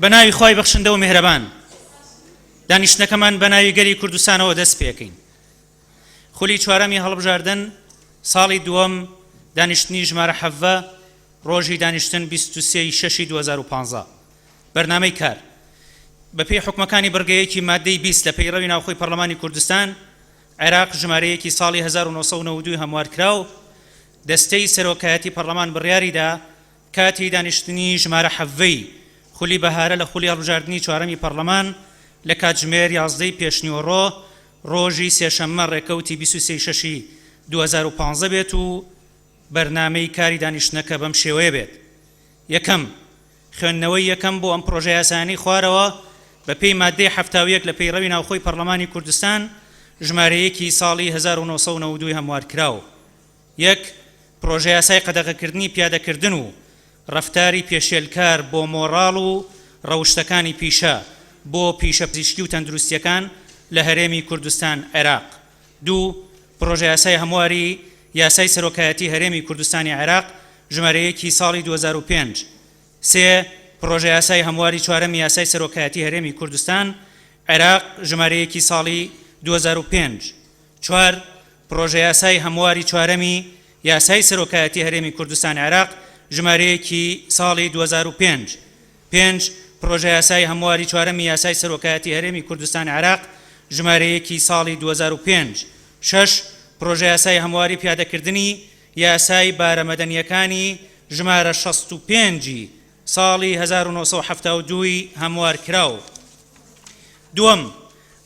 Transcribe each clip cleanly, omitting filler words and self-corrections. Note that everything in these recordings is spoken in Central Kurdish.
بە ناوی خوای بەخشندە و میهرەبان دانیشتنەکەمان بە ناوی گەلی کوردستانەوە دەست پێکەین. خولی چوارەمی هەڵبژاردن ساڵی دووەم دانیشتنی ژمارە 17 ڕۆژی دانیشتن 23 ی شەشی 2015 بەرنامەی کار بەپێی حوکمەکانی بڕگەیەکی مادەی 20 لە پەیڕەوی ناوخۆی پەرلەمانی کوردستان عێراق ژمارە یەکی ساڵی 1992 هەموارکراو دەستەی سەرۆکایەتی پەرلەمان بڕیاریدا کاتی دانیشتنی ژمارە حەڤەی خولی بەهارە لە خولی هەڵبژاردنی چوارەمی پەڕلەمان لە کاتژمێر یازدەی پێشنیوەڕۆ ڕۆژی سێشەممە ڕێکەوتی 23 شەشی 2015 بێت و بەرنامەی کاری دانیشتنەکە بەم شێوەیە بێت یەکەم خوێندنەوەی یەکەم بۆ ئەم پڕۆژە یاسایانەی خوارەوە بە پێی ماددەی 71 لە پەیڕەوی ناوخۆی پەڕلەمانی کوردستان ژمارە یەکی ساڵی 1992 هەموارکراو یەک، پڕۆژەیاسای قەدەغەکردنی پیادەکردن و ڕەفتاری پێشێلکار بۆ مۆڕاڵ و ڕەوشتەکانی پیشە بۆ پیشە پزیشکی و تەندروستییەکان لە هەرێمی کوردستان عێراق. دوو، پڕۆژەیاسای هەمواری یاسای سەرۆکایەتی هەرێمی کوردستانی عێراق ژمارە یەکی ساڵی 2005. سێ، پڕۆژەیاسای هەمواری چوارەمی یاسای سەرۆکایەتی هەرێمی کوردستان عێراق ژمارە یەکی ساڵی 2005. چوار، پڕۆژەیاسای هەمواری چوارەمی یاسای سەرۆکایەتی هەرێمی کوردستان عێراق ژمارە یەکی ساڵی 2005. پێنج، پڕۆژەیاسای هەمواری چوارەمی یاسای سەرۆکایەتی هەرێمی کوردستان عێراق ژمارە یەکی ساڵی 2005. شەش، پڕۆژەیاسای هەمواری پیادەکردنی یاسای بارە مەدەنییەکانی ژمارە 65 ی ساڵی 1972 ی هەموارکراو. دووەم،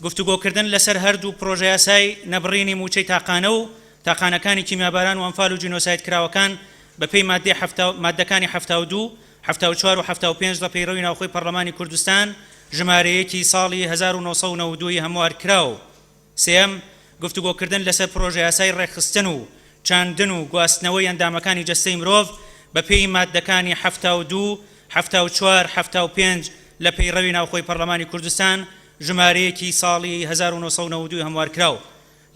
گفتوگۆکردن لەسەر هەردوو پڕۆژەیاسای نەبڕینی مووچەی تاقانە و تاقانەکانی کیمیاباران و ئەنفال و جینۆسایدکراوەکان بەپێی ماددەی حەفتا ماددەکانی 72، 74 و 75 لە پەیڕەوی ناوخۆی پەڕلەمانی کوردستان ژمارە یەکی ساڵی 1992 ی هەموارکراو. سێیەم، گفتوگۆکردن لەسەر پڕۆژەیاسای ڕێکخستن و چاندن و گواستنەوەی ئەندامەکانی جەستەی مرۆڤ بەپێی ماددەکانی 72، 74، 75 لە پەیڕەوی ناوخۆی پەڕلەمانی کوردستان ژمارە یەکی ساڵی 1992 هەموارکراو.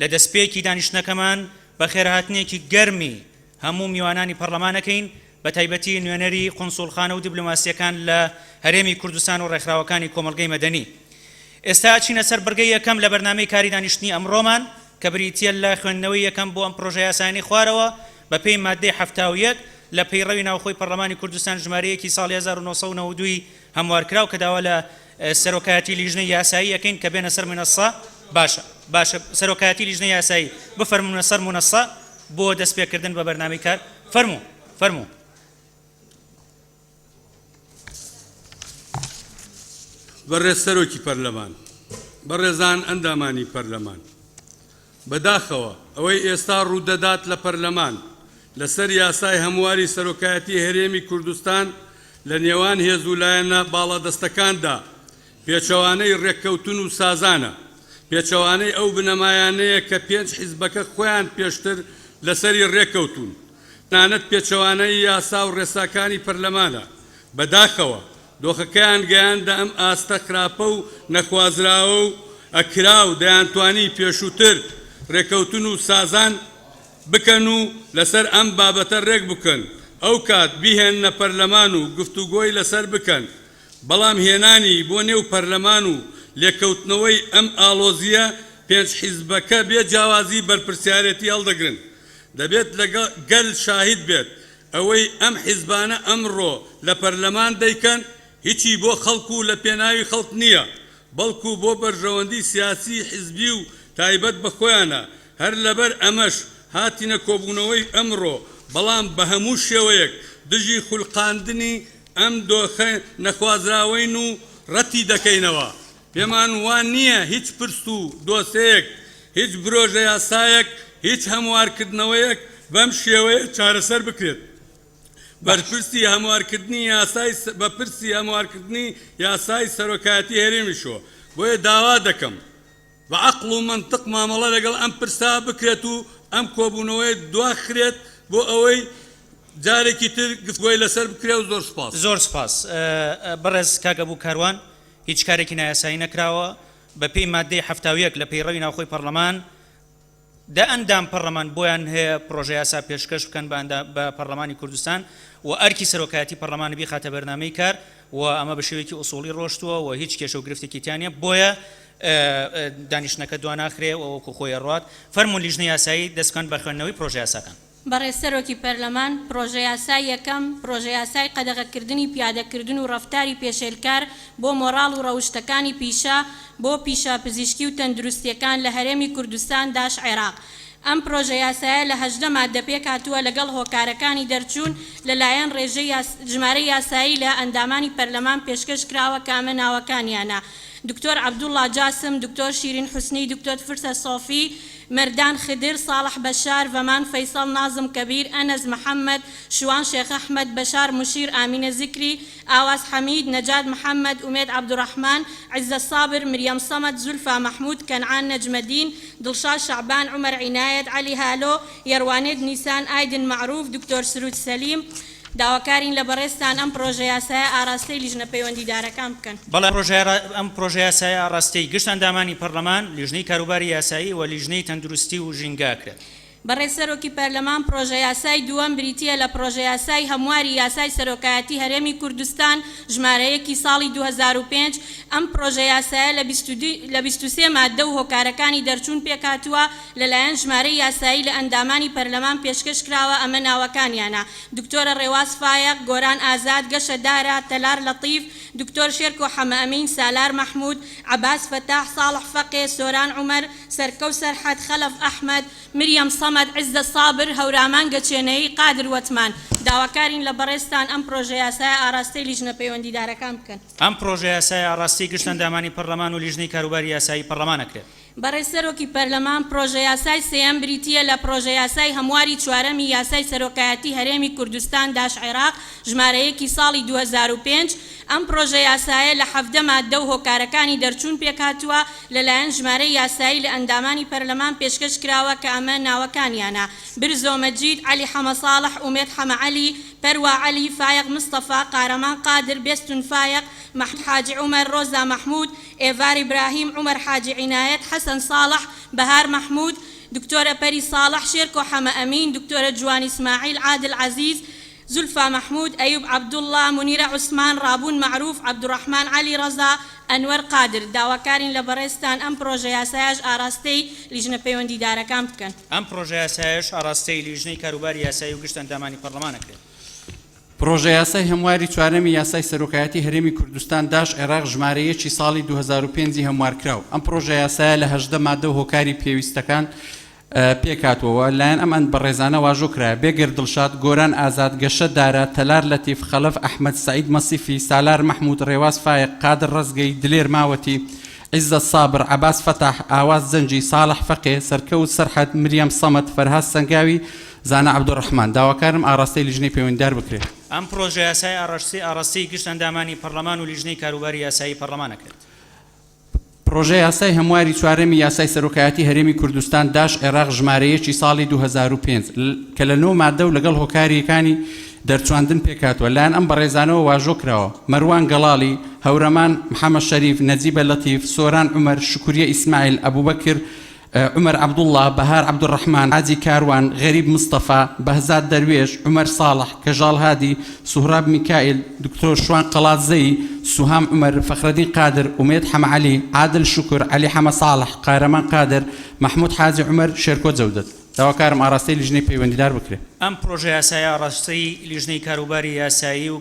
لە دەستپێکی دانیشتنەکەمان بەخێرهاتنێکی گەرمی هەموو میوانانی پەڕلەمان ئەکەین، بەتایبەتی نوێنەری قونسوڵخانە و دیبلۆماسییەکان لە هەرێمی کوردستان و ڕێکخراوەکانی کۆمەڵگەی مەدەنی. ئێستا ئەچینە سەر بڕگەی یەکەم لە بەرنامەی کاری دانیشتنی ئەمڕۆمان کە بریتییە لە خوێندنەوەی یەکەم بۆ ئەم پڕۆژەیاسایانەی خوارەوە بەپێی ماددەی 71 لە پەیڕەوی ناوخۆی پەڕلەمانی کوردستان ژمارە یەکی ساڵی 1992 ی هەموارکراو کە داوا لە سەرۆکایەتی لیژنەی یاسایی ئەکەین کە بێنە سەر منەسە باشە باشە سەرۆکایەتی لیژنەی یاسایی بفەرموونە سەر منەسە بۆ دەستپێکردن بە بەرنامەی کار فەرموو فەرموو. بەڕێز سەرۆکی پەرلەمان، بەڕێزان ئەندامانی پەرلەمان، بەداخەوە ئەوەی ئێستا ڕوودەدات لە پەرلەمان لەسەر یاسای هەمواری سەرۆکایەتی هەرێمی کوردستان لە نێوان هێز و لایەنە باڵادەستەکاندا پێچەوانەی ڕێککەوتن و سازانە، پێچەوانەی ئەو بنەمایانەیە کە پێنج حیزبەکە خۆیان پێشتر لەسەری ڕێککەوتوون، تەنانەت پێچەوانەی یاسا و ڕێساکانی پەرلەمانە. بەداخەوە دۆخەکەیان گەیاندە ئەم ئاستە خراپە و نەخوازراوە و ئەکرا و دەیانتوانی پێشووتر ڕێکەوتن و سازان بکەن و لەسەر ئەم بابەتە ڕێکبکەن ئەوکات بیهێننە پەرلەمان و گفتوگۆی لەسەر بکەن بەڵام هێنانی بۆ نێو پەرلەمان و لێکەوتنەوەی ئەم ئاڵۆزییە پێنج حیزبەکە بێ جیاوازی بەرپرسیارێتی هەڵدەگرن دەبێت لەگەڵ گەل شاهید بێت ئەوەی ئەم حیزبانە ئەمڕۆ لە پەرلەمان دەیکەن هیچی بۆ خەڵک و لە پێناوی خەڵک نییە بەڵکو بۆ بەرژەوەندی سیاسی حیزبی و تایبەت بە خۆیانە هەر لەبەر ئەمەش هاتینە کۆبوونەوەی ئەمڕۆ بەڵام بە هەموو شێوەیەک دژی خولقاندنی ئەم دۆخە نەخوازراوەین و ڕەتی دەکەینەوە. پێمان وا نییە هیچ پرس و دۆسێیەک، هیچ برۆژەیاسایەک، هیچ هەموارکردنەوەیەک بەم شێوەیە چارەسەر بکرێت. بەرپرسی هەموارکردنی یاسای بە پرسی هەموارکردنی یاسای سەرۆکایەتی هەرێمیشەوە. بۆیە داوا دەکەم بە عەقڵ و مەنتق مامەڵە لەگەڵ ئەم پرسە بکرێت و ئەم کۆبوونەوەیە دواخرێت بۆ ئەوەی جارێکی تر گفتوگۆی لەسەر بکرێت و زۆر سوپاس. زۆر سوپاس بەڕێز کاک ئەبو کاروان، هیچ کارێکی نایاسایی نەکراوە، بە پێی ماددەی 71 لە پەیڕەوی ناوخۆی پەڕلەمان. دە ئەندام پەڕلەمان بۆیان هەیە پڕۆژەیاسا پێشکەش بکەن بە ئەندام بە پەڕلەمانی کوردستان و ئەرکی سەرۆکایەتی پەڕلەمانە بیخاتە بەرنامەی کار و ئەمە بە شێوەیەکی ئوسوڵی ڕۆشتووە و هیچ کێشە و گرفتێکی تیا نییە بۆیە دانیشتنەکە دواناخرێ و وەکو خۆی ئەڕوات. فەرموون لیژنەی یاسایی دەست بکەن بە خوێندنەوەی پڕۆژەیاساکان. بەڕێز سەرۆکی پەرلەمان، پڕۆژەیاسای یەکەم، پڕۆژەیاسای قەدەغەکردنی پیادەکردن و ڕەفتاری پێشێلکار بۆ مۆڕاڵ و ڕەوشتەکانی پیشە بۆ پیشە پزیشکی و تەندروستییەکان لە هەرێمی کوردستان داش عێراق. ئەم پڕۆژەیاسایە لە 18 ماددە پێکهاتووە لەگەڵ هۆکارەکانی دەرچوون لە لایەن ڕێژەی ژمارەی یاسایی لە ئەندامانی پەرلەمان پێشکەش کراوە کە ئەمە ناوەکانیانە، دکتۆر عەبدوڵڵا جاسم، دکتۆر شیرین حوسنی، دکتۆر فرسە سۆفی، مەردان خدر، ساڵح بەشار، ڤەمان فەیسەڵ، نازم کەبیر، ئەنەس محەمەد، شوان شێخ ئەحمەد، بەشار موشیر، ئامینە زیکری، ئاواز حەمید، نەجات محەمەد، ئومێد عەبدولڕەحمان، عیزەت سابر، مریەم سەمەد، زولفا مەحمود، کەنعان نەجمەدین، دڵشاد شەعبان، عومەر عینایەت، عەلی هالۆ، یەروانێت نیسان، ئایدن مەعروف، دکتۆر سروود سەلیم. داواکارین لە بەڕێزتان ئەم پڕۆژەیاسایە ئاراستەی لیژنە پەیوەندیدارەکان بکەن. بەڵێ ئەم پڕۆژەیاسایە ئاڕاستەی گشت ئەندامانی پەڕلەمان، لیژنەی کاروباری یاسایی و لیژنەی تەندروستی و ژینگە ئەکرێت. بەڕێز سەرۆکی پەرلەمان پڕۆژەیاسای دووەم بریتییە لە پڕۆژەیاسای هەمواری یاسای سەرۆکایەتی هەرێمی کوردستان ژمارە یەکی ساڵی 2005، ئەم پڕۆژەیاسایە لە لە 23 ماددە و هۆکارەکانی دەرچوون پێکهاتووە، لەلایەن ژمارەی یاسایی لە ئەندامانی پەرلەمان پێشکەش کراوە ئەمە ناوەکانیانە، دکتۆرە ڕێواز فایەق، گۆران ئازاد، گەشە دارا، تەلار لەتیف، دکتۆر شێرکۆ حەمەئەمین، سالار مەحمود، عەباس فەتاح، ساڵح فەقێ، سۆران عومەر، سەرکەوت سەرحەد، خەلەف ئەحمەد، مریەم سەمەد، عیززەت سابر، هەورامان گەچێنەیی، قادر وەتمان. داواکارین لە بەڕێزتان ئەم پرۆژەیاسایە ئاراستەی لیژنە پەیوەندیدارەکان بکەن. ئەم پرۆژەیاسایە ئاڕاستەی گشت ئەندامانی پەرلەمان و لیژنەی کاروباری یاسایی پەرلەمان ئەکرێت. بەڕێز سەرۆکی پەرلەمان، پرۆژەیاسای سێیەم بریتییە لە پرۆژەیاسای هەمواری چوارەمی یاسای سەرۆکایەتی هەرێمی کوردستان داش عێراق ژمارە یەکی ساڵی 2005، ئەم پرۆژەیاسایە لە 17 ماددە و هۆکارەکانی دەرچوون پێکهاتووە، لەلایەن ژمارەی یاسایی لە ئەندامانی پەرلەمان پێشکەش کراوە کە ئەمە ناوەکانیانە، برزۆ مەجید، عەلی حەمەساڵح، ئومێد حەمەعەلی، پەروا عەلی، فایەق مستەفا، قارەمان قادر، بێستون فایەق، مەحمود حاجی عومەر، ڕۆزا مەحمود، ئێڤار ئیبراهیم، عومەر حاجی عینایەت، حەسەن ساڵح، بەهار مەحمود، دکتۆرە پەری ساڵح، شێرکۆ حەمە ئەمین، دکتۆرە جوان ئیسماعیل، عادل عەزیز، زولفا مەحمود، ئەیوب عەبدوڵڵا، مونیرە عوسمان، ڕابوون مەعروف، عەبدولڕەحمان عەلی ڕەزا، ئەنوەر قادر. داواکارین لە بەڕێزتان ئەم پڕۆژەیاسایەش ئاراستەی لیژنە پەیوەندیدارەکان بکەن. ئەم پڕۆژەیاسایەش ئاڕاستەی لیژنەی کاروباری یاسایی و گشت ئەندامانی پەڕلەمان ئەکرێت. پڕۆژەیاسای هەمواری چوارەمی یاسای سەرۆکایەتی هەرێمی کوردستان داش عێراق ژمارە یەکی ساڵی 2005 ی هەموارکراو ئەم پڕۆژەیاسایە لە 18 مادە و هۆکاری پێویستەکان پێکهاتووە و لایەن ئەم ئەند بەڕێزانە واژۆ کرایە، بێگەرد دڵشاد، گۆران ئازاد، گەشە دارا، تەلار لەتیف، خەڵەف ئەحمەد، سەعید مەسیفی، سالار مەحمود، ڕێواز فایەق، قادر ڕەزگەی، دلێر ماوەتی، عیزەت سابر، عەباس فەتاح، ئاواز جەنگی، ساڵح فەقێ، سەرکەوت سەرحەد، مریەم سەمەد، فەرهاد سەنگاوی، زانا عەبدولڕەحمان. داواکارم ئاڕاستەی لیژنەی پەیوەندیدار بکرێت. ئەم پڕۆژەیاسایە ئاڕاستەی گشت ئەندامانی پەڕلەمان و لیژنەی کاروباری یاسایی پەڕلەمان ئەکرێت. پڕۆژە یاسای هەمواری چوارەمی یاسای سەرۆکایەتی هەرێمی کوردستان داش عێراق ژمارە یەکی ساڵی 2005 کە لە نۆ ماددە و لەگەڵ هۆکاریەکانی دەرچواندن پێکهاتووە لایەن ئەم بەڕێزانەوە واژۆ کراوە، مەروان گەڵاڵی، هەورەمان محەمەد شەریف، نەجیبە لەتیف، سۆران عومەر، شوکریە ئیسماعیل، ئەبوبەکر عومەر عەبدوڵڵا، بەهار عەبدولڕەحمان، حاجی کاروان، غەریب مستەفا، بەهزاد دەروێش، عومەر ساڵح، کەژاڵ هادی، سوهراب میکائیل، دکتۆر شوان قەڵادزەیی، سوهام عومەر، فەخرەدین قادر، ئومێد حەمەعەلی، عادل شوکر، عەلی حەمە ساڵح، قارەمان قادر، مەحمود حاجی عومەر، شێرکۆ جەودەت. داواکارم ئاڕاستەی لیژنەی پەیوەندیدار بکرێت. ئەم پڕۆژەیاسایە ئاڕاستەی لیژنەی کاروباری یاسایی و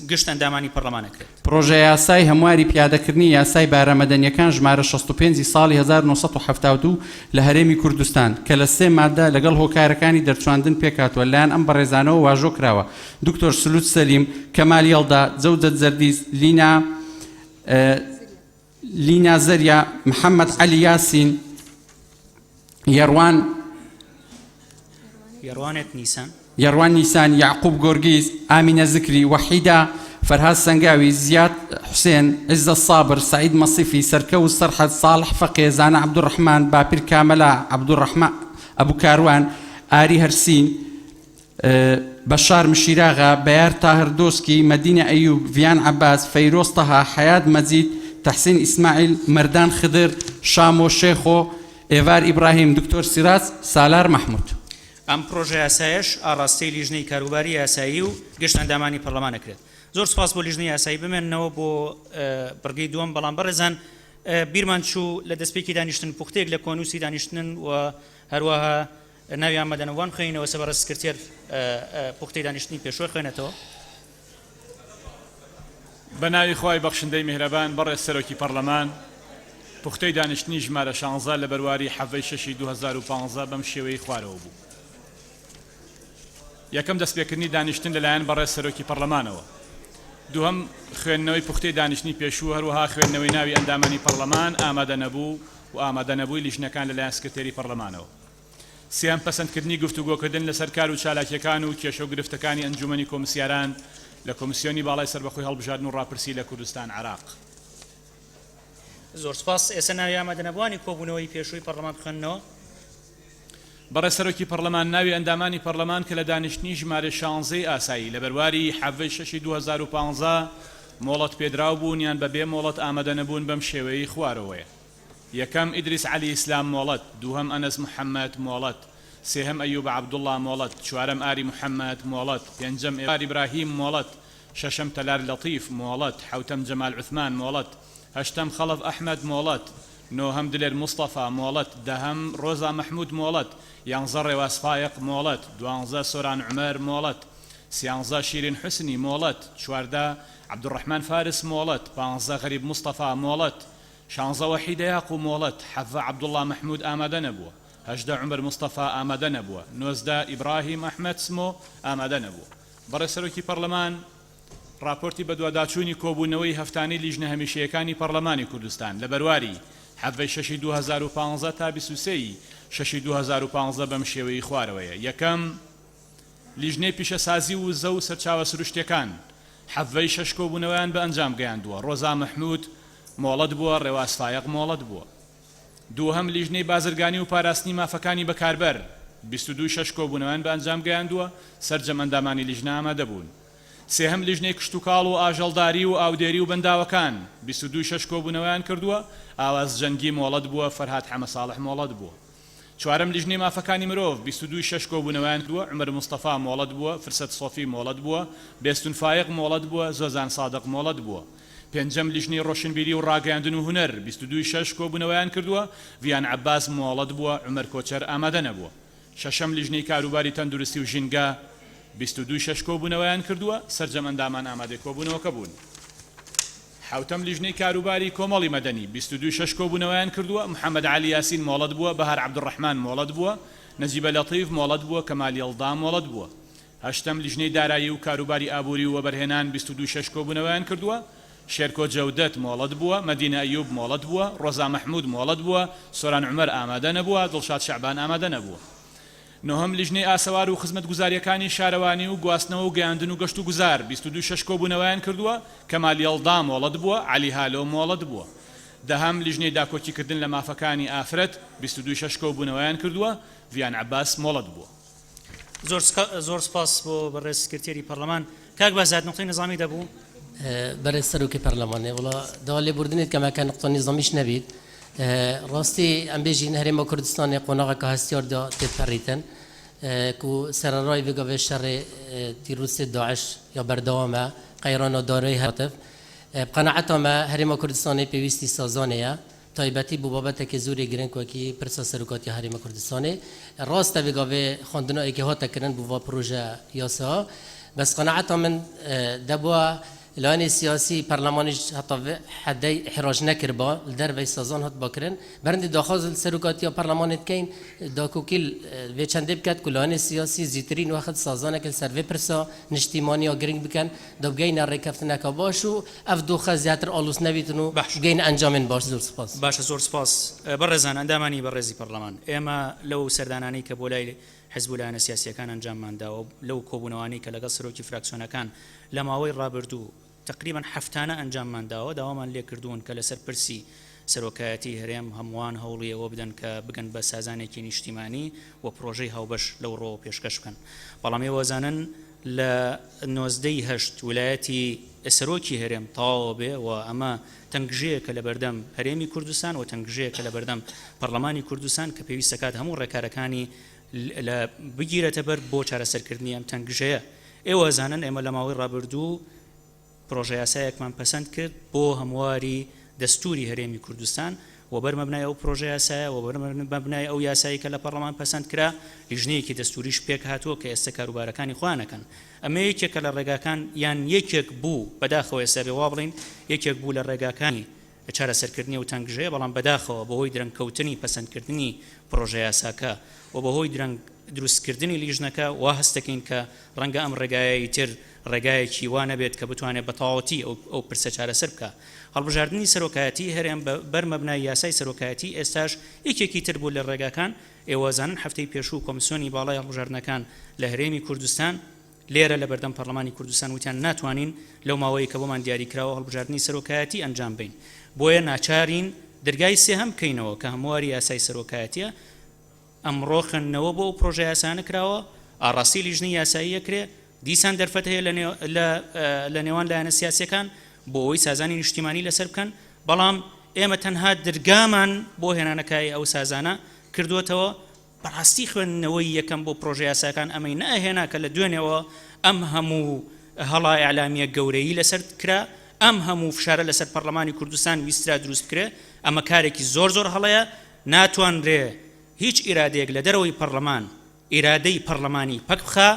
گشت ئەندامانی پەڕلەمان ئەکرێت. پڕۆژەیاسای هەمواری پیادەکردنی یاسای بارە مەدەنیەکان ژمارە 65 ی ساڵی 1972 لە هەرێمی کوردستان، کە لە سێ مادە لەگەڵ هۆکارەکانی دەرچواندن پێکهاتووە لایەن ئەم بەڕێزانەوە واژۆ کراوە، دکتۆر سلوچ سەلیم، کەمال یەڵدا، جەودەت زەردیز، لینا لینا زەریا، محەمەد عەلی یاسین، یەروان یەروانێت نیسان. یەروان نیسان، یەعقوب گۆرگیز، ئامینە زکری، وەحیدە فەرهاد سەنگاوی، زیاد حوسێن، عیزەت سابر، سەعید مەسیفی، سەرکەوت سەرحەد، ساڵح فەقێ، زانا عەبدولڕەحمان، باپیر کامەلا، عەبدولڕەحمان ئەبو کاروان، ئاری هەرسین، بەشار مشیراغا، بەیار تاهر دۆسکی، مەدینە ئەیوب، ڤیان عەباس، فەیرۆز تەها، حەیات مەجید، تەحسین ئیسماعیل، مەردان خدر، شامۆ شێخۆ. ئێڤار ئیبراهیم، دکتۆر سیراج سالار مەحمود. ئەم پڕۆژەیاسایەش ئاڕاستەی لیژنەی کاروباری یاسایی و گشت ئەندامانی پەرلەمان ئەکرێت. زۆر سوپاس بۆ لیژنەی یاسایی بمێننەوە بۆ بڕگەی دووەم، بەڵام بەڕێزان بیرمان چوو لە دەستپێکی دانیشتن پوختەیەک لە کۆنووسی دانیشتنن و هەروەها ناوی ئامادەنەبووان بخوێنینەوە، سە بەڕێز سکرتێر پوختەی دانیشتنی پێشووە خوێنێتەوە. بە ناوی خوای بەخشندەی میهرەبان بەڕێز سەرۆکی پەڕلەمان، پوختەی دانیشتنی ژمارە شانزە لە بەرواری حەڤەی شەشی 2015 بەم شێوەیەی خوارەوە بوو. یەکەم دەستپێکردنی دانیشتن لەلایەن بەڕێز سەرۆکی پەڕلەمانەوە. دووهەم خوێندنەوەی پوختەی دانیشتنی پێشوو هەروەها خوێندنەوەی ناوی ئەندامانی پەڕلەمان ئامادەنەبوو و ئامادەنەبووی لیژنەکان لەلایەن سکرتێری پەڕلەمانەوە. سێیەم، پەسەندکردنی گفتوگۆکردن لەسەر کار و چالاکییەکان و کێشە و گرفتەکانی ئەنجوومەنی کۆمسیاران لە کۆمسیۆنی باڵای سەربەخۆی هەڵبژاردن و ڕاپرسی لە کوردستان عێراق. زۆر سوپاس. ئێستا ناوی ئامادەنەبووانی کۆبوونەوەی پێشووی پەڕلەمان بخوێننەوە. بەڕێز سەرۆکی پەڕلەمان، ناوی ئەندامانی پەڕلەمان کە لە دانیشتنی ژمارە شانزەی ئاسایی لە بەرواری حەڤەی شەشی 2015 مۆڵەت پێدراو بوون یان بە بێ مۆڵەت ئامادەنەبوون بەم شێوەیەی خوارەوەیە. یەکەم، ئیدریس عەلی ئیسلام مۆڵەت، دووهەم، ئەنەس محەمەد مۆڵەت، سێهەم، ئەیوب عەبدوڵا مۆڵەت، چوارەم، ئاری محەمەد مۆڵەت، پێنجەم، ئێوار ئیبراهیم مۆڵەت، شەشەم، تەلار لەتیف مۆڵەت، حەوتەم، جەمال عوسمان مۆڵەت، هەشتەم، خەڵەف ئەحمەد مۆڵەت، نۆهەم، دلێر مستەفا مۆڵەت، دەهەم، ڕۆزا مەحمود مۆڵەت، یانزە، ڕێواس فایەق مۆڵەت، دوانزە، سۆران عومەر مۆڵەت، سیانزە، شیرین حوسنی مۆڵەت، 14، عەبدولڕەحمان فارس مۆڵەت، پانزە، غەریب مستەفا مۆڵەت، شانزە وەحیدە یاقو مۆڵەت، حەڤە عەبدوڵا مەحمود ئامادە نەبووە، 18 عومەر مستەفا ئامادە نەبووە، 19 ئیبراهیم ئەحمەد سمۆ ئامادە نەبووە. بەڕێز سەرۆکی پەڕلەمان، ڕاپۆرتی بەدواداچوونی کۆبوونەوەی هەفتانەی لیژنە هەمیشەیەکانی پەڕلەمانی کوردستان لە بەرواری حەڤەی شەشی 2015 تا 23 ی شەشی 2015 بەم شێوەیەی خوارەوەیە، یەکەم، لیژنەی پیشەسازی و وزە و سەرچاوە سروشتیەکان، حەڤەی شەش کۆبوونەوەیان بە ئەنجام گەیاندووە، ڕۆزا مەحمود مۆڵەت بووە، ڕێواس فایەق مۆڵەت بووە. دووهەم، لیژنەی بازرگانی و پاراستنی مافەکانی بەکاربەر، 22 شەش کۆبوونەوەیان بە ئەنجام گەیاندووە، سەرجەم ئەندامانی لیژنە ئامادەبوون. سێهەم، لیژنەی کشتوکاڵ و ئاژەڵداری و ئاودێری و بەنداوەکان، 22 شەش کۆبوونەوەیان کردووە، ئاواز جەنگی مۆڵەت بووە، فەرهاد حەمەساڵح مۆڵەت بووە. چوارەم، لیژنەی مافەکانی مرۆڤ، 22 ی شەش کۆبوونەوەیان کردووە، عومەر مستەفا مۆڵەت بووە، فرسەت سۆفی مۆڵەت بووە، بێستون فایەق مۆڵەت بووە، زۆزان سادق مۆڵەت بووە. پێنجەم، لیژنەی ڕۆشنبیری و ڕاگەیاندن و هونەر، 22 ی شەش کۆبوونەوەیان کردووە، ڤیان عەباس مۆڵەت بووە، عومەر کۆچەر ئامادە نەبووە. شەشەم، لیژنەی کاروباری تەندروستی و ژینگە، 22 ی شەش کۆبوونەوەیان کردووە، سەرجەم ئەندامان ئامادەی کۆبوونەوەکە بوون. حەوتەم، لیژنەی کاروباری کۆمەڵی مەدەنی، 22 ی شەش کۆبوونەوەیان کردووە، محەمەد عەلی یاسین مۆڵەت بووە، بەهار عەبدولڕەحمان مۆڵەت بووە، نەجیبە لەتیف مۆڵەت بووە، کەمال یەڵدا مۆڵەت بووە. هەشتەم، لیژنەی دارایی و کاروباری ئابووری و وەبەرهێنان، 22 ی شەش کۆبوونەوەیان کردووە، شێرکۆ جەودەت مۆڵەت بووە، مەدینە ئەیوب مۆڵەت بووە، ڕۆزا مەحمود مۆڵەت بووە، سۆران عومەر ئامادە نەبووە، دڵشاد شەعبان ئامادە نەبووە. نۆهەم، لیژنەی ئاسەوار و خزمەتگوزارییەکانی شارەوانی و گواستنەوە و گەیاندن و گەشتوگوزار، 22 شەش کۆبوونەوەیان کردووە، کەمال یەڵدا مۆڵەت بووە، عەلی هالۆ مۆڵەت بووە. دەهەم، لیژنەی داکۆکیکردن لە مافەکانی ئافرەت، 22 شەش کۆبوونەوەیان کردووە، ڤیان عەباس مۆڵەت بووە. زۆر سپاس بۆ بەڕێز سکرتێری پەڕلەمان. کاک بەهزاد نوقتەی نیزامی دەبوو؟ بەرێز سەرۆکی پەرلەمانێ وڵا داوا لێبوردنێت کەم ئەکە نوقتە نیزامیش نەبیت ڕاستی ئەم بێژین هەرێمە کوردستانێ قۆناغەکە هەستیاردا تێپەڕیتن کو سەرەڕای ڤێگاڤێ شەڕێ تیرۆریستێ داعش یا بەردەوامە قەیرانە دارایی هاتف بقەناعەتا مە هەرێمە کوردستانێ پێویستی سازانێیە تایبەتی بۆ بابەتەکی زۆرێ گرنگ وەکی پرسا سەرۆکاتی هەرێمە کوردستانێ ڕاستە ڤێگاڤێ خواندنا ئێکێ هاتە کرن بۆ ڤا پرۆژە یاسا بەس قەناعەتا من دەبوا لایەنی سیاسی پەرلەمانیش هەتا ڤێ حەدەی ئیحراج نەکردبا لە دەرڤەی سازان هاتبا کرن بەرندی داخواز لە سەرۆکاتیا پەرلەمانێ دکەین داکۆکی ڤێ چەندێ بکەت کو لایەنی سیاسی زیترین وەخت سازانەک لەسەر ڤێ پرسا نیشتیمانیا گرنگ بکەن دا بگەینە ڕێکەفتنەکا باش و ئەڤ دۆخە زیاتر ئاڵوز نەبیتن و باشە. بگەینە ئەنجامێن باش زۆر سوپاس. باشە زۆر سوپاس. بەڕێزان ئەندامانی بەڕێزی پەڕلەمان ئێمە لەو سەردانانەی کە بۆ لای حزب و لایەنە سیاسییەکان ئەنجاممان داوە و لەو کۆبوونەوانەی کە لەگەڵ سەرۆکی فراکسیۆنەکان لە ماوەی ڕابردوو تەقریبەن هەفتانە ئەنجاممان داوە داوامان لێکردوون کە لەسەر پرسی سەرۆکایەتی هەرێم هەمووان هەوڵی ئەوە بدەن کە بگەن بە سازانێکی نیشتیمانی و پرۆژەی هاوبەش لەو ڕۆوە پێشکەش بکەن. بەڵام ئێوە ئەزانن لە 19 ی هەشت ولایەتی سەرۆکی هەرێم تەواوە بێ و ئەمە تەنگژەیەکە لەبەردەم هەرێمی کوردستان و تەنگژەیەکە لەبەردەم پەڕلەمانی کوردستان کە پێویست دەکات هەموو ڕێکارەکانی لە بگیرێتە بەر بۆ چارەسەرکردنی ئەم تەنگژەیە. ئێوە ئەزانن ئێمە لە ماوەی ڕابردوو پرۆژەیاسایەکمان پەسەند کرد بۆ هەمواری دەستووری هەرێمی کوردستان و بەر مەبنای ئەو پرۆژەیاسایە و بەر مەبنای ئەو یاسایی کە لە پەڕلەمان پەسەند کرا لیژنەیەکی دەستووریش پێکهاتووە کە ئێستا کاروبارەکانی خۆیان ئەکەن. ئەمە یەکێکە لە ڕێگاکان یان یەکێک بوو، بەداخەوە ئێستا بێ وا بڵێین یەکێک بوو لە ڕێگاکانی چارەسەرکردنی ئەو تەنگژەیە، بەڵام بەداخەوە بەهۆی درەنگکەوتنی پەسەندکردنی پڕۆژەیاساکە و بەهۆی درەنگ دروستکردنی لیژنەکە وا هەست دەکەین کە ڕەنگە ئەم ڕێگایە ئیتر ڕێگایەکی وا نەبێت کە بتوانێت بە تەواوەتی ئەو ئەو پرسە چارەسەر بکا. هەڵبژاردنی سەرۆکایەتیی هەرێم بە بەر مەبنای یاسای سەرۆکایەتیی ئێستاش یەکێکی تر بوو لە ڕێگاکان، ئێوە ئەزانن هەفتەی پێشوو کۆمسیۆنی باڵای هەڵبژاردنەکان لە هەرێمی کوردستان لێرە لە بەردەم پەڕلەمانی کوردستان وتیان ناتوانین لەو ماوەیەی کە بۆمان دیاری کراوە هەڵبژاردنی سەرۆکایەتی ئەنجام بەین بۆیە ناچارین درگای سێهەم بکەینەوە کە هەمواری یاسای سەرۆکایەتیە ئەمڕۆ خوێندنەوە بۆ ئەو پرۆژە یاسانە کراوە ئاڕاستەی لیژنەی یاسایی ئەکرێ دیسان دەرفەت هەیە لە نێوان لایەنە سیاسیەکان بۆ ئەوەی سازانی نیشتیمانی لەسەر بکەن بەڵام ئێمە تەنها درگامان بۆ هێنانەکای ئەو سازانە کردووەتەوە، بەڕاستی خوێندنەوەی یەکەم بۆ پرۆژەیاساکان ئەمەی نەئەهێنا کە لە دوێنێوە ئەم هەموو هەڵا ئیعلامیە گەورەی لەسەر کرا، ئەم هەموو فشارە لەسەر پەڕلەمانی کوردستان ویسترا دروست بکرێ، ئەمە کارێکی زۆر زۆر هەڵەیە، ناتوانرێ هیچ ئیرادەیەک لە دەرەوەی پەڕلەمان ئیرادەی پەڕلەمانی پەک بخا،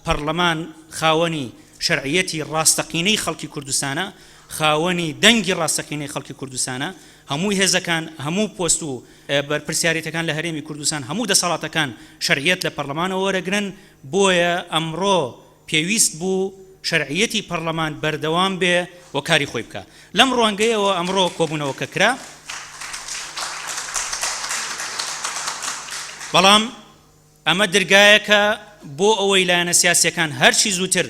پەڕلەمان خاوەنی شەرعیەتی ڕاستەقینەی خەڵکی کوردستانە، خاوەنی دەنگی ڕاستەقینەی خەڵکی کوردستانە، هەموو هێزەکان، هەموو پۆست و بەرپرسیارێتەکان لە هەرێمی کوردستان، هەموو دەسەڵاتەکان شەرعیەت لە پەڕلەمانەوە وەرەگرن، بۆیە ئەمڕۆ پێویست بوو شەرعیەتی پەڕلەمان بەردەوام بێ و کاری خۆی بکا. لەم ڕوانگەیەوە ئەمڕۆ کۆبوونەوەکە کرا، بەڵام ئەمە درگایەکە بۆ ئەوەی لایەنە سیاسییەکان هەرچی زووتر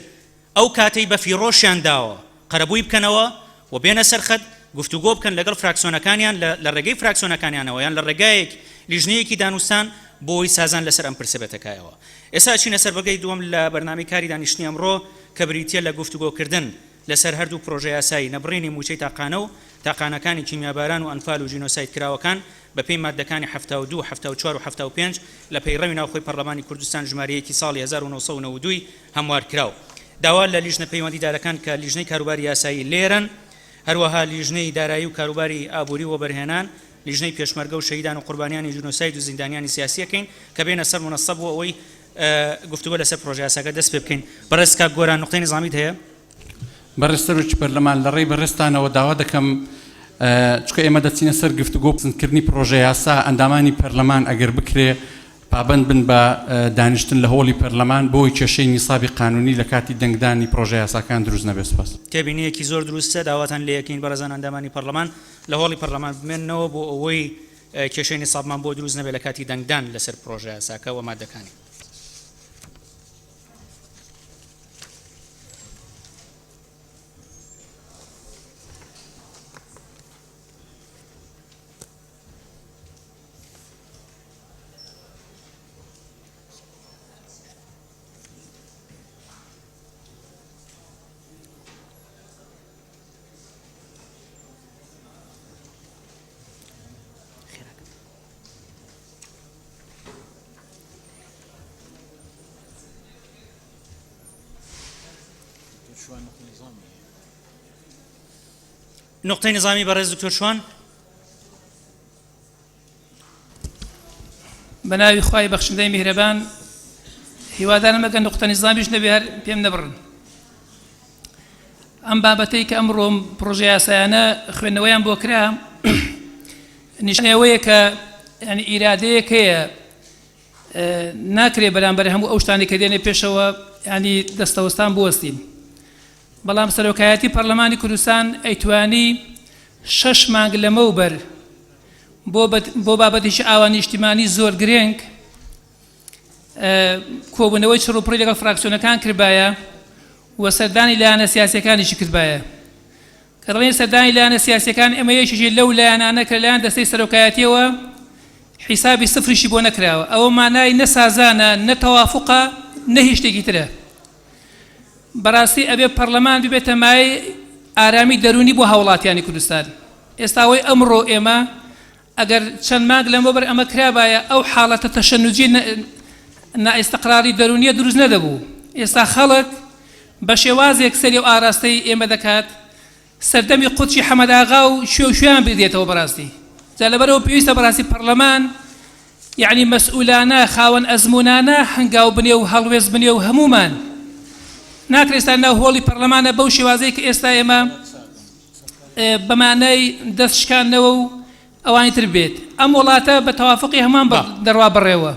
ئەو کاتەی بە فیڕۆشیان داوە قەرەبووی بکەنەوە و بێنە سەر خەت، گفتوگۆ بکەن لەگەڵ فراکسیۆنەکانیان لە ڕێگەی فراکسیۆنەکانیانەوە یان لە ڕێگایەک لیژنەیەکی دانوستان بۆ ئەوەی سازان لەسەر ئەم پرسە بێتە کایەوە. ئێستا ئەچینە سەر بڕگەی دووەم لە بەرنامەی کاری دانیشتنی ئەمڕۆ کە بریتییە لە گفتوگۆکردن لەسەر هەردوو پرۆژەیاسای نەبڕینی مووچەی تاقانە و تاقانەکانی کیمیاباران و ئەنفال و جینۆساید کراوەکان بەپێی ماددەکانی 72، 74 و 75 لە پەیڕەوی ناوخۆی پەڕلەمانی کوردستان ژمارە یەکی ساڵی 1992 ی هەموارکراو. داوا لە لیژنە پەیوەندیدارەکان کە لیژنەی کاروباری یاسایی لێرەن، هەروەها لیژنەی دارایی و کاروباری ئابووری و وەبەرهێنان، لیژنەی پێشمەرگە و شەهیدان و قوربانیانی جینۆساید و زیندانیانی سیاسی ئەکەین کە بێنە سەر مونەسە بۆ ئەوەی گفتوگۆ لەسەر پرۆژەیاساکە دەست پێ بکەین. بەڕێز کاک گۆران نوقتەی نیزامیت هەیە؟ بەڕێز سەرۆکی پەرلەمان لە ڕێی بەڕێزتانەوە داوا دەکەم چونکە ئێمە دەچینە سەر گفتوگۆ و پسندکردنی پرۆژەیاسا ئەندامانی پەرلەمان ئەگەر بکرێ پابەند بن بە دانیشتن لە هۆڵی پەرلەمان بۆی کێشەی نیسابی قانونی لە کاتی دەنگدانی پرۆژەیاساکان دروست نەبێت. سوپاس. تێبینییەکی زۆر دروستە، داواتان لێ ئەکەین بەڕێزان ئەندامانی پەڕلەمان لە هۆڵی پەڕلەمان بمێننەوە بۆ ئەوەی کێشەی نیسابمان بۆ دروست نەبێت لە کاتی دەنگدان لەسەر پڕۆژەیاساکە و مادەکانی. نقطەی نظامی بەڕێز دکتۆر شوان. بە ناوی خوای بەخشندەی میهرەبان هیوادارم ئەگەر نوقتە نیزامیش نەبێ هەر پێم نەبڕن ئەم بابەتەی کە ئەمڕۆ پرۆژە یاسایانە خوێندنەوەیان بۆ کرا نیشانەی ئەوەیە کە یعنی ئیرادەیەک هەیە ناکرێ بەرامبەر هەموو ئەو شتانەی کە دێنێ پێشەوە ینی دەستەوەستان بوەستین بەڵام سەرۆکایەتی پەرلەمانی کوردستان ئەیتوانی شەش مانگ لەمەوبەر بۆ بابەتێکی ئاوا نیشتیمانی زۆر گرنگ کۆبوونەوەی چڕوپڕی لەگەڵ فراکسیۆنەکان کردبایە و سەردانی لایەنە سیاسیەکانیشی کردبایە. کە دەڵێین سەردانی لایەنە سیاسیەکان ئێمە یەکێکی لەو لایەنانە کە لەلایەن دەستەی سەرۆکایەتیەوە حیسابی سفریشی بۆ نەکراوە ئەوە مانای نە سازانە نە تەوافقە نە هیچ شتێکی ترە. بەڕاستی ئەبێ پەڕلەمان ببێتە مایەی ئارامی دەروونی بۆ هاوڵاتیانی کوردستان. ئێستا ئەوەی ئەمڕۆ ئێمە ئەگەر چەند مانگ لەمەوبەر ئەمە کرابایە ئەو حاڵەتە تەشەنوجی نائیستقراری دەروونیە دروست نەدەبوو. ئێستا خەڵک بە شێوازێک سەری و ئاراستەی ئێمە دەکات سەردەمی قودسی حەمەداغا و کوێ و کوێیان بیردێتەوە بەڕاستی جا لەبەرئەوە پێویستە بەڕاستی پەڕلەمان یەعنی مەسئولانە خاوەن ئەزموونانە هەنگاو بنێ و هەڵوێست بنێ و هەموومان ناکرێ ئێستا ناو هۆڵی پەڕلەمانە بەو شێوازەی کە ئێستا ئێمە بەمانای دەست شکاندنەوە و ئەوانی تر بێت ئەم وڵاتە بە تەوافقی هەمووان دەڕوا بەڕێوە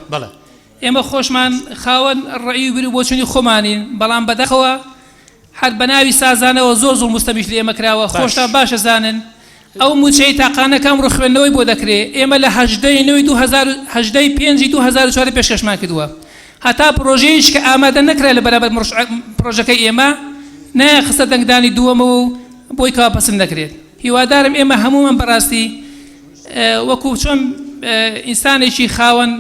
ئێمە خۆشمان خاوەن ڕەئی و بیر و بۆچوونی خۆمانین بەڵام بەداخەوە هەر بەناوی سازانەوە زۆر زوڵم و ستەمیش لە ئێمە کراوە خۆشتان باش ئەزانن ئەو موچەی تاقانە کە ئەمڕۆ خوێندنەوەی بۆ دەکرێ ئێمە لە 18 ی نۆی 2018 ی پێنجی 2004 پێشکەشمان کردووە هەتا پرۆژەیەکیش کە ئامادە نەکرا لە بەرامبەر پرۆژەکەی ئێمە نایان خستە دەنگدانی دووەمەوە و بۆی کەوا پەسند نەکرێت هیوادارم ئێمە هەموومان بەڕاستی وەکو چۆن ئینسانێکی خاوەن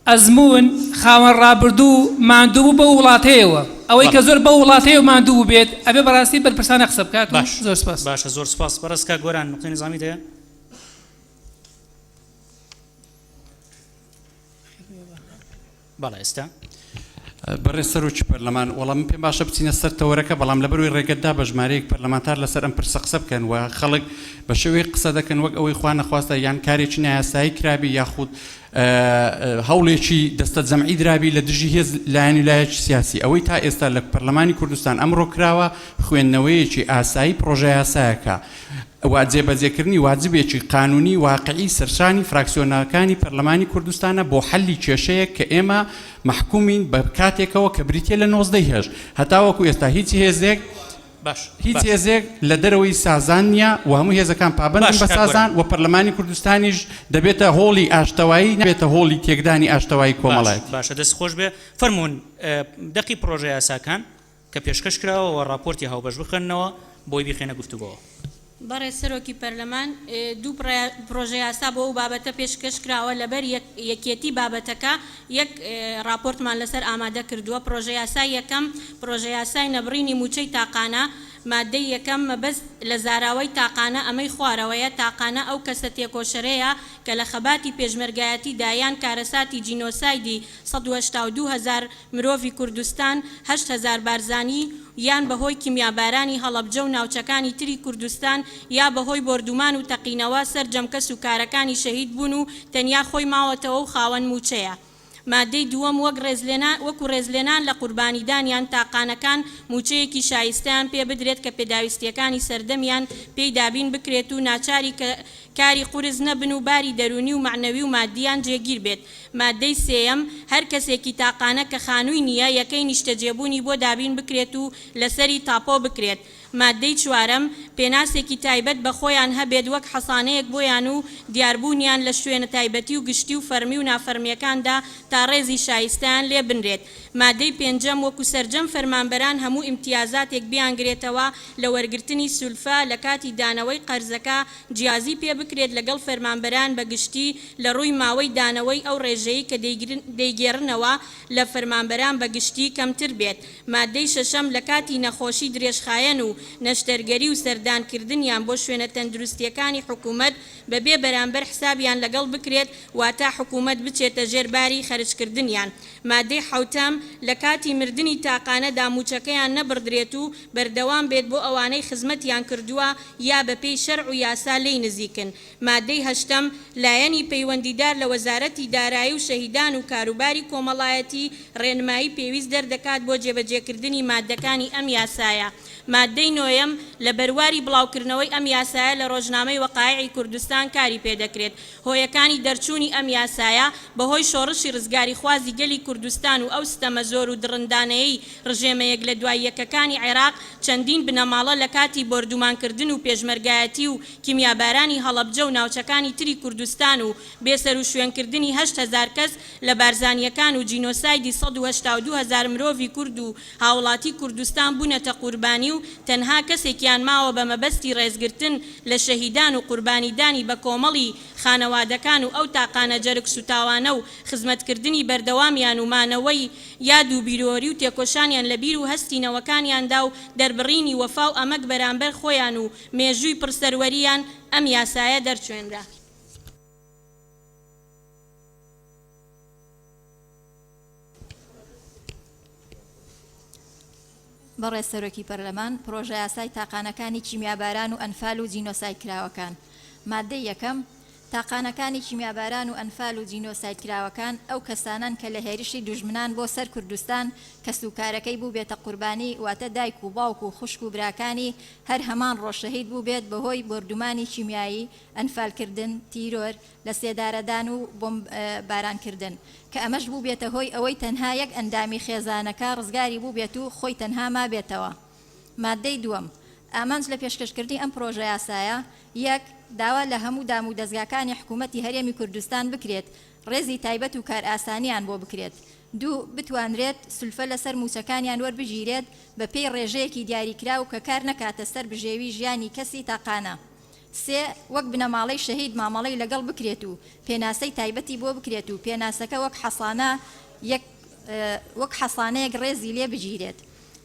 ئەزموون، خاوەن ڕابردوو، ماندوو بوو بەو وڵاتەیەوە، ئەوەی کە زۆر بەو وڵاتەیەوە ماندوو بووبێت، ئەبێ بەڕاستی بەرپرسانە قسە بکات و باش زۆر سپاس. باشە زۆر سپاس بەڕێز کاک گۆران نوقتەی نیزامیت هەیە؟ بەڵێ ئێستا. بەڕێز سەرۆکی پەرلەمان، وەڵا من پێم باشە بچینە سەر تەوەرەکە، بەڵام لەبەروەی ڕێگەت دا بە ژمارەیەک پەرلەمانتار لەسەر ئەم پرسە قسە بکەن و خەڵک بە شێوەیەک قسە دەکەن وەک ئەوەی خوا نەخواستە یان کارێکی نایاسایی کرابی یاخود هەوڵێکی دەستەجەمعی درابی لە دژی هێز لایەن و لایەکی سیاسی. ئەوەی تا ئێستا لە پەرلەمانی کوردستان ئەمڕۆ کراوە خوێندنەوەیەکی ئاسایی پڕۆژەیاسایەکە و جێبەجێکردنی واجبێکی قانونی واقعی سەرشانی فراکسیۆنەکانی پەرلەمانی کوردستانە بۆ حەلی کێشەیەک کە ئێمە مەحکومین بە کاتێکەوە کە بریتیە لە 19 ی هەشت هەتاوەکو ئێستا هیچ هێزێک باش هیچ باش. هێزێک لە دەرەوەی سازان نییە و هەموو هێزەکان پابەندن باش بە کاک سازان گۆران. و پەرلەمانی کوردستانیش دەبێتە هۆڵی ئاشتەوایی نابێتە هۆڵی تێکدانی ئاشتەوایی باش کۆمەڵایەتی. باشە دەست خۆش بێ فەرموون دەقی پڕۆژە یاساکان کە پێشکەش کراوە و ڕاپۆرتی هاوبەش بخوێننەوە بۆی بیخەینە گفتوگۆوە. بەڕێز سەرۆکی پەرلەمان، دوو پڕۆژەیاسا بۆ ئەو بابەتە پێشکەش کراوە، لەبەر یەکێتی بابەتەکە یەک ڕاپۆرتمان لەسەر ئامادە کردووە. پڕۆژەیاسای یەکەم، پڕۆژەیاسای نەبڕینی مووچەی تاقانە، ماددەی یەکەم، مەبەست لە زاراوەی تاقانە ئەمەی خوارەوەیە، تاقانە ئەو کەسە تێکۆشەرەیە کە لە خەباتی پێشمەرگایەتیدا یان کارەساتی جینۆسایدی 182 هەزار مرۆڤی کوردستان، 8000 بارزانی، یان بە هۆی کیمیابارانی هەڵەبجە و ناوچەکانی تری کوردستان یا بە هۆی بۆردومان و تەقینەوە سەرجەم کەس و کارەکانی شەهید بوون و تەنیا خۆی ماوەتەوە و خاوەن مووچەیە. مادەی دووەم، وەک ڕێزلێنان وەکو ڕێزلێنان لە قوربانیدانیان تاقانەکان مووچەیەکی شایستەیان پێ بدرێت کە پێداویستییەکانی سەردەمیان پێی دابین بکرێت و ناچاری کە کاری قورس نەبن و باری دەروونی و مەعنەوی و مادییان جێگیر بێت. ماددەی سێیەم، هەر کەسێکی تاقانە کە خانووی نییە، یەکەی نیشتەجێبوونی بۆ دابین بکرێت و لەسەری تاپۆ بکرێت. ماددەی چوارەم، پێناسێکی تایبەت بە خۆیان هەبێت وەک حەسانەیەک بۆیان و دیاربوونیان لە شوێنە تایبەتی و گشتی و فەرمی و نافەرمییەکاندا تا ڕێزی شایستەیان لێ بنرێت. مادەی پێنجەم، وەکو سەرجەم فەرمانبەران هەموو ئیمتیازاتێک بیانگرێتەوە لە وەرگرتنی سولفە لە کاتی دانەوەی قەرزەکە جیازی پێ بکرێت لەگەڵ فەرمانبەران بە گشتی لە ڕووی ماوەی دانەوەی ئەو ڕێژەی کە دەیگێڕنەوە لە فەرمانبەران بە گشتی کەمتر بێت. مادەی شەشەم، لە کاتی نەخۆشی درێژخایەن و نەشتەرگەری و سەردان کردنیان بۆ شوێنە تەندروستیەکانی حکومەت بە بێ بەرامبەر حسابیان لەگەڵ بکرێت واتە حکومەت بچێتە ژێر باری خەرجکردنیان. مادەی حەوتەم، لە کاتی مردنی تاقانەدا مووچەکەیان نەبڕدرێت و بەردەوام بێت بۆ ئەوانەی خزمەتیان کردووە یا بە پێی شەرع و یاسا لێی نزیکن. مادەی هەشتەم، لایەنی پەیوەندیدار لە وەزارەتی دارایی و شەهیدان و کاروباری کۆمەڵایەتی ڕێنمایی پێویست دەردەکات بۆ جێبەجێکردنی ماددەکانی ئەم یاسایە. ماددەی نۆیەم، لە بەرواری بڵاوکردنەوەی ئەم یاسایە لە ڕۆژنامەی وەقایعی کوردستان کاری پێدەکرێت. هۆیەکانی دەرچوونی ئەم یاسایە، بەهۆی شۆڕشی ڕزگاریخوازی گەلی کوردستان و ئەو ستەمە زۆر و دڕندانەیەی ڕژێمە یەک لە دوای یەکەکانی عێراق، چەندین بنەماڵە لە کاتی بۆردومانکردن و پێشمەرگایەتی و کیمیابارانی هەڵەبجە و ناوچەکانی تری کوردستان و بێسەروشوێنکردنی 8000 کەس لە بارزانییەکان و جینۆسایدی 182 هەزار مرۆڤی کورد و هاوڵاتی کوردستان بوونەتە قوربانی و تەنها کەسێکیان. ڕۆژێکیان ماوە بە مەبەستی ڕێزگرتن لە شەهیدان و قوربانیدانی بە کۆمەڵی خانەوادەکان و ئەو تاقانە جەرگ سوتاوانە و خزمەتکردنی بەردەوامیان و مانەوەی یاد و بیرۆری و تێکۆشانیان لە بیر و هەستی نەوەکانیاندا و دەربڕینی وەفا و ئەمەک بەرامبەر خۆیان و مێژووی پڕ سەروەریان ئەم یاسایە دەرچوێنرا. بەڕێز سەرۆکی پەرلەمان، پرۆژەیاسای تاقانەکانی کیمیاباران و ئەنفال و جینۆسایدکراوەکان، ماددەی یەکەم، تاقانەکانی کیمیاباران و ئەنفال و جینۆسایدکراوەکان ئەو کەسانەن کە لە هێرشی دوژمنان بۆ سەر کوردستان کەسوکارەکەی بووبێتە قوربانی واتە دایک و باوک و خوشک و براکانی هەر هەمان ڕۆژ شەهید بووبێت بەهۆی بۆردومانی کیمیایی، ئەنفالکردن، تیرۆر، لە سێدارەدان و بۆمب باران کردن، کە ئەمەش بووبێتە هۆی ئەوەی تەنها یەک ئەندامی خێزانەکە ڕزگاری بووبێت و خۆی تەنها مابێتەوە. ماددەی دووەم، ئامانج لە پێشکەشکردنی ئەم پرۆژەیاسایە، یەک. داوا لە هەموو دام و دەزگاکانی حکوومەتی هەرێمی کوردستان بکرێت ڕێزی تایبەت و کارئاسانییان بۆ بکرێت. دوو. بتوانرێت سولفە لەسەر مووچەکانیان وەربگیرێت بە پێی ڕێژەیەکی دیاریکراو کە کار نەکاتە سەر بژێوی ژیانی کەسی تاقانە. سێ، وەک بنەماڵەی شەهید مامەڵەی لەگەڵ بکرێت و پێناسەی تایبەتی بۆ بکرێت و پێناسەکە وەک حەسانە یەک وەک حەسانەیەک ڕێزی لێ بگیرێت.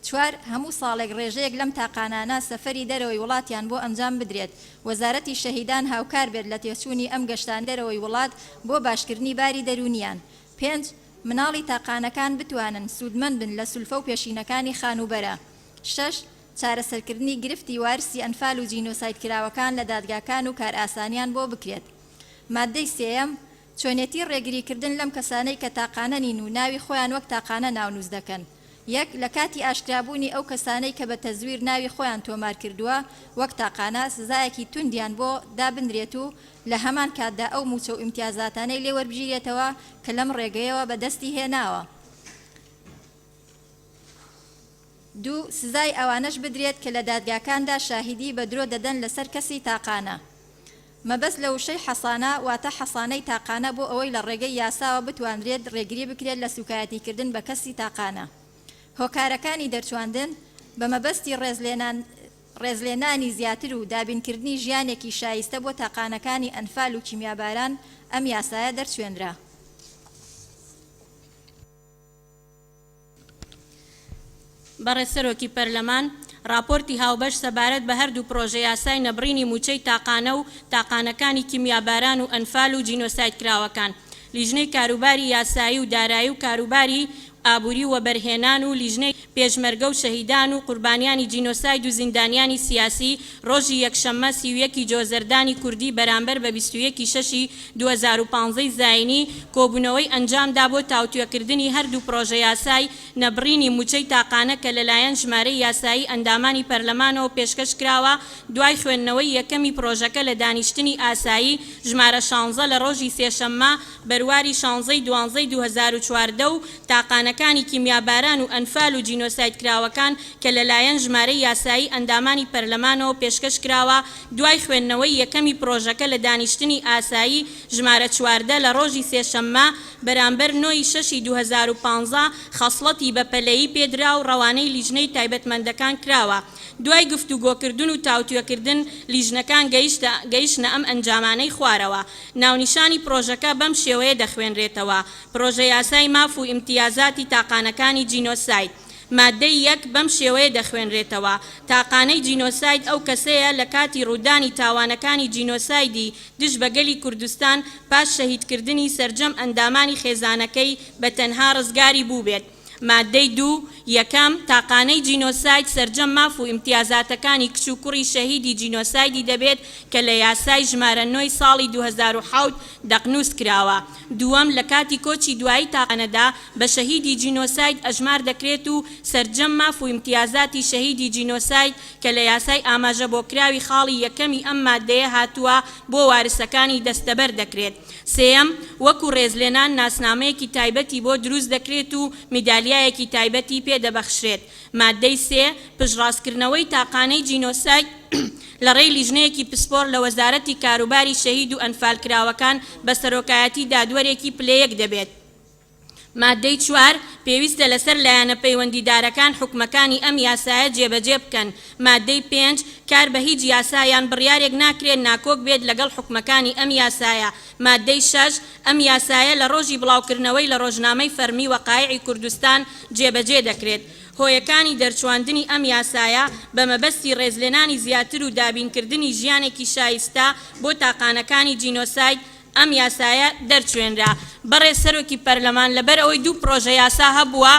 چوار، هەموو ساڵێک ڕێژەیەک لەم تاقانانە سەفەری دەرەوەی وڵاتیان بۆ ئەنجام بدرێت، وەزارەتی شەهیدان هاوکار بێت لە تێچوونی ئەم گەشتانەی دەرەوەی وڵات بۆ باشکردنی باری دەروونیان. پێنج، مناڵی تاقانەکان بتوانن سوودمەند بن لە سولفە و پێشینەکانی خانووبەرە. شەش، چارەسەرکردنی گرفتی وارسی ئەنفال و جینۆسایدکراوەکان لە دادگاکان و کارئاسانیان بۆ بکرێت. ماددەی سێیەم، چۆنێتی ڕێگریکردن لەم کەسانەی کە تاقانە نین و ناوی خۆیان وەک تاقانە ناونووس دەکەن. یەک، لە کاتی ئاشکرابوونی ئەو کەسانەی کە بە تەزویر ناوی خۆیان تۆمار کردووە وەک تاقانە، سزایەکی توندیان بۆ دابنرێت و لە هەمان کاتدا ئەو مووچە و ئیمتیازاتانەی لێ وەربگیرێتەوە کە لەم ڕێگەیەوە بە دەستی هێناوە. دوو، سزای ئەوانەش بدرێت کە لە دادگاکاندا شاهیدی بە درۆ دەدەن لەسەر کەسی تاقانە. مەبەست لە وشەی حەسانە واتە حەسانەی تاقانە بۆ ئەوەی لە ڕێگەی یاساوە بتوانرێت ڕێگری بکرێت لە سوکایەتیکردن بە کەسی تاقانە. هۆکارەکانی دەرچواندن بە مەبەستی ڕێزلێنان ڕێزلێنانی زیاتر و دابینکردنی ژیانێکی شایستە بۆ تاقانەکانی ئەنفال و کیمیاباران ئەم یاسایە دەرچوێنرا. بەڕێز سەرۆکی پەرلەمان، ڕاپۆرتی هاوبەش سەبارەت بە هەردوو پڕۆژەیاسای نەبڕینی مووچەی تاقانە و تاقانەکانی کیمیاباران و ئەنفال و جینۆسایدکراوەکان، لیژنەی کاروباری یاسایی و دارایی و کاروباری ئابووری و وەبەرهێنان و لیژنەی پێشمەرگە و شەهیدان و قوربانیانی جینۆساید و زیندانیانی سیاسی ڕۆژی یەکشەممە 31 ی جۆزەردانی کوردی بەرامبەر بە 21 ی شەشی 2015 ی زاینی کۆبوونەوەی ئەنجامدا بۆ تاوتوێکردنی هەردوو پڕۆژەیاسای نەبڕینی مووچەی تاقانە کە لەلایەن ژمارەی یاسایی ئەندامانی پەرلەمانەوە پێشکەش کراوە دوای خوێندنەوەی یەکەمی پڕۆژەکە لە دانیشتنی ئاسایی ژمارە شانزە لە ڕۆژی سێشەممە بەرواری شانزەی دوانزەی 2014 و تاقانەکانی کیمیاباران و ئەنفال و جینۆسایدکراوەکان کە لەلایەن ژمارەی یاسایی ئەندامانی پەرلەمانەوە پێشکەش کراوە دوای خوێندنەوەی یەکەمی پڕۆژەکە لە دانیشتنی ئاسایی ژمارە 14 لە ڕۆژی سێشەممە بەرامبەر نۆ ی شەشی 2015 خەسڵەتی بەپەلەیی پێدرا و ڕەوانەی لیژنەی تایبەتمەندەکان کراوە. دوای گفتوگۆکردن و تاوتوێکردن لیژنەکان گەیشتە گەیشتنە ئەم ئەنجامانەی خوارەوە. ناونیشانی پڕۆژەکە بەم شێوەیە دەخوێنرێتەوە، پڕۆژەیاسای ماف و ئیمتیازاتی تاقانەکانی جینۆساید. ماددەی یەک بەم شێوەیە دەخوێنرێتەوە، تاقانەی جینۆساید ئەو کەسەیە لە کاتی ڕوودانی تاوانەکانی جینۆسایدی دژ بە گەلی کوردستان پاش شەهیدکردنی سەرجەم ئەندامانی خێزانەکەی بە تەنها ڕزگاری بووبێت. ماددەی دوو، یەکەم، تاقانەی جینۆساید سەرجەم ماف و ئیمتیازاتەکانی کچ و کوڕی شەهیدی جینۆسایدی دەبێت کە لە یاسای ژمارە نۆی ساڵی 2007 دەقنووس کراوە. دووەم، لە کاتی کۆچی دوایی تاقانەدا بە شەهیدی جینۆساید ئەژمار دەکرێت و سەرجەم ماف و ئیمتیازاتی شەهیدی جینۆساید کە لە یاسای ئاماژەبۆکراوی خاڵی یەکەمی ئەم ماددەیە هاتووە بۆ وارسەکانی دەستەبەر دەکرێت. سێیەم، وەکو ڕێزلێنان ناسنامەیەکی تایبەتی بۆ دروست دەکرێت و میدالیایەکی تایبەتی پێ دەبەخشرێت. ماددەی سێ، پشتڕاستکردنەوەی تاقانەی جینۆساید لە ڕێی لیژنەیەکی پسپۆڕ لە وەزارەتی کاروباری شەهید و ئەنفالکراوەکان بە سەرۆکایەتی دادوەرێکی پلە یەک دەبێت. ماددەی چوار، پێویستە لەسەر لایەنە پەیوەندیدارەکان حوکمەکانی ئەم یاسایە جێبەجێ بکەن. ماددەی پێنج، کار بە هیچ یاسا یان بڕیارێک ناکرێت ناکۆک بێت لەگەڵ حوکمەکانی ئەم یاسایە. ماددەی شەش، ئەم یاسایە لە ڕۆژی بڵاوکردنەوەی لە ڕۆژنامەی فەرمی وەقایعی کوردستان جێبەجێ دەکرێت. هۆیەکانی دەرچواندنی ئەم یاسایە بە مەبەستی ڕێزلێنانی زیاتر و دابینکردنی ژیانێکی شایستە بۆ تاقانەکانی جینۆساید ئەم یاسایە دەرچوێنرا. بەڕێز سەرۆکی پەرلەمان لەبەر ئەوەی دوو پڕۆژە یاسا هەبووە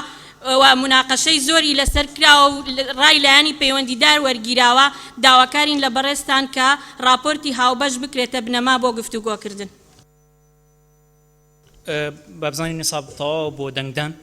و موناقەشەی زۆری لەسەر کراوە و ڕای لایەنی پەیوەندیدار وەرگیراوە، داواکارین لە بەڕێزتان کە ڕاپۆرتی هاوبەش بکرێتە بنەما بۆ گفتوگۆکردن. با بزانین نیساب تەواوە بۆ دەنگدان.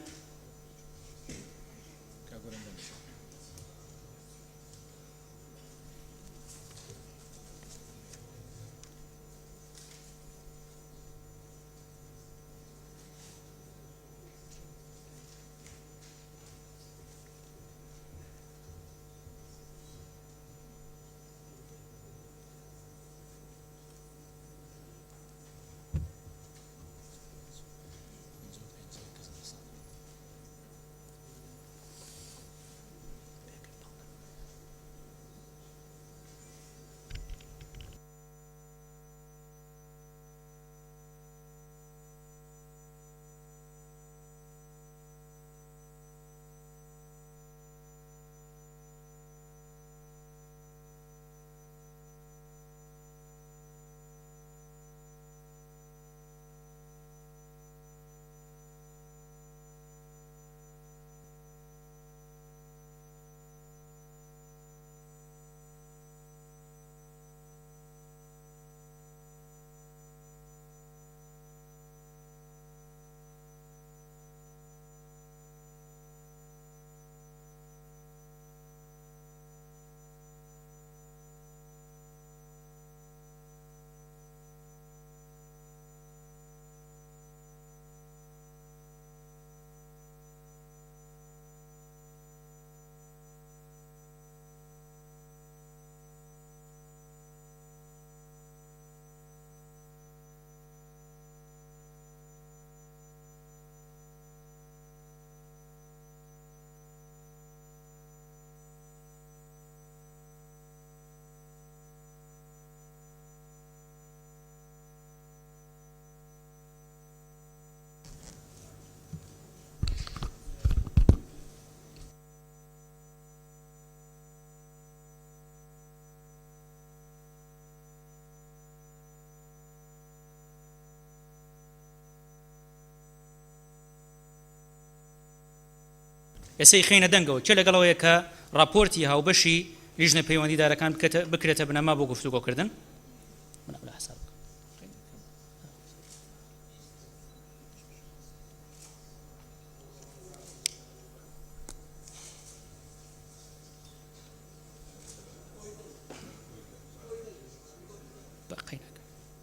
ئێستا ئیخەینە دەنگەوە، کێ لەگەڵ ئەوەیە کە ڕاپۆرتی هاوبەشی لیژنە پەیوەندیدارەکان بکرێتە بنەما بۆ گفتوگۆکردن؟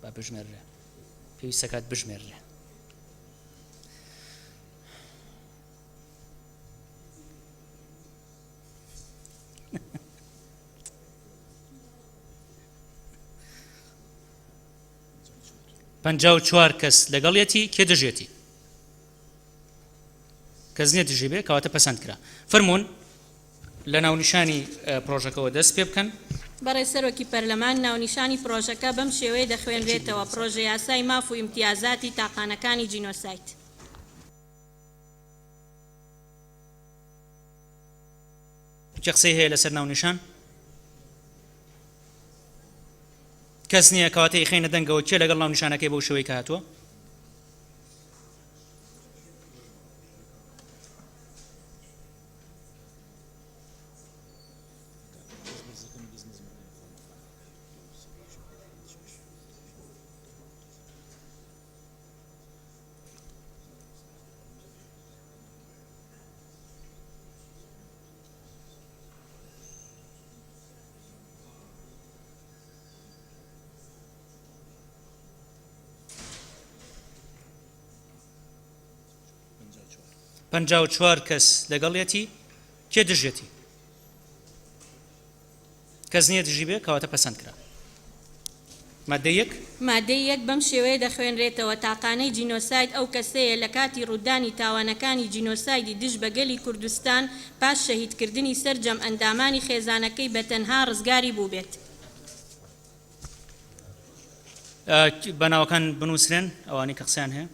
با بژمێررێ پێویستەکات بژمێررێ. 54 کەس لەگەڵیەتی کێ دژێتی کەس نیە دژی بێ کەواتە پەسەند کرا فەرموون لە ناونیشانی پرۆژەکەوە دەست پێ بکەن. بەڕێز سەرۆکی پەرلەمان، ناونیشانی پرۆژەکە بەم شێوەیە دەخوێنرێتەوە، پرۆژەیاسای ماف و ئیمتیازاتی تاقانەکانی جینۆساید. کێ قسەی هەیە لەسەر ناونیشان؟ کەس نییە، کەواتە ئیخەینە دەنگەوە کێ لەگەڵ ناونیشانەکەی بەو شێوەی کە هاتووە؟ 54 کەس لەگەڵیەتی کێ دژێتی کەس نییە دژی بێ کەواتە پەسەند کرا. ماددەی یەک. ماددەی یەک بەم شێوەیە دەخوێنرێتەوە، تاقانەی جینۆساید ئەو کەسەیە لە کاتی ڕوودانی تاوانەکانی جینۆسایدی دژ بە گەلی کوردستان پاش شەهیدکردنی سەرجەم ئەندامانی خێزانەکەی بە تەنها ڕزگاری بووبێت. با ناوەکان بنووسرێن ئەوانەی کە قسەیان هەیە.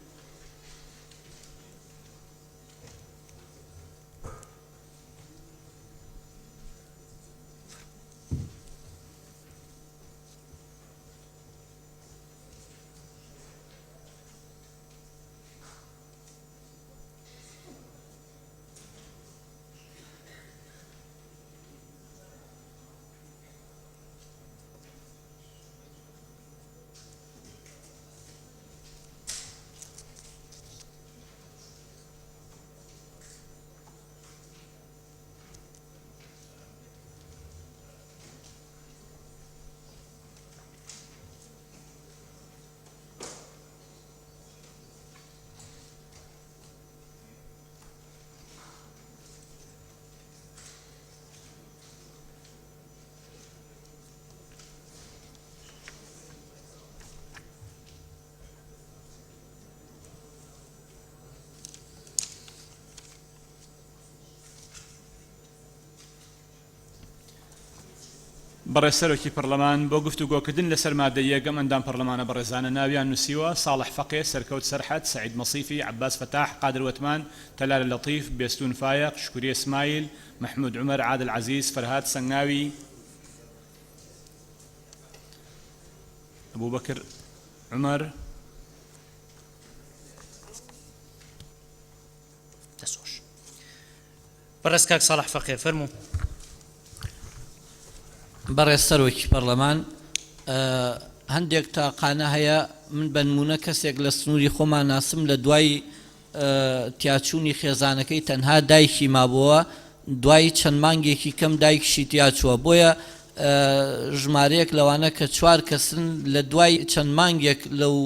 بەڕێز سەرۆکی پەڕلەمان، بۆ گفتوگۆکردن لەسەر مادەی یەک ئەم ئەندام پەڕلەمانە بەڕێزانە ناویان نووسیوە، ساڵح فەقێ، سەرکەوت سەرحەد، سەعید مەسیفی، عەباس فەتاح، قادر وەتمان، تەلار لەتیف، بێستوون فایەق، شکوریە سمایل، مەحمود عومەر، عادل عەزیز، فەرهاد سەنگاوی، ئەبوبەکر عومەر. دەست خۆش. بەڕێز کاک ساڵح فەقێ فەرموو. بەڕێز سەرۆکی پەڕلەمان هەندێک تاقانە هەیە من بەنمونە کەسێک لە سنوری خۆمان ناسم لە دوای تیاچوونی خێزانەکەی تەنها دایکی مابۆوە دوای چەند مانگێکی کەم دایکشی تیاچووە بۆیە ژمارەیەک لەوانە کە چوار کەسن لە دوای چەند مانگێک لەو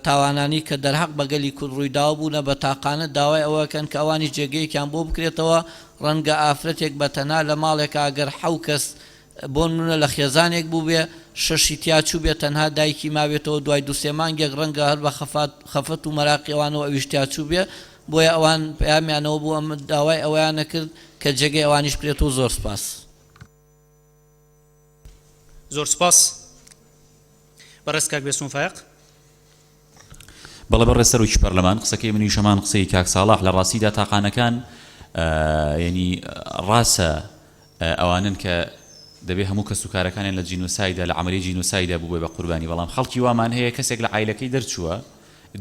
تاوانانەی کە دەرهەق بە گەلی کورد ڕوویداوە بوونە بە تاقانە داوای ئەوە ئەکەن کە ئەوانیش جێگەیەکیان بۆ بکرێتەوە ڕەنگە ئافرەتێک بە تەنها لە ماڵێکا گەر حەو کەس بۆ نمونە لە خێزانێک بووبێ شەشی تیا چووبێ تەنها دایکی مابێتەوە دوای دوو سێ مانگێک ڕەنگە هەر بە خەفات خەفەت و مەراقی ئەوانەوە ئەویش تیا چووبێ بۆیە ئەوان پەیامیانەوە بوو ئەم داوای ئەوەیان ئەکرد کە جێگەی ئەوانیش بکرێتەوە زۆر سوپاس. زۆر سوپاس. بەڕێز کاک بێستوون فایەق. بەڵێ بەڕێز سەرۆکی پەرلەمان، قسەکەی منیش هەمان قسەی کاک ساڵح، لە ڕاستیدا تاقانەکان یەنی ڕاستە ئەوانەن کە دەبێ هەموو کەسوکارەکانیان لە جینۆسایدا لە عەمەلیەی جینۆسایدا بووبێ بە قوربانی، بەڵام خەڵکی وامان هەیە کەسێک لە عایلەکەی دەرچووە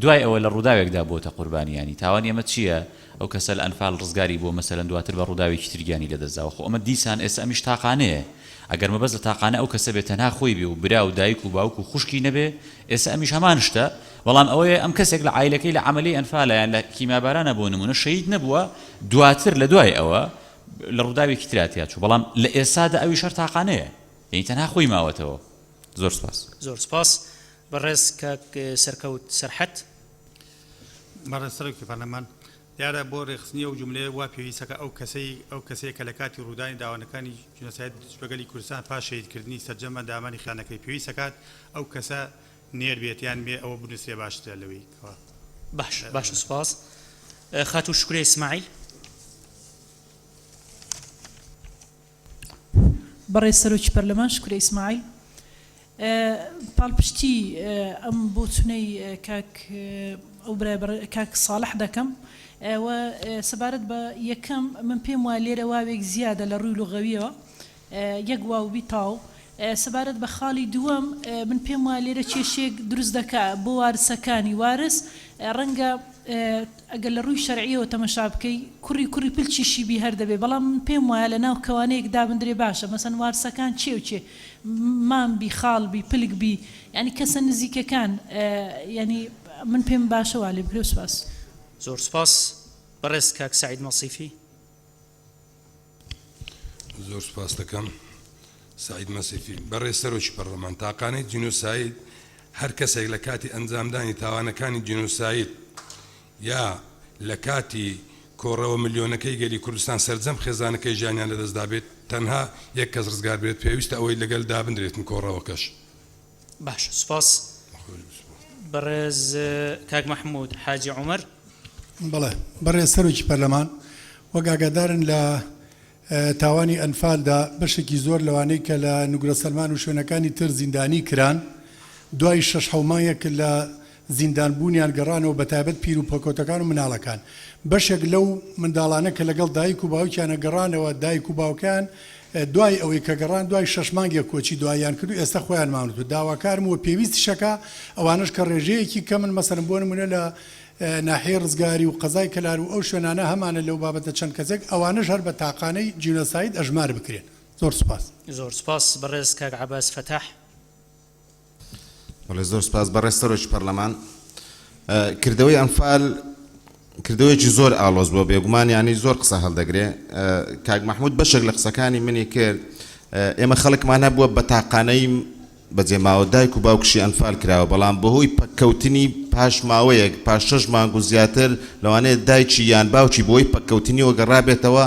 دوای ئەوە لە ڕووداوێکدا بووەتە قوربانی یانی تاوانی ئەمە چییە ئەو کەسە لە ئەنفال ڕزگاری بووە مەسەلەن دواتر بە ڕووداوێکی تر گیانی لەدەست داوە خۆ ئەمە دیسان ئێستا ئەمیش تاقانەیە ئەگەر مەبەست لە تاقانە ئەو کەسە بێ تەنها خۆی بێ و برا و دایک و باوک و خوشکی نەبێ ئێستا ئەمیش هەمان شتە بەڵام ئەوەیە ئەم کەسێک لە عایلەکەی لە عەمەلیەی ئەنفالە یان لە کیمیابارانە بۆ نموونە شەهید نەبووە دواتر لە دوای ئەوە لە ڕووداوێکی ترا تیا چوو بەڵام لە ئێستادا ئەویش هەر تاقانەیە یانی تەنها خۆی ماوەتەوە زۆر سوپاس. زۆر سوپاس. بەڕێز کاک سەرکەوت سەرحەد. بەڕێز سەرۆکی پەرلەمان، دیارە بۆ رێکخستنی ئەو جوملەیە وا پێویستە کە ئەو کەسەی ئەو کەسەیە کە لە کاتی روودانی داوانەکانی جینۆساید دژ بە گەلی کوردستان پاش شەهیدکردنی سەرجەم ئەندامانی خێزانەکەی پێویست دەکات ئەو کەسە نێر بێت یان مێ ئەوە بنووسرێ باشترە لەوەی کەوا باش باشە سوپاس. خاتوو شوکریە ئیسماعیل. بەڕێز سەرۆکی پەرلەمان شوکرە ئیسماعیل پاڵپشتی ئەم بۆچونەی کاک ئەو برای بەڕێ کاک ساڵح دەکەم و سەبارەت بە یەکەم من پێم وایە لێرە واوێک زیادە لە ڕووی لوغەویەوە یەک واو بی تاو سەبارەت بە خاڵی دووەم من پێم وایە لێرە کێشەیەک دروست دەکا بۆ وارسەکانی وارس ڕەنگە ئەگەر لە ڕووی شەرعیەوە تەمەشا بکەی کوڕی کوڕی پلچیشی بی هەر دەبێ بەڵام من پێم وایە لە ناو کەوانەیەک دابندرێ باشە مەسەن وارسەکان کێ و کێ مام بی خاڵ بی پلک بی یانی کەسە نزیکەکان یانی من پێم باشە وا لێ بکرێ و سوپاس. زۆر سوپاس بەڕێز کاک سەعید مەسیفی. زۆر سوپاست دەکەم. سەعید مەسیفی، بەڕێز سەرۆکی پەڕڵەمان، تاقانەی جینۆساید هەر کەسێک لە کاتی ئەنجامدانی تاوانەکانی جینۆساید یا لە کاتی کۆڕەوە ملیۆنەکەی گەلی کوردستان سەرجەم خێزانەکەی ژیانیان لەدەستدابێت تەنها یەک کەس ڕزگار بێت پێویستە ئەوەی لەگەل دابنرێتن کۆڕەوەکەش. باشە سوپاس بەڕێز کاک مەحمود حاجی عومەر. بەڵێ بەڕێز سەرۆکی پەرلەمان، وەک ئاگادارن لە تاوانی ئەنفالدا بەشێکی زۆر لەوانەی کە لە نوگرە سەلمان و شوێنەکانی تر زیندانی کران دوای شەش حەو مانگێک لە زیندان بوونیان گەڕانەوە بەتایبەت پیر و پەکەوتەکان و مناڵەکان بەشێک لەو منداڵانە کە لەگەڵ دایک و باوکیانە گەڕانەوە دایک و باوکیان دوای ئەوەی کە گەڕان دوای شەش مانگێک کۆچی دواییان کرد و ئێستا خۆیان ماونەتەوە داواکارم و پێویستیشەکا ئەوانەش کە ڕێژەیەکی کەمن مەسەلەن بۆ نمونە لە ناحیەی ڕزگاری و قەزای کەلار و ئەو شوێنانە هەمانە لەو بابەتە چەند کەسێک ئەوانەش هەر بە تاقانەی جینۆساید ئەژمار بکرێن زۆر سوپاس. زۆر سوپاس بەڕێز کاک عەباس فەتاح. بەڵێ زۆر سپاس بەڕێز سەرۆکی پەرلەمان. کردەوەی ئەنفال کردەوەیەکی زۆر ئاڵۆز بووە بێگومان یانی زۆر قسە هەڵدەگرێ کاک مەحمود بەشێک لە قسەکانی منی کرد ئێمە خەڵکمان هەبووە بە تاقانەی بەجێماوە دایک و باوکشی ئەنفال کراوە بەڵام بەهۆی پەککەوتنی پاش ماوەیەک پاش شەش مانگ و زیاتر لەوانەیە دایکی یان باوکی بۆی پەککەوتنیەوە گەڕابێتەوە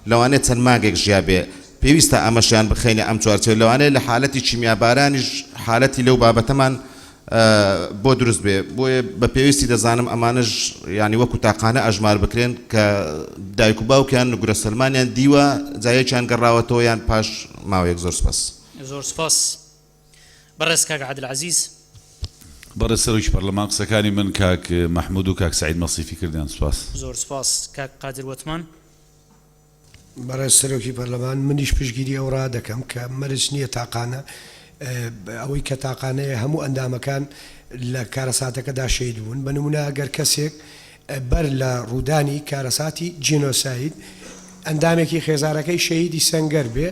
لەوانەیە چەند مانگێک ژیابێ پێویستە ئەمەشیان بخەینە ئەم چوارچێوە، لەوانەیە لە حالەتی کیمیابارانیش حالەتی لەو بابەتەمان بۆ دروست بێ، بۆیە بە پێویستی دەزانم ئەمانەش یانی وەکو تاقانە ئەژمار بکرێن کە دایک و باوکیان نوگرە سەلمانیان دیوە جا یەکیان گەڕاوەتەوە یان پاش ماوەیەک. زۆر سوپاس. زۆر سوپاس بەڕێز کاک عادل عەزیز. بەڕێز سەرۆکی پەرلەمان قسەکانی من کاک مەحمود و کاک سەعید مەسیفی کردیان سوپاس. زۆر سوپاس کاک قادر وەتمان. بەڕێز سەرۆکی پەرلەمان، منیش پشتگیری ئەو ڕا دەکەم کە مەرج نییە تاقانە، ئەوەی کە تاقانەیە هەموو ئەندامەکان لە کارەساتەکەدا شەهید بوون. بە نموونە ئەگەر کەسێک بەر لە ڕوودانی کارەساتی جینۆساید ئەندامێکی خێزانەکەی شەهیدی سەنگەر بێ،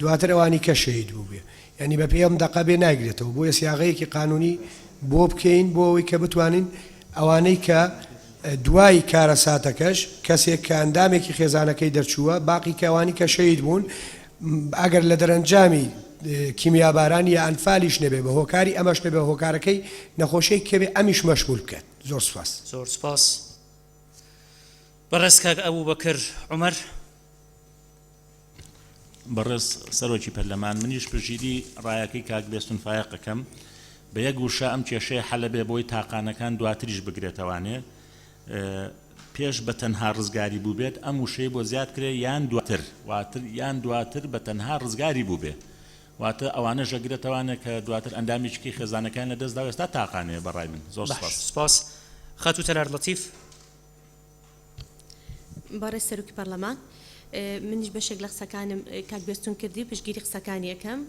دواتر ئەوانی کە شەهید بووبێ، یانی بە پێی ئەم دەقە بێ نایگرێتەوە. بۆیە سیاغەیەکی قانوونی بۆ بکەین بۆ ئەوەی کە بتوانین ئەوانەی کە دوای کارەساتەکەش کەسێک کە ئەندامێکی خێزانەکەی دەرچووە، باقی کەوانی کە شەهید بوون، ئەگەر لە دەرەنجامی کیمیاباران یا ئەنفالیش نەبێ بە هۆکاری ئەمەش نەبێ هۆکارەکەی نەخۆشیی کەبێ ئەمیش مەشمول بکات. زۆر سوپاس. زۆر سوپاس بەڕێز کاک ئەبوبەکر عومەر. بەڕێز سەرۆکی پەرلەمان، منیش پشتگیری ڕایەکەی کاک بێستون فایەق ئەکەم. بە یەک وشە ئەم کێشەیە حەلە بێ بۆی تاقانەکان دواتریش بگرێتەوانێ پێش بە تەنها ڕزگاری بووبێت ئەم وشەی بۆ زیاد کرێ یان دواتر واتر یان دواتر بە تەنها ڕزگاری بووبێ واتە ئەوانەش ئەگرێتەوانێ کە دواتر ئەندامێکی کەی خێزانەکەیان لە دەست داوە ئێستا تاقانەیە بە ڕای من زۆر باش سپاس. سپاس خاتوو تەلار لەتیف. بەڕێز سەرۆکی پەرلەمان، منیش بەشێک لە قسەکانم کاک بێستون کردی و پشتگیری قسەکانی ئەکەم،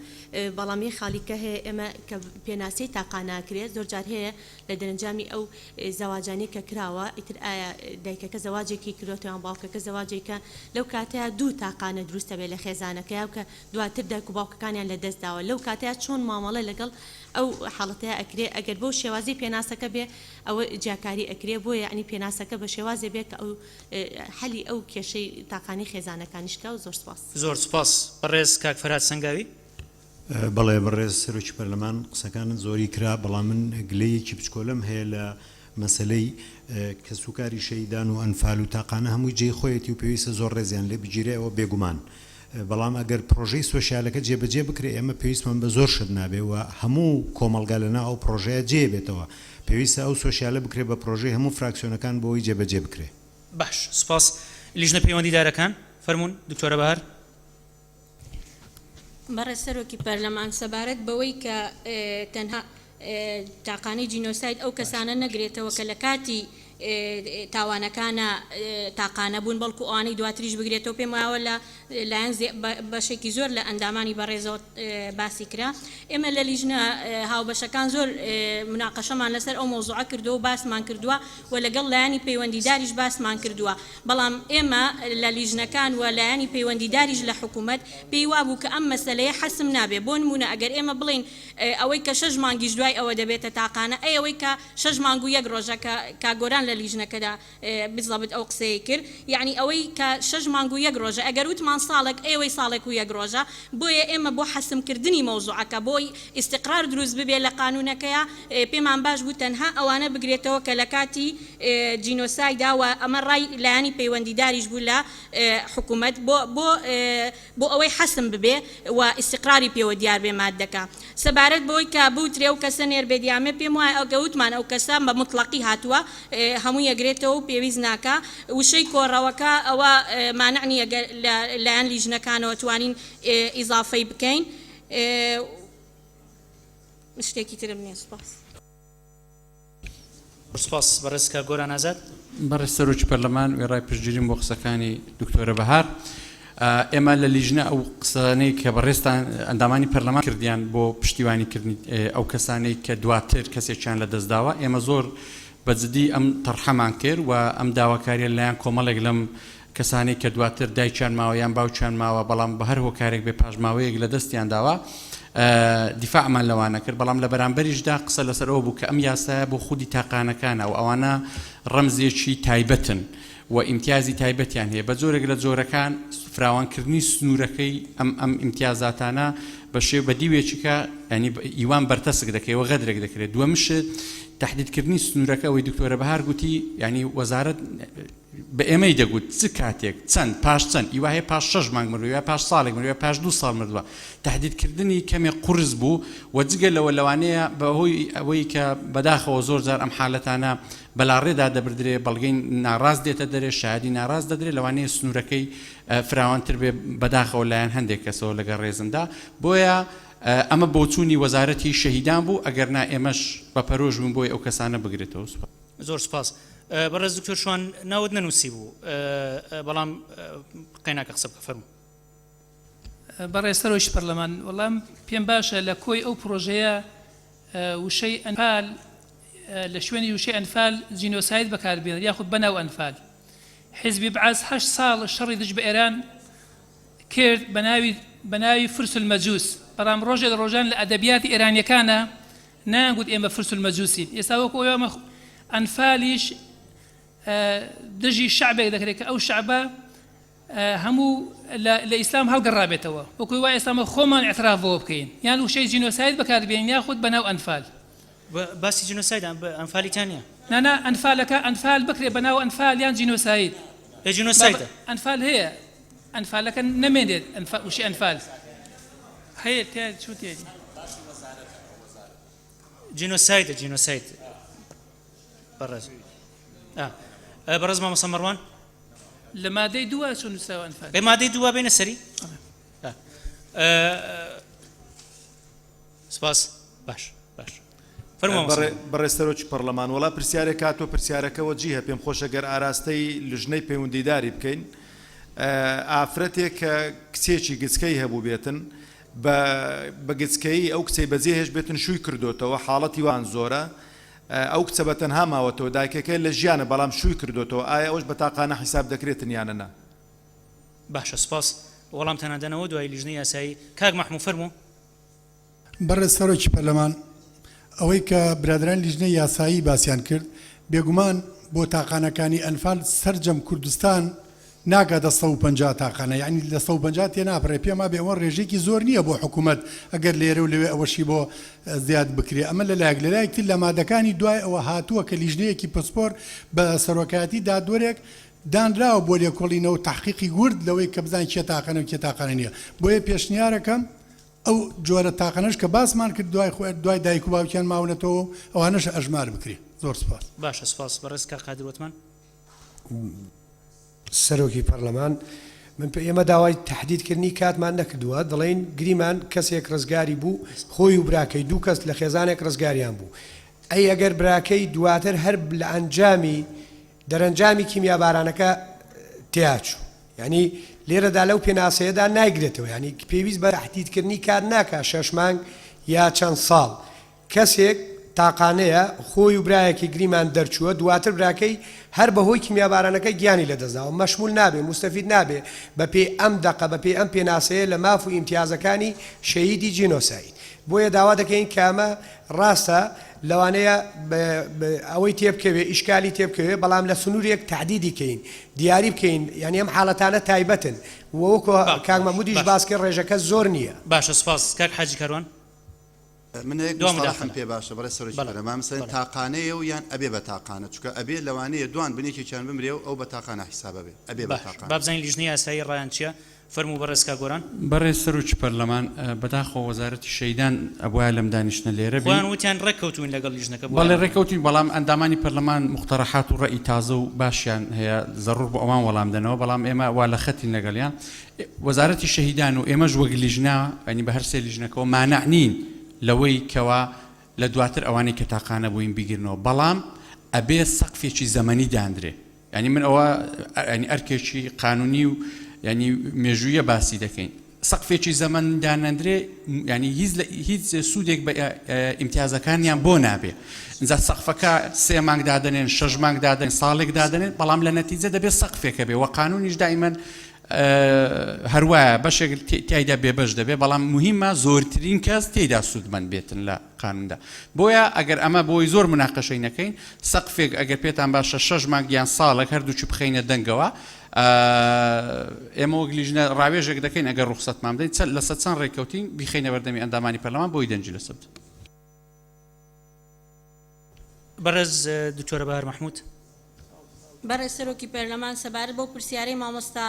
بەڵام یەک خاڵی کە هەیە ئێمە کە پێناسەی تاقا ناکرێت زۆر جار هەیە لە دەرەنجامی ئەو زەواجانەی کە کراوە ئیتر ئایا دایکەکە زەواجێکی کردۆتەوە یان باوکەکە زەواجێکە لەو کاتەیا دوو تاقانە دروست ئەبێت لە خێزانەکەیا و کە دواتر دایک و باوکەکانیان لە دەست داوە لەو کاتەیا چۆن مامەڵە لەگەڵ ئەو حاڵەتەیا ئەکرێ ئەگەر بەو شێوازەی پێناسەکە بێ ئەوە جیاکاری ئەکرێ بۆیە یەعنی پێناسەکە بە شێوازێ بێ کە ئەو حەلی ئەو کێشەی تاقانی خێزانەکانیش کا و زۆر سپاس. زۆر سوپاس بەڕێز کاک فەرهاد سەنگاوی. بەڵێ بەڕێز سەرۆکی پەرلەمان قسەکانت زۆری کرا بەڵام من گلەیەکی بچکۆلەم هەیە لە مەسەلەی کەسوکاری شەهیدان و ئەنفال و تاقانە هەمووی جێی خۆیەتی و پێویستە زۆر ڕێزیان لێ بگیرێ ئەوە بێگومان بەڵام ئەگەر پڕۆژەی سۆشیالەکە جێبەجێ بکرێ ئێمە پێویستمان بە زۆر شت نابێ و هەموو کۆمەڵگا لەناو ئەو پڕۆژەیە جێ بێتەوە پێویستە ئەو سۆشیالە بکرێ بە پڕۆژەی هەموو فراکسیۆنەکان بۆ ئەوەی جێبەجێ بکرێ. باش سوپاس. لیژنە پەیوەندیدارەکان فەرموون دکتۆرە بەهار. بەڕێز سەرۆکی پەرلەمان سەبارەت بەوەی کە تەنها تاقانەی جینۆساید ئەو کەسانە نەگرێتەوە کە لە کاتی تاوانەکانە تاقانە بوون بەڵکو ئەوانەی دواتریش بگرێتەوە پێم وایە لە لایەن بەشێکی زۆر لە ئەندامانی بەڕێزەوە باسی کرا ئێمە لە لیژنە هاوبەشەکان زۆر مناقەشەمان لەسەر ئەو مەوزوعە کردووە و باسمان کردووە و لەگەڵ لایەنی پەیوەندیداریش باسمان کردووە بەڵام ئێمە لە لیژنەکان و لایەنی پەیوەندیداریش لە حکوومەت پێی وابوو کە ئەم مەسەلەیە حەسم نابێ بۆ نموونە ئەگەر ئێمە بڵێین ئەوەی کە شەش مانگیش دوای ئەوە دەبێتە تاقانە ئەی ئەوەی کە شەش مانگ و یەک ڕۆژە کە کاک گۆران لە لیژنەکەدا بزەبت ئەو قسەیەی کرد یەعنی ئەوەی کە شەش مانگ و یەک ڕۆژە ئەگەر وتمان. ئەوان ساڵێک ئێوەی ساڵێک و یەک ڕۆژە بۆیە ئێمە بۆ حەسم کردنی مەوزوعەکە بۆی ئیستقرار دروست ببێ لە قانونەکەیا پێمان باش بوو تەنها ئەوانە بگرێتەوە کە لە کاتی جینۆسایدا و ئەمە ڕای لایەنی پەیوەندیداریش بوو لە حکومەت بۆ بۆ بۆ ئەوەی حەسم ببێ و ئیستیقراری پێوە دیار بێ ماددەکە. سەبارەت بەوەی کە بوترێ ئەو کەسە نێر بێت یا مێ پێم وایە ئەگە وتمان ئەو کەسە بە موتڵەقی هاتووە هەمووی ئەگرێتەوە و پێویست ناکا وشەی کۆڕەوەکە ئەوە مانع نییە گەر لە لایەن لیژنەکانەوە توانین ئیزافەی بکەین. شتێکی ترم نییە سوپاس. سوپاس بەڕێز کاک گۆران ئازاد. بەڕێز سەرۆکی پەرلەمان وێڕای پشتگیریم بۆ قسەکانی دکتۆرە بەهار ئێمە لە لیژنە ئەو قسانەی کە بەڕێزتان ئەندامانی پەرلەمان کردیان بۆ پشتیوانی کردنی ئەو کەسانەی کە دواتر کەسێکیان لە دەستداوە ئێمە زۆر بە جدی ئەم تەرحەمان کرد و ئەم داواکاریە لەلایەن کۆمەڵێک لەم کەسانەی کە دواتر دایکیان ماوە یان باوکیان ماوە بەڵام بە هەر هۆکارێک بێ پاش ماوەیەک لە دەستیان داوە دیفاعمان لەوانە کرد بەڵام لە بەرامبەریشدا قسە لەسەر ئەوە بوو کە ئەم یاسایە بۆ خودی تاقانەکانە و ئەوانە ڕەمزێکی تایبەتن و ئیمتیازی تایبەتیان هەیە بە جۆرێک لە جۆرەکان فراوانکردنی سنوورەکەی ئەم ئەم ئیمتیازاتانە بە شێ بە دیوێکیکە ینی ئیوان بەرتەسک دەکەی و غەدرێک دەکرێت دووەم شت تهدیدکردنی سنوورەکە ئەوەی دکتۆرە بەهار گوتی ینی وەزارەت بە ئێمەی دەگوت چ کاتێک، چەند، پاش چەند، ئی وا هەیە پاش شەش مانگ مردووە، ئی وا پاش ساڵێک مردووە، ئی وا پاش دوو ساڵ مردووە. تەهدیدکردنی کەمێک قورس بوو و جگە لەوە لەوانەیە بە هۆی ئەوەی کە بەداخەوە زۆر جار ئەم حالەتانە بەلاڕێدا دەبردرێ، بەڵگەی ناڕاست دێتە دەرێ، شایەدی ناڕاست دەدرێ، لەوانەیە سنوورەکەی فراوانتر بێ بەداخەوە لایەن هەندێک کەسەوە لەگەڵ ڕێزمدا. بۆیە ئەمە بۆچوونی وەزارەتی شەهیدان بوو، ئەگەرنا ئێمەش بە پەرۆش بووین بۆی ئەو کەسانە بگرێتەوە. سوپاس. زۆر سوپاس. بەڕێز دکتۆر شوان ناوت نەنووسی بوو بەڵام قەیناکە قسە بکە فەرموو. بەڕێز سەرۆکی پەرلەمان وەڵام پێم باشە لە کۆی ئەو پرۆژەیە وشەی ئەنفال لە شوێنی وشەی ئەنفال جینۆساید بەکاربێنرێت یاخود بەناو ئەنفال حیزبی بەعس هەشت ساڵ شەڕی دژ بە ئێران کرد بەناوی بەناوی فرس المەجوس بەڵام ڕۆژێ لە ڕۆژان لە ئەدەبیاتی ئێرانیەکانە نایانگوت ئێمە فرس المەجوسین ئێستا وەکو ئەوەی ئەمە ئەنفالیش دژی شەعبێک دەکرێت کە ئەو شەعبە هەموو لە ئیسلام هەڵگەڕابێتەوە وەکو وا ئێستا ئەمە خۆمان اعتراف بەوە بکەین یان وشەی جینۆساید بەکاربێنین یاخود بەناو ئەنفال. باسی جینۆساید ئەنفالی تیا نییە. نا نا ئەنفالەکە ئەنفال بکرێ بەناو ئەنفال یان جینۆساید. ئێ جینۆسایدە. ئەنفال هەیە ئەنفالەکە نەمێنێت وشەی ئەنفال هەیە تیا چوو تێ. جینۆسایدە جینۆساید بەڕێز بەڕێز مامۆستا مەڕوان. لە مادەی دووە چۆن نووسراوە ئەنفال؟ ئێ مادەی دووە بێنە سەری. سپاس باش باش بەڕێز سەرۆکی پەڕلەمان وەڵا پرسیارێک هاتووە پرسیارەکە وەجیهە پێم خۆشە گەر ئاراستەی لژنەی پەیوەندیداری بکەین ئافرەتێک کە کچێکی گچکەی هەبوو بێتن بە بە گچکەیی ئەو کچەی بەجێ هێشت بێتن شووی کردۆتەوە حاڵەتی وان زۆرە ئەو کچە بە تەنها ماوەتەوە دایکەکەی لە ژیانە بەڵام شووی کردۆتەوە ئایا ئەوش بە تاقانە حیساب دەکرێتن یانە نا؟ باشە سوپاس وەڵامتان ئەدەنەوە دوای لیژنەی یاسایی کاک مەحموو فەرموو. بەڕێز سەرۆکی پەرلەمان، ئەوەی کە برادەرانی لیژنەی یاسایی باسیان کرد، بێگومان بۆ تاقانەکانی ئەنفال سەرجەم کوردستان ناگاتە 150 تاقانە، یەعنی لە 150 تێناپەڕێ، پێم وابێ ئەوە ڕێژەیەکی زۆر نییە بۆ حکوومەت ئەگەر لێرە و لەوێ ئەوەشی بۆ زیاد بکرێ، ئەمە لە لایەک، لە لایەکی تر لە مادەکانی دوای ئەوە هاتووە کە لیژنەیەکی پسپۆر بە سەرۆکایەتی دادوەرێک دانراوە بۆ لێکۆڵینەوە و تەحقیقی ورد لەوەی کە بزانین کێ تاقانە و کێ تاقانە نییە، بۆیە پێشنیارەکەم ئەو جۆرە تاقانەش کە باسمان کرد دوای خۆ دوای دایک و باوکیان ماونەتەوە و ئەوانەش ئەژمار بکرێ. زۆر سوپاس. باشە سوپاس بەڕێز کاک قادر وەتمان. سەرۆکی پەرلەمان، من پێ ئێمە داوای تەحدید کردنی کاتمان نەکردووە، دەڵێین گریمان کەسێک ڕزگاری بوو، خۆی و براکەی دوو کەس لە خێزانێک ڕزگاریان بوو، ئەی ئەگەر براکەی دواتر هەر لە ئەنجامی دەرەنجامی کیمیابارانەکە تیاچوو، یانی لێرەدا لەو پێناسەیەدا نایگرێتەوە، یانی پێویست بە تەحدیدکردنی کات ناکا شەش مانگ یا چەند ساڵ، کەسێک تاقانەیە خۆی و برایەکی گریمان دەرچووە دواتر براکەی هەر بەهۆی کیمیابارانەکە گیانی لەدەستداوە مەشمول نابێ موستەفید نابێ بەپێی ئەم دەقە بەپێی ئەم پێناسەیە لە ماف و ئیمتیازەکانی شەهیدی جینۆساید بۆیە داوا دەکەین کە ئەمە ڕاستە. لەوانەیە ئەوەی تێبکەوێ ئیشکالی تێبکەوێ بەڵام لە سنوورێک تەحدیدی کەین دیاری بکەین یانی ئەم حاڵەتانە تایبەتن و وەکو کاک مەحمودیش باس کرد ڕێژەکە زۆر نییە. باشە سوپاس کاک حاجی کاروان. من یەک دوا مستەڵەحم مداخەلە. پێ باشە بەڕێز سەرۆکی بەڵێ پەرلەمان مەسەلەن بەڵێ. تاقانەیە و یان ئەبێ بە تاقانە چونکە ئەبێ لەوانەیە دوان بن یەکێکیان بمرێ و ئەو بە تاقانە حیساب ئەبێ ئەبێ بە باش تاقانە. با بزانین لیژنەی یاسایی ڕایان چیە فەرموو بەڕێز کاک گۆران. بەڕێز سەرۆکی پەرلەمان، بەداخەوە وەزارەتی شەهیدان ئەبوایە لەم دانیشتنە لێرە بین. خۆیان وتیان ڕێککەوتووین لەگەڵ لیژنەکە بۆیان بەڵێ نەهاتن. ڕێککەوتووین، بەڵام ئەندامانی پەرلەمان موقتەڕەحات و ڕەئی تازە و باشیان هەیە، زەڕوور بۆ ئەوان وەڵام دەنەوە، بەڵام ئێمە وا لە خەتین لەگەڵیان. وەزارەتی شەهیدان و ئێمەش وەک لیژنە، یانی بە هەر سێ لیژنەکەوە مانع نین لەوەی کەوا لە دواتر ئەوانەی کە تاقانە بووین بیگرنەوە، بەڵام ئەبێ سەقفێکی زەمەنی داندرێ. یانی من ئەوە یانی ئەرکێکی قانونی و یانی مێژوویە باسی دەکەین سەقفێکی زەمەن دانەندرێ یانی هیچ هیچ سوودێک بە ئیمتیازەکانیان بۆ نابێ ئینجا سەقفەکە سێ مانگ دادەنێن شەش مانگ دادەن ساڵێک دادەنێن بەڵام لە نەتیجە دەبێت سەقفێکە بێ وە قانونیش دائیمەن هەروایە بەشێک تایدا بێبەش دەبێ بەڵام مهمە زۆرترین کەس تێدا سوودمەند بێتن لە قانوندا بۆیە ئەگەر ئەمە بۆی زۆر مناقەشەی نەکەین سەقفێک ئەگەر پێتان باشە شەش مانگ یان ساڵێک هەردووکی بخەینە دەنگەوە ئێمە وەک لیژنە ڕاوێژێک دەکەین ئەگەر ڕوخسەتمان بدەین چەند لەسەر چەند ڕێککەوتین بیخەینە بەردەمی ئەندامانی پەرلەمان بۆی دەنگی لەسەر بدەن. بەڕێز دکتۆرە بەهار مەحمود. بەڕێز سەرۆکی پەرلەمان سەبارەت بەو پرسیارەی مامۆستا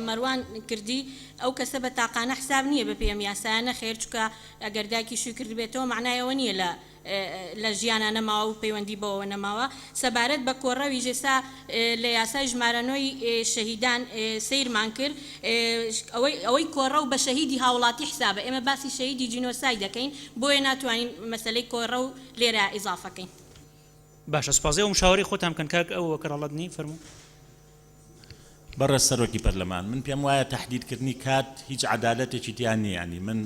مەروان کردی ئەو کەسە بە تاقانە حساب نییە بەپێی ئەم یاسایە نەخێر چونکە ئەگەر دایکی شووی کردبێتەوە مەعنای ئەوە نییە لە لە ژیانا نەماوە و پەیوەندی بەوەوە نەماوە سەبارەت بە کۆڕەویش ئێستا لە یاسای ژمارە نۆی شەهیدان سەیرمان کرد ئەوەی ئەوەی کۆڕەو بە شەهیدی هاوڵاتی حسابە ئێمە باسی شەهیدی جینۆساید دەکەین بۆیە ناتوانین مەسەلەی کۆڕەو لێرە ئیزافەکەین. باشە سوپاس ئێوە مشاوەرەی خۆتان بکەن کاک ئەوبەکر ەڵەدنی فەرموو. بەڕێز سەرۆکی پەرلەمان من پێم وایە تەحدید کردنی کات هیچ عەدالەتێکی تیا نیە یانی من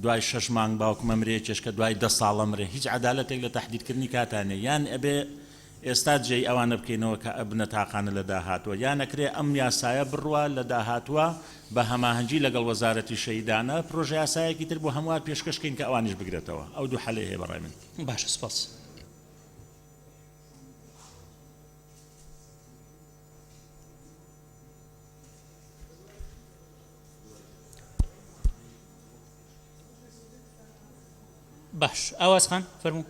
دوای شەش مانگ باوکم ئەمرێ یەکێشکە دوای دە ساڵ ئەمرێ هیچ عەدالەتێک لە تەحدید کردنی کاتا نیە یان ئەبێ ئێستا جێی ئەوانە بکەینەوە کە ئەبنە تاقانە لە داهاتوە یان ئەکرێ ئەم یاسایە بڕوا لە داهاتوە بە هەماهەنگی لەگەڵ وەزارەتی شەهیدانە پرۆژە یاسایەکی تر بۆ هەموار پێشکەش کەین کە ئەوانیش بگرێتەوە ئەو دوو حەلەی هەیە بەڕای من. باشە سپاس. باش ئاواز خان فەرموو.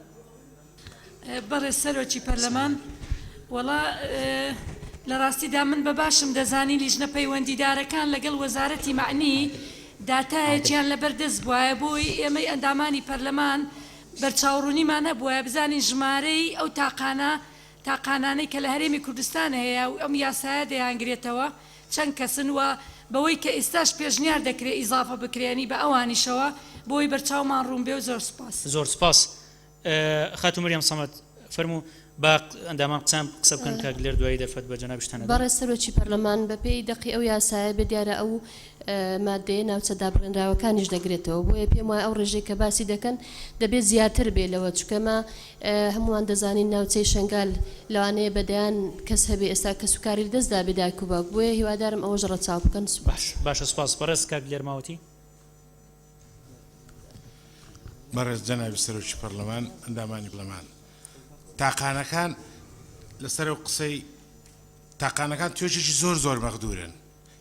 بەڕێز سەرۆکی پەرلەمان، وەڵا لە ڕاستیدا من بە باشم دەزانی لیژنە پەیوەندیدارەکان لەگەڵ وەزارەتی مەعنی داتایەکیان لەبەر دەست بوایە بۆی ئێمەی ئەندامانی پەرلەمان بەرچاوڕوونیمان هەبوایە بزانین ژمارەی ئەو تاقانە تاقانانەی کە لە هەرێمی کوردستان هەیە و ئەم یاسایە دەیانگرێتەوە چەند کەسن و بەوەی کە ئیستاش پێشنیار دەکرێ ئیزافە بکرێ یانی بە ئەوانیشەوە بۆی بەرچاومان ڕوون بێ و زۆر سوپاس. زۆر سوپاس خاتوو مریەم سەمەد فەرموو با ئەندامان قسەیان قسە بکەن کاک دلێر دوایی دەرفەت بە جەنابیشتان ئەدەم. بەڕێز سەرۆکی پەرلەمان، بەپێی دەقی ئەو یاسایە بێ دیارە ئەو ماددەیە ناوچە دابڕێنراوەکانیش دەگرێتەوە بۆیە پێم وایە ئەو ڕێژەی کە باسی دەکەن دەبێت زیاتر بێ لەوە چونکە ئێمە هەمووان دەزانین ناوچەی شەنگال لەوانەیە بە دەیان کەس هەبێ ئێستا کەسوکاری لەدەست دابێ دایک و باوک بۆیە هیوادارم ئەوەش ڕەچاو بکەن سوپاس. باشە سوپاس بەڕێز کاک دلێر ماوەتی. بەڕێز جەنابی سەرۆکی پەرلەمان، ئەندامانی پەرلەمان، تاقانەکان لەسەر ئەو قسەی تاقانەکان توێژێکی زۆر زۆر مەغدورن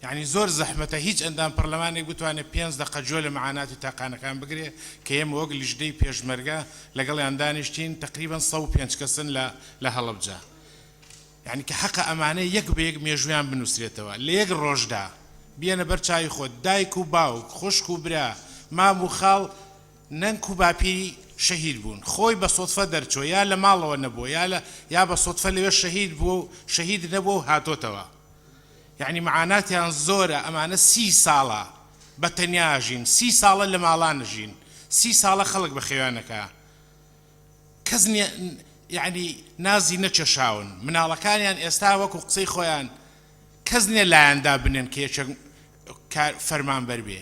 یعنی زۆر زەحمەتە هیچ ئەندام پەرلەمانێک بتوانێت پێنج دەقە گوێ لە معاناتی تاقانەکان بگرێ کە ئێمە وەک لیژنەی پێشمەرگە لەگەڵیان دانیشتین تقریبا 105 کەسن لە لە هەڵەبجە یانی کە حەقە ئەمانە یەک بە یەک مێژوویان بنووسرێتەوە، لە یەک ڕۆژدا بیەنە بەر چاوی خۆت، دایک و باوک، خوشک و برا، مام و خاڵ، نەنک و باپیری شەهید بوون، خۆی بە سوتفە دەرچووە یا لە ماڵەوە نەبووە یا لە یا بە سوتفە لەوێ شەهید بووە و شەهید نەبووە و هاتۆتەوە. یانی معاناتیان زۆرە، ئەمانە سی ساڵە بە تەنیا ئەژین، سی ساڵە لە ماڵان ئەژین، سی ساڵە خەڵک بەخێویان ئەکا. کەس نیە یەعنی نازی نەکێشاون مناڵەکانیان ئێستا وەکو قسەی خۆیان کەس نیە لایان دابنێن کە یەکێک کار فەرمانبەر بێ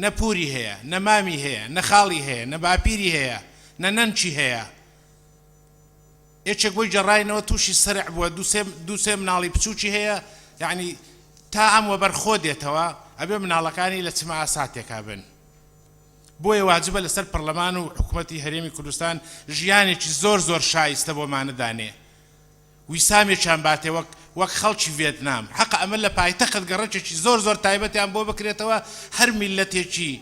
نە پوری هەیە نە مامی هەیە نە خاڵی هەیە نە باپیری هەیە نە نەنکی هەیە یەکێک بۆی گەڕاینەوە تووشی سەرع بووە دووسێ دووسێ مناڵی بچووکی هەیە یعنی تا ئەم وەبەر خۆ دێتەوە ئەبێ مناڵەکانی لە چ مەئاساتێکا بن. بۆیە واجبە لەسەر پەڕلەمان و حکومەتی هەرێمی کوردستان ژیانێکی زۆر زۆر شایستە بۆمانە دانێ ویسامێکیان باتێ وەک وەک خەڵکی ڤێتنام حەقە ئەمە لە پایتەخت گەڕەکێکی زۆر زۆر تایبەتیان بۆ بکرێتەوە هەر میللەتێکی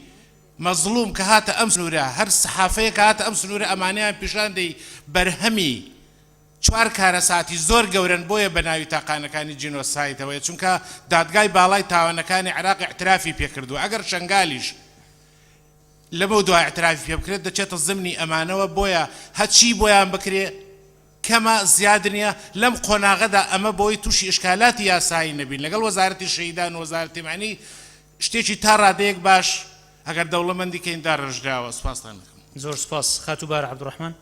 مەزڵوم کە هاتە ئەم سنوورە هەر سەحافەیەک کە هاتە ئەم سنوورە ئەمانەیان پیشان دەی بەرهەمی چوار کارەساتی زۆر گەورەن بۆیە بەناوی تاقانەکانی جینۆسایدەوەیە چونکە دادگای باڵای تاوانەکانی عێراق ئیعترافی پێکردووە ئەگەر شەنگالیش لەمەو دوا ئیعترافی پێ بکرێت دەچێتە زمنی ئەمانەوە بۆیە هەچی بۆیان بکرێ کەمە زیاد نیە لەم قۆناغەدا ئەمە بۆی توشی ئیشکالاتی یاسایی نەبین لەگەڵ وەزارەتی شەهیدان و وەزارەتی مەعنی شتێکی تا ڕادەیەک باش ئەگەر دەوڵەمەندی کەین داڕێژراوە سوپاستان دەکەم. زۆر سوپاس خاتوو بارە عەبدولڕەحمان.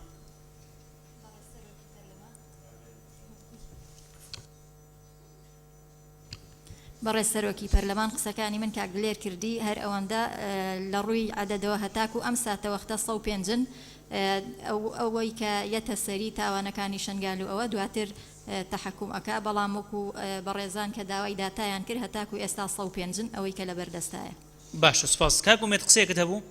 بەڕێز سەرۆکی پەرلەمان قسەکانی من کاک دلێر کردی هەر ئەوەندە لە ڕووی عەدەدەوە هەتاکو ئەم ساتەوەختە 105 ن ئەوەی کە یەتە سەری تاوانەکانی شنگال و ئەوە دواتر تەحەکوم ئەکا بەڵام وەکو بەڕێزان کە داوای داتایان کرد هەتاکو ئێستا 105 ن ئەوەی کە لەبەردەستایە. باشە سوپاس کاک ئومێد قسەیەکت هەبوو؟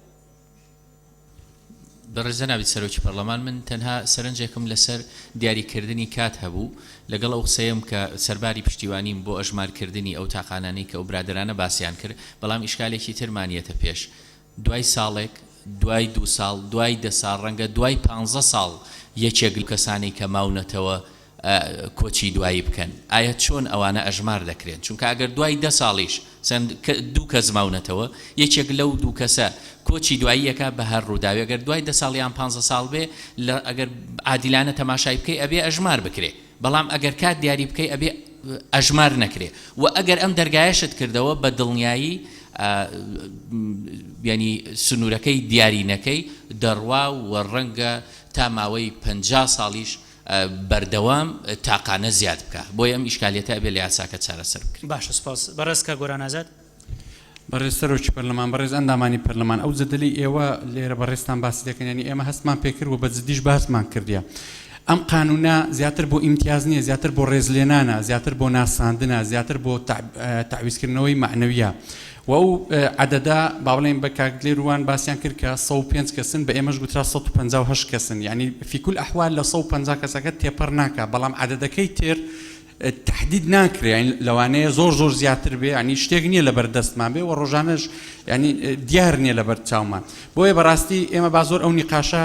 بەڕێز جەنابی سەرۆکی پەڕلەمان من تەنها سەرنجێکم لەسەر دیاری کردنی کات هەبوو، لەگەڵ ئەو قسەیەم کە سەرباری پشتیوانیم بۆ ئەژمار کردنی ئەو تاقانانەی کە ئەو برادەرانە باسیان کرد، بەڵام ئیشکالێکی ترمان یەتە پێش دوای ساڵێک، دوای دوو ساڵ، دوای دە ساڵ، ڕەنگە دوای پانزە ساڵ یەکێک لەو کەسانەی کە ماونەتەوە کۆچی دوایی بکەن، ئایا چۆن ئەوانە ئەژمار دەکرێن؟ چونکە ئەگەر دوای دە ساڵیش سەن دوو کەس ماونەتەوە، یەکێک لەو دوو کەسە کۆچی دوایی ئەکا بە هەر ڕووداوێ گەر دوای دە ساڵ یان پانزە ساڵ بێ لە ئەگەر عادیلانە تەماشای بکەی ئەبێ ئەژمار بکرێ بەڵام ئەگەر کات دیاری بکەی ئەبێ ئەژمار نەکرێ و ئەگەر ئەم دەرگایەشت کردەوە بە دڵنیایی یانی سنوورەکەی دیاری نەکەی دەڕوا و ڕەنگە تا ماوەی 50 ساڵیش بەردەوام تاقانە زیاد بکا بۆیە ئەم ئیشکالیەتە ئەبێ لە یاساکە چارەسەر بکرێ. باشە سوپاس. بەڕێز کاک گۆران ئازاد. بەڕێز سەرۆکی پەرلەمان، بەڕێز ئەندامانی پەرلەمان، ئەو جەدەلەی ئێوە لێرە بەڕێزتان باسی دەکەن، یانی ئێمە هەستمان پێکرد و بە جدیش باسمان کردیە. ئەم قانوونە زیاتر بۆ ئیمتیاز نییە، زیاتر بۆ ڕێزلێنانە، زیاتر بۆ ناساندنە، زیاتر بۆ تەعویزکردنەوەی مەعنەوییە. و ئەو عەدەدە با بڵێین بە کاک دلێر وان باسیان کرد کە 105 کەسن بە ئێمەش گوترا 158 کەسن یعنی فی کل ئەحوال لە 150 کەسەکە تێپەڕ ناکا بەڵام عەدەدەکەی تر تهدید ناکرێ یعنی لەوانەیە زۆر زۆر زیاتر بێ ینی شتێک نییە لەبەر دەستمان بێ و ڕۆژانەش ینی دیار نییە لەبەر چاومان بۆیە بەڕاستی ئێمە با زۆر ئەو نیقاشە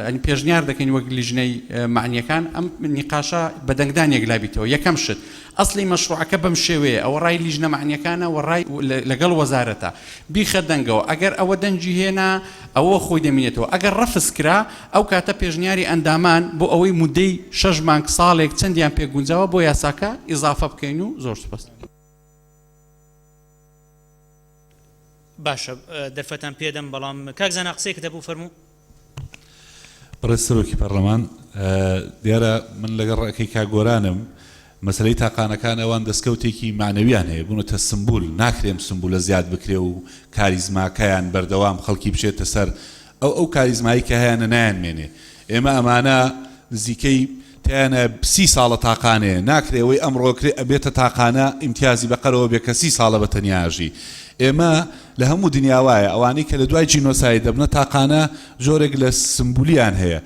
ینی پێشنیار دەکەین وەک لیژنەی معنیەکان ئەم نیقاشە بە دەنگدان یەکلابیتەوە یەکەم شت ئەسڵی مەشروعەکە بەم شێوەیە، ئەوە ڕای لیژنە مەعنیەکانە و ڕای لەگەڵ وەزارەتە، بیخە دەنگەوە، ئەگەر ئەوە دەنگی هێنا ئەوە خۆی دەمینێتەوە، ئەگەر ڕەفز کرا ئەو کاتە پێشنیاری ئەندامان بۆ ئەوەی مودەی شەش مانگ ساڵێک چەندیان پێ گونجاوە بۆ یاساکە ئیزافە بکەین و زۆر سوپاس. باشە دەرفەتان پێدەم بەڵام کاک زانا قسەیەکت هەبوو فەرموو. بەڕێز سەرۆکی پەڕلەمان، دیارە من لەگەڵ ڕەئکەی کاک گۆرانم، مەسەلەی تاقانەکان ئەوان دەستکەوتێکی مەعنەویان هەیە، بوونەتە سمبول، ناکرێ ئەم سمبولە زیاد بکرێ و کاریزماکەیان بەردەوام خەڵکی بچێتە سەر ئەو ئەو کاریزمایی کە هەیانە نایانمێنێ. ئێمە ئەمانە نزیکەی تیانە سی ساڵە تاقانەیە، ناکرێ ئەوەی ئەمڕۆ کرێ ئەبێتە تاقانە ئیمتیازی بەقەرەوە بێ کە سی ساڵە بە تەنیا ئەژی. ئێمە لە هەموو دنیا وایە ئەوانەی کە لە دوای جینۆساید دەبنە تاقانە جۆرێک لە سمبولیان هەیە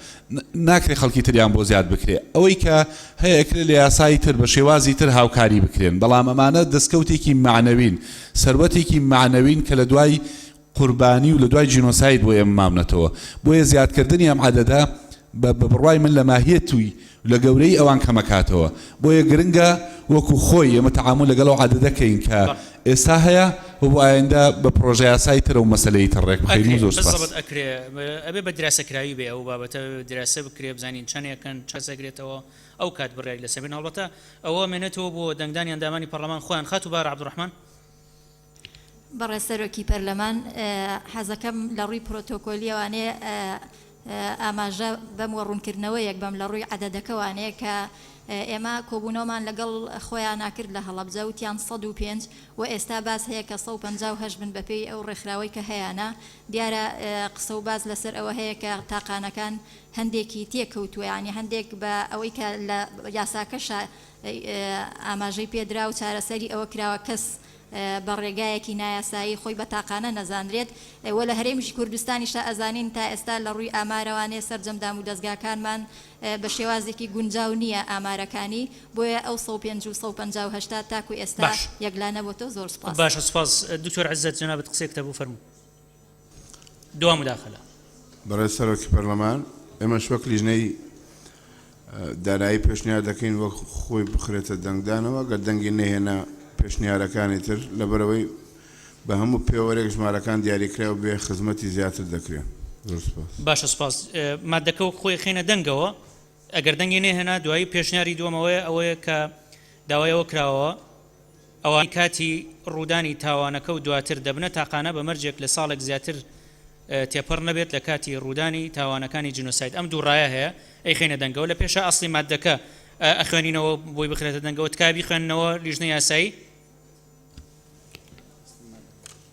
ناکرێ خەڵکی تریان بۆ زیاد بکرێ ئەوەی کە هەیە ئەکرێ لە یاسای تر بە شێوازی تر هاوکاری بکرێن بەڵام ئەمانە دەستکەوتێکی مەعنەوین سەروەتێکی مەعنەوین کە لە دوای قوربانی و لە دوای جینۆساید بۆ ئێمە ماونەتەوە بۆیە زیادکردنی ئەم عەدەدە بە بڕوای من لە ماهیەت و لە گەورەیی ئەوان کەمەکاتەوە بۆیە گرنگە وەکو خۆی ئێمە تەعامول لەگەڵ ئەو عەدەدە کەین کە ئێستا هەیە و بۆ ئایندە بە پڕۆژەیاسای تر ئەو مەسەلەی تر ڕێک بخەین و ئەکرێ زۆر سوپاس. بزەبت ئەکرێ ئەبێ بە دراسەکراوی بێ ئەو بابەتە دراسە بکرێ بزانین چەنێکن چەس ئەگرێتەوە ئەو کات بڕیاری لەسەر بێن هەڵبەتە ئەوە مێنێتەوە بۆ دەنگدانی ئەندامانی پەڕلەمان خۆیان خاتوو بارە عەبدولڕەحمان. بەڕێز سەرۆکی پەرلەمان، حەزەکەم لە ڕووی پرۆتۆکۆلیەوانێ ئاماژە بەم وە ڕوونکردنەوەیەک بەم لە ڕووی عەدەدەکەوانێ کە ئێمە کۆبوونەوەمان لەگەڵ خۆیانا کرد لە هەڵەبجە وتیان 105 و ئێستا باس هەیە کە 158 بن بەپێی ئەو ڕێکخراوەی کە هەیانە دیارە قسە و باس لەسەر ئەوە هەیە کە تاقانەکان هەندێکی تێکەوتووە یانی هەندێک بە ئەوەی کە لە یاساکەشا ئاماژەی پێدرا و چارەسەری ئەوە کراوە کەس. بە ڕێگایەکی نایاسایی خۆی بە تاقانە نەزانرێت وە لە هەرێمیشی کوردستانیشا ئەزانین تا ئێستا لە ڕووی ئامارەوانێ سەرجەم دامودەزگاکانمان بە شێوازێکی گونجاو نییە ئامارەکانی بۆیە ئەو 105 و 158 تاکو ئێستا باش. یەکلا نەبۆتەوە زۆر سوپاس. باشە سوپاس دکتۆر عزەت جەنابت قسەیەکت هەبوو فەرموو دوا مداخلە. بەڕێز سەرۆکی پەرلەمان، ئێمەش وەک لیژنەی دارایی پێشنیار دەکەین وەک خۆی بخرێتە دەنگدانەوە، گەر دەنگی نەهێنا پێشنیارەکانی تر، لەبەرئەوەی بە هەموو پێوەرێک ژمارەکان دیاریکراو بێ خزمەتی زیاتر دەکرێ. زۆر سوپاس. باشە سوپاس. ماددەکە وەک خۆی ئەخەینە دەنگەوە، ئەگەر دەنگی نەهێنا دوایی پێشنیاری دووەم ئەوەیە ئەوەیە کە داوای ئەوە کراوە ئەوانەی کاتی ڕوودانی تاوانەکە و دواتر دەبنە تاقانە بە مەرجێک لە ساڵێک زیاتر تێپەڕ نەبێت لە کاتی ڕوودانی تاوانەکانی جینۆساید ئەم دوو ڕایە هەیە ئەیخەینە دەنگەوە لە پێشا ئەسڵی ماددەکە ئەخوێنینەوە بۆی بخرێتە دەنگەوە تکایە بیخوێننەوە لیژنەی یاسایی.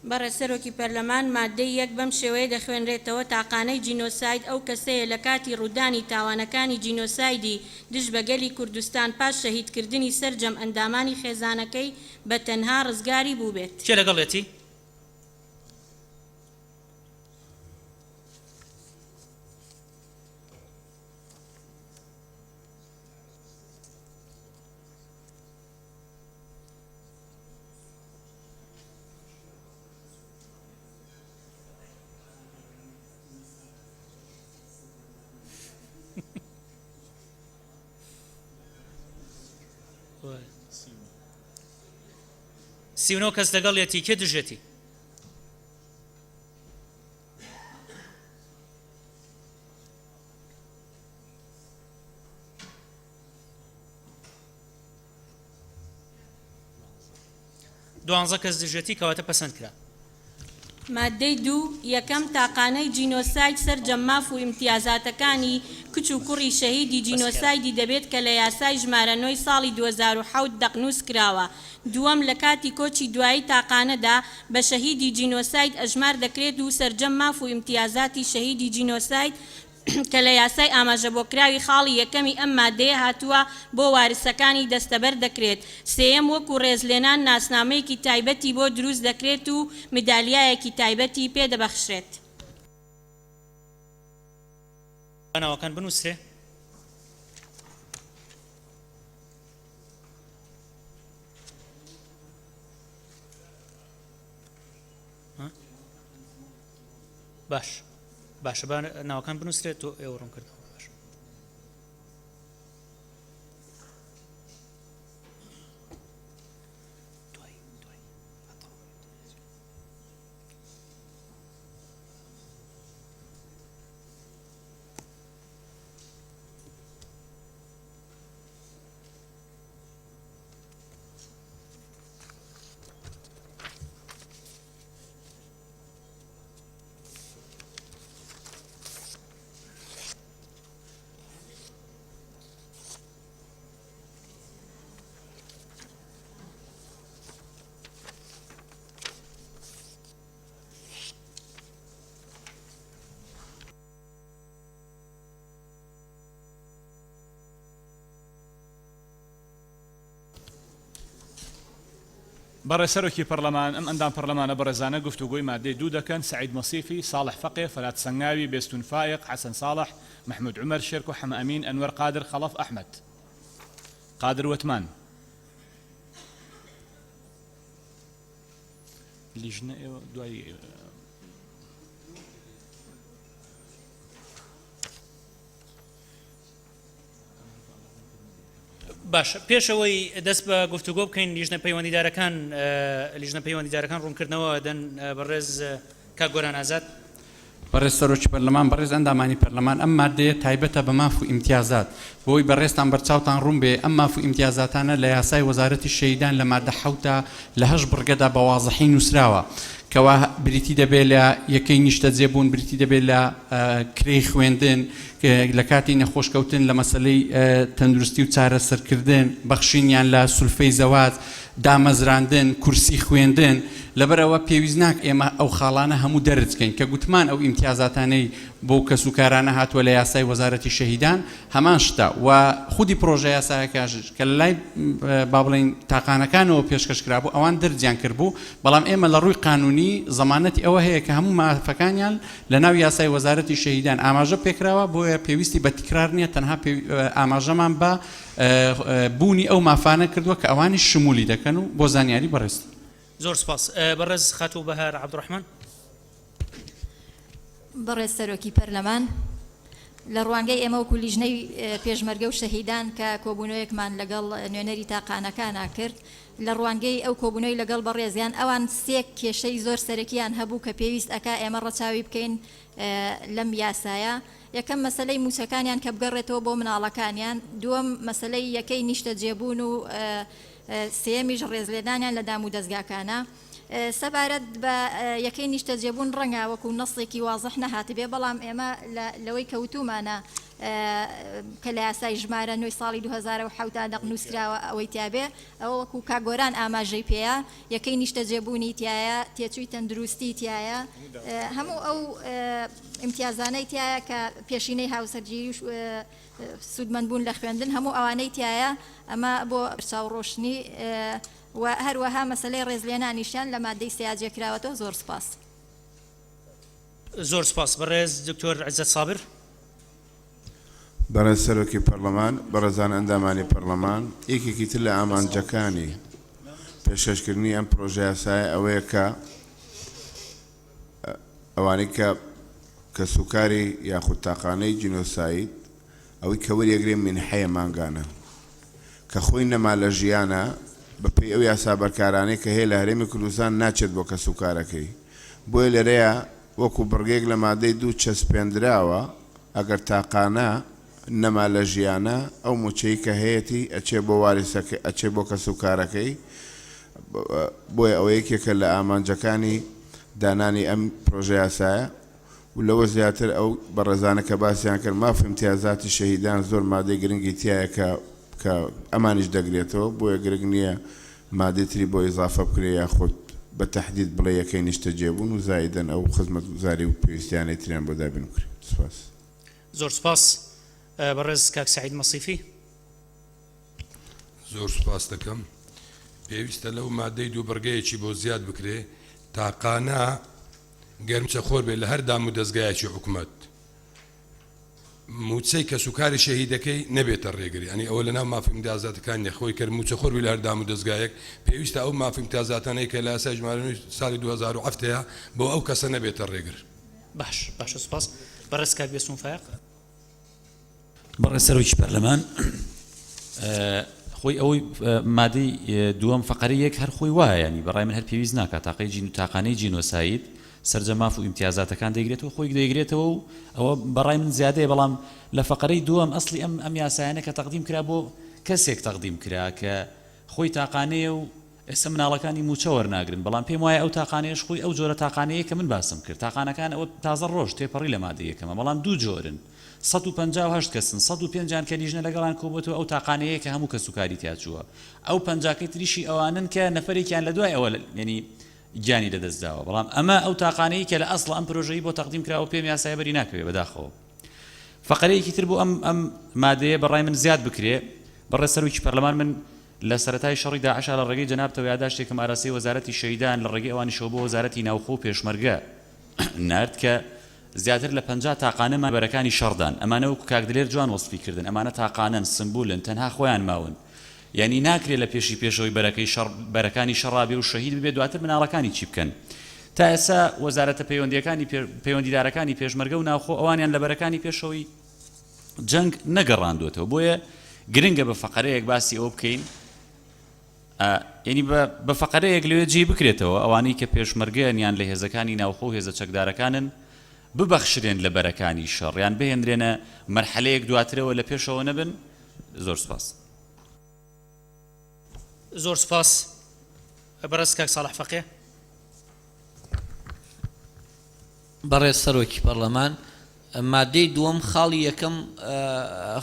بەڕێز سەرۆکی پەرلەمان، ماددەی یەک بەم شێوەیە دەخوێنرێتەوە، تاقانەی جینۆساید ئەو کەسەیە لە کاتی ڕوودانی تاوانەکانی جینۆسایدی دژ بە گەلی کوردستان پاش شەهیدکردنی سەرجەم ئەندامانی خێزانەکەی بە تەنها ڕزگاری بووبێت. کێ لەگەڵیەتی؟ 39 کەس لەگەڵیەتی کێ دژێتی؟ دوانزە کەس دژیەتی کەواتە پەسەند کرا. ماددەی دوو، یەکەم، تاقانەی جینۆساید سەرجەم ماف و ئیمتیازاتەکانی کچ و کوڕی شەهیدی جینۆسایدی دەبێت کە لە یاسای ژمارە نۆی ساڵی 2007 دەقنووس کراوە. دووەم، لە کاتی کۆچی دوایی تاقانەدا بە شەهیدی جینۆساید ئەژمار دەکرێت و سەرجەم ماف و ئیمتیازاتی شەهیدی جینۆساید کە لە یاسای ئاماژەبۆکراوی خاڵی یەکەمی ئەم مادەیە هاتووە بۆ وارسەکانی دەستەبەر دەکرێت، سێیەم وەکو ڕێزلێنان ناسنامەیەکی تایبەتی بۆ دروست دەکرێت و مدالیایەکی تایبەتی پێ دەبەخشرێت. با ناوەکان بنووسرێ. باش باشە با ناوەکان بنووسرێت تۆ ئێوە ڕوون کردەوە باش. بەڕێز سەرۆکی پەڕلەمان، ئەم ئەندام پەڕلەمانە بەڕێزانە گفتوگۆی ماددەی دوو دەکەن، سەعید مەسیفی، ساڵح فەقێ، فەرهاد سەنگاوی، بێستوون فائیق، حەسەن ساڵح، مەحمود عومەر، شێرکۆ حەمەئەمین، ئەنوەر قادر، خەڵەف ئەحمەد قادر وەتمان. لیژنە ئێوە دوای. باشە پێش ئەوەی دەست بە گفتوگۆ بکەین لیژنە پەیوەندیدارەکان لیژنە پەیوەندیدارەکان ڕوونکردنەوە دەن بەڕێز کاک گۆران ئازاد. بەڕێز سەرۆکی پەرلەمان، بەڕێز ئەندامانی پەرلەمان، ئەم ماددەیە تایبەتە بە ماف و ئیمتیازات. بۆی بەڕێزتان بەرچاوتان ڕوون بێ، ئەم ماف و ئیمتیازاتانە لە یاسای وەزارەتی شەهیدان لە ماددە حەوتدا لە هەشت بڕگەدا بە وازحی نووسراوە کەوا بریتی دەبێ لە یەکەی نیشتەجێبوون، بریتی دەبێ لە کرێی خوێندن، لە کاتی نەخۆشکەوتن، لە مەسەلەی تەندروستی و چارەسەرکردن، بەخشینیان لە سولفەی زەواج. دامەزراندن، کورسی خوێندن، لەبەرئەوە پێویست ناک ئێمە ئەو خاڵانە هەموو دەرج کەین کە گوتمان ئەو ئیمتیازاتانەی بۆ کەسوکارانە هاتووە لە یاسای وەزارەتی شەهیدان هەمان شتە و خودی پرۆژە یاسایەکەش کە لە لای با بڵێین تاقانەکانەوە پێشکەش کرابوو ئەوان دەرجیان کردبوو بەڵام ئێمە لە ڕووی قانونی زەمانەتی ئەوە هەیە کە هەموو مافەکانیان لە ناو یاسای وەزارەتی شەهیدان ئاماژە پێکراوە بۆیە پێویستی بە تکرار نییە تەنها ئاماژەمان بە بوونی ئەو مافانە کردووە کە ئەوانیش شمولی دەکەن و بۆ زانیاری بەڕێز. زۆر سپاس بەڕێز خاتوو بەهار عەبدوڕەحمان. بەڕێز سەرۆکی پەرلەمان، لە ڕوانگەی ئێمە وەکو لیژنەی پێشمەرگە و شەهیدان کە کۆبوونەوەیەکمان لەگەڵ نوێنەری تاقانەکانا کرد، لە ڕوانگەی ئەو کۆبوونەوەی لەگەڵ بەڕێزیان ئەوان سێ کێشەی زۆر سەرەکیان هەبوو کە پێویست ئەکا ئێمە ڕەچاوی بکەین لەم یاسایە. یەکەم مەسەلەی مووچەکانیان کە بگەڕێتەوە بۆ مناڵەکانیان، دووەم مەسەلەی یەکەی نیشتەجێبوون و سێیەمیش ڕێزلێنانیان لە دامودەزگاکانە. سەبارەت بە یەکەی نیشتەجێبوون ڕەنگە وەکو نەسێکی وازح نەهاتبێ، بەڵام ئێمە لەوەی کە وتوومانە کە لە یاسای ژمارە نۆی ساڵی 2007 دا دەق نووسراوە ئەوەی تیابێ ئەوە وەکو کاک گۆران ئاماژەی پێیە یەکەی نیشتەجێبوونی تیایە، تێچووی تەندروستی تیایە، هەموو ئەو ئیمتیازانەی تیایە کە پێشینەی هاوسەرگیری و سوودمەندبوون لە خوێندن هەموو ئەوانەی تیایە ئەمە بۆ بەرچاوڕۆشنی و هەروەها مەسەلەی ڕێزلێنانیشیان لە مادەی سێیا جێکراوەتەوە زۆر سوپاس. زۆر سوپاس بەڕێز دکتۆر عزەت سابر. بەڕێز سەرۆکی پەڕلەمان، بەڕێزان ئەندامانی پەڕلەمان، یەکێکی تر لە ئامانجەکانی پێشکەشکردنی ئەم پڕۆژەیاسایە ئەوەیە کە ئەوانەی کە کەسوکاری یاخود تاقانەی جینۆساید ئەوەی کە وەریەگرێ مینحەیە مانگانە کە خۆی نەما لە ژیانا بە پێی ئەو یاسا بەرکارانەی کە هەیە لە هەرێمی کوردستان ناچێت بۆ کەسوکارەکەی بۆیە لێرەیا وەکو بڕگەیەک لە مادەی دوو چەسپێندراوە ئەگەر تاقانە نەما لە ژیانا ئەو موچەی کە هەیەتی ئەچێ بۆ واریسەکەی ئەچێ بۆ کەسوکارەکەی بۆیە ئەوە یەکێکە لە ئامانجەکانی دانانی ئەم پرۆژەیاسایە و لەوە زیاتر ئەو بەڕێزانە کە باسیان کرد ماف و ئیمتیازاتی شەهیدان زۆر مادەی گرنگی تیایە کە کە ئەمانیش دەگرێتەوە بۆیە گرنگ نییە مادەی تری بۆ ئیزافە بکرێ یاخود بە تەحدید بڵێ یەکەی نیشتەجێبوون و زائیدەن ئەو خزمەتگوزاری و پێویستیانەی تریان بۆ دابین بکرێ. سوپاس. زۆر سوپاس بەڕێز کاک سەعید مەسیفی. زۆر سوپاست دەکەم. پێویستە لەو مادەی دوو بڕگەیەکی بۆ زیاد بکرێ تاقانە گەر موچەخۆر بێت لە هەر دام و دەزگایەکی حکومەت موچەی کەسوکاری شەهیدەکەی نەبێتە ڕێگر یانی ئەوە لەناو ماف و ئیمتیازاتەکان نیە خۆی کەر موچەخۆر بی لە هەر دام و دەزگایەک پێویستە ئەو ماف و ئیمتیازاتانەی کە لە یاسای ژمارە نۆی ساڵی 2007 هەیە بۆ ئەو کەسە نەبێتە ڕێگر. باش باشە سوپاس بەڕێز کاک بێستون فایەق. بەڕێز سەرۆکی پەرلەمان خۆی ئەوەی مادەی دووەم فەقەرەی یەک هەر خۆی وایە ینی بەڕای من هەر پێویست ناکات تاقەی جین و تاقانەی جینۆساید سەرجەم ماف و ئیمتیازاتەکان دەیگرێتەوە خۆی دەیگرێتەوە و ئەوە بەڕای من زیادەیە بەڵام لە فەقەرەی دووەم ئەسلی ئەم ئەم یاسایانە کە تەقدیم کرا بۆ کەسێک تەقدیم کرا کە خۆی تاقانەیە و ئێستا مناڵەکانی مووچە وەرناگرن، بەڵام پێم وایە ئەو تاقانەیەش خۆی ئەو جۆرە تاقانەیە کە من باسم کرد، تاقانەکان ئەوە تازە ڕۆژ تێپەڕی لە مادەی یەکەمە، بەڵام دوو جۆرن، 158 کەسن، 105 یان کە لیژنە لەگەڵیان کۆبۆتەوە ئەو تاقانەیە کە هەموو کەسوکاری تیا چووە، ئەو پەنجاکەی تریشی ئەوانەن کە نەفەرێکیان لە دوای ئەوە یەنی گیانی لەدەست داوە، بەڵام ئەمە ئەو تاقانەیە کە لە ئەسڵ ئەم پرۆژەی بۆ تەقدیم کراوە پێم یاسایە بەری ناکەوێ بەداخەوە. فەقەرەیەکی تر بۆ ئەم ئەم مادەیە بەڕای من زیاد بکرێ، بەڕێز سەرۆکی پەرلەمان من لە سەرەتای شەڕی داعشا لە ڕێگەی جەنابتەوە یاداشتێکم ئاراستەی وەزارەتی شەهیدان لە ڕێگەی ئەوانیشەوە بۆ وەزارەتی ناوخۆ و پێشمەرگە نارد کە زیاتر لە 50 تاقانەمان بەرەکانی شەڕدان ئەمانە وەکو کاک دلێر جوان وەسفی کردن ئەمانە تاقانەن سمبولن تەنها خۆیان ماون یانی ناکرێ لە پێشی پێشەوەی بەرەکەی شەڕ بەرەکانی شەڕا بێ و شەهید ببێ دواتر مناڵەکانی چی بکەن تا ئێستا وەزارەتە پەیوەندیەکانی پەیوەندیدارەکانی پێشمەرگە و ناوخۆ ئەوانیان لە بەرەکانی پێشەوەی جەنگ نەگەڕاندووەتەوە بۆیە گرنگە بە فەقەرەیەک باسی ئەوە بکەین یعنی بە فەقەرەیەک لەوێ جێ بکرێتەوە ئەوانەی کە پێشمەرگەن یان لە هێزەکانی ناوخۆ و هێزە چەکدارەکانن ببەخشرێن لە بەرەکانی شەڕ یان بهێنرێنە مەرحەلەیەک دواترەوە لە پێشەوە نەبن زۆر سپاس. زۆر سپاس بەڕێز کاک ساڵح فەقێ. بەڕێز سەرۆکی پەڕلەمان، مادەی دووەم خاڵی یەکەم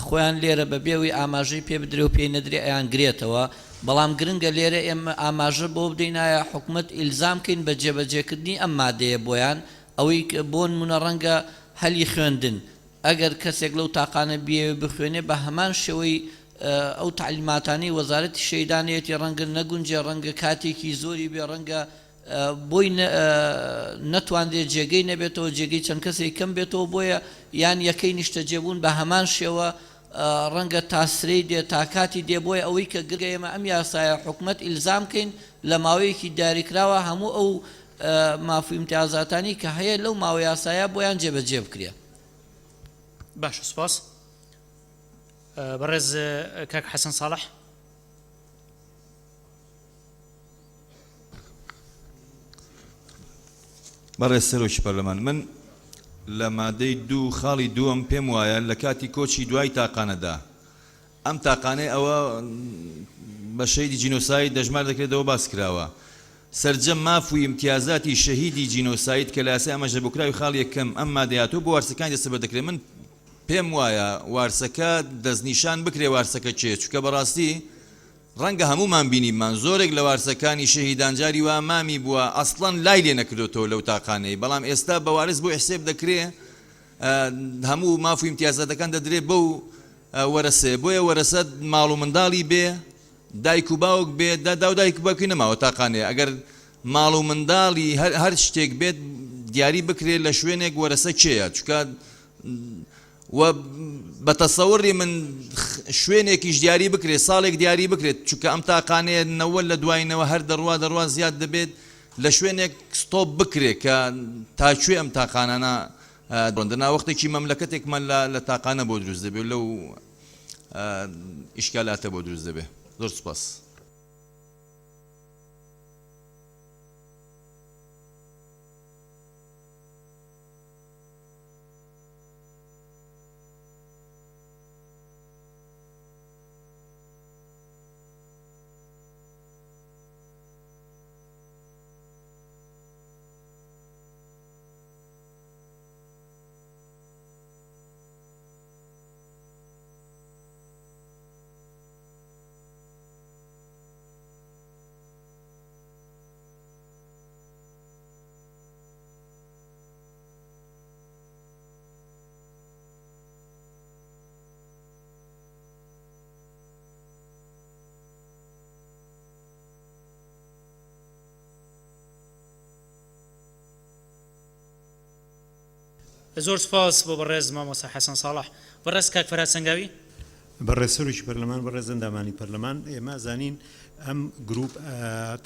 خۆیان لێرە بە بێ ئەوەی ئاماژەی پێ بدرێ و پێی نەدرێ ئەیانگرێتەوە. بەڵام گرنگە لێرە ئێمە ئاماژە بەوە بدەین ئایا حکومەت ئیلزام کەین بە جێبەجێکردنی ئەم مادەیە بۆیان ئەوەی بۆنمونە ڕەنگە هەلی خوێندن ئەگەر کەسێک لەو تاقانە بیەوێ بخوێنێ بە هەمان شێوەی ئەو تەعلیماتانەی وەزارەتی شەهیدانەیەتی ڕەنگە نەگونجێ ڕەنگە کاتێکی زۆری بێ ڕەنگە بۆی نەتوانرێ جێگەی نەبێتەوە جێگەی چەند کەسێک کەم بێتەوە بۆیە یان یەکەی نیشتەجێبوون بە هەمان شێوە ڕەنگە تا سرەی دێ تا کاتی دێ بۆیە ئەوەی کە گرنگە ئێمە ئەم یاسایە حکومەت ئیلزام کەین لە ماوەیەکی دیاریکراوە هەموو ئەو ماف و ئیمتیازاتانی کە هەیە لەو ماوە یاسایە بۆیان جێبەجێ بکرێ. باشە سوپاس بەڕێز کاک حەسەن ساڵح. بەڕێز سەرۆکی پەرلەمان من لە مادەی دوو خاڵی دووەم پێم وایە لە کاتی کۆچی دوای تاقانەدا ئەم تاقانەی ئەوە بە شەهیدی جینۆساید دەژمار دەکرێتەوە باس کراوە سەرجەم ماف و ئیمتیازاتی شەهیدی جینۆساید کە لە یاسای ئاماژە بۆکراوی خاڵی یەکەم ئەم مادەی هاتووە بۆ وارسەکانی دەستەبەر دەکرێت من پێم وایە وارسەکە دەستنیشان بکرێ وارسەکە کێیە چونکە بەڕاستی ڕەنگە هەموومان بینیبمان زۆرێک لە وارسەکانی شەهیدان جاری وا مامی بووە ئەسڵەن لای لێ نەکردۆتەوە لەو تاقانەی بەڵام ئێستا بە وارس بۆی حسێب دەکرێ هەموو ماف و ئیمتیازاتەکان دەدرێ بەو وەرەسەیە بۆیە وەرەسە ماڵ و منداڵی بێ دایک و باوک بێ دادا و دایک و باوکی نەماوە تاقانەیە ئەگەر ماڵ و منداڵی هەر هەر شتێک بێت دیاری بکرێت لە شوێنێک وەرەسە کێیە چونکە و بە تەسەوڕی من شوێنێکیش دیاری بکرێت ساڵێک دیاری بکرێت چونکە ئەم تاقانەیە نەوە لە دواینەوە هەر دەڕوا دەڕوا زیاد دەبێت لە شوێنێک ستۆپ بکرێت کە تا کوێ ئەم تاقانانە دەڕۆن دەنا وەختێکی مەملەکەتێکمان لە تاقانە بۆ دروست دەبێت لەو ئیشکالاتە بۆ دروست دەبێت زۆر سوپاس. زۆر سوپاس بۆ بەڕێز مامۆستا حەسەن ساڵح. بەڕێز کاک فەرهاد سەنگاوی. بەڕێز سەرۆکی پەرلەمان، بەڕێز ئەندامانی پەرلەمان، ئێمە ئەزانین ئەم گروپ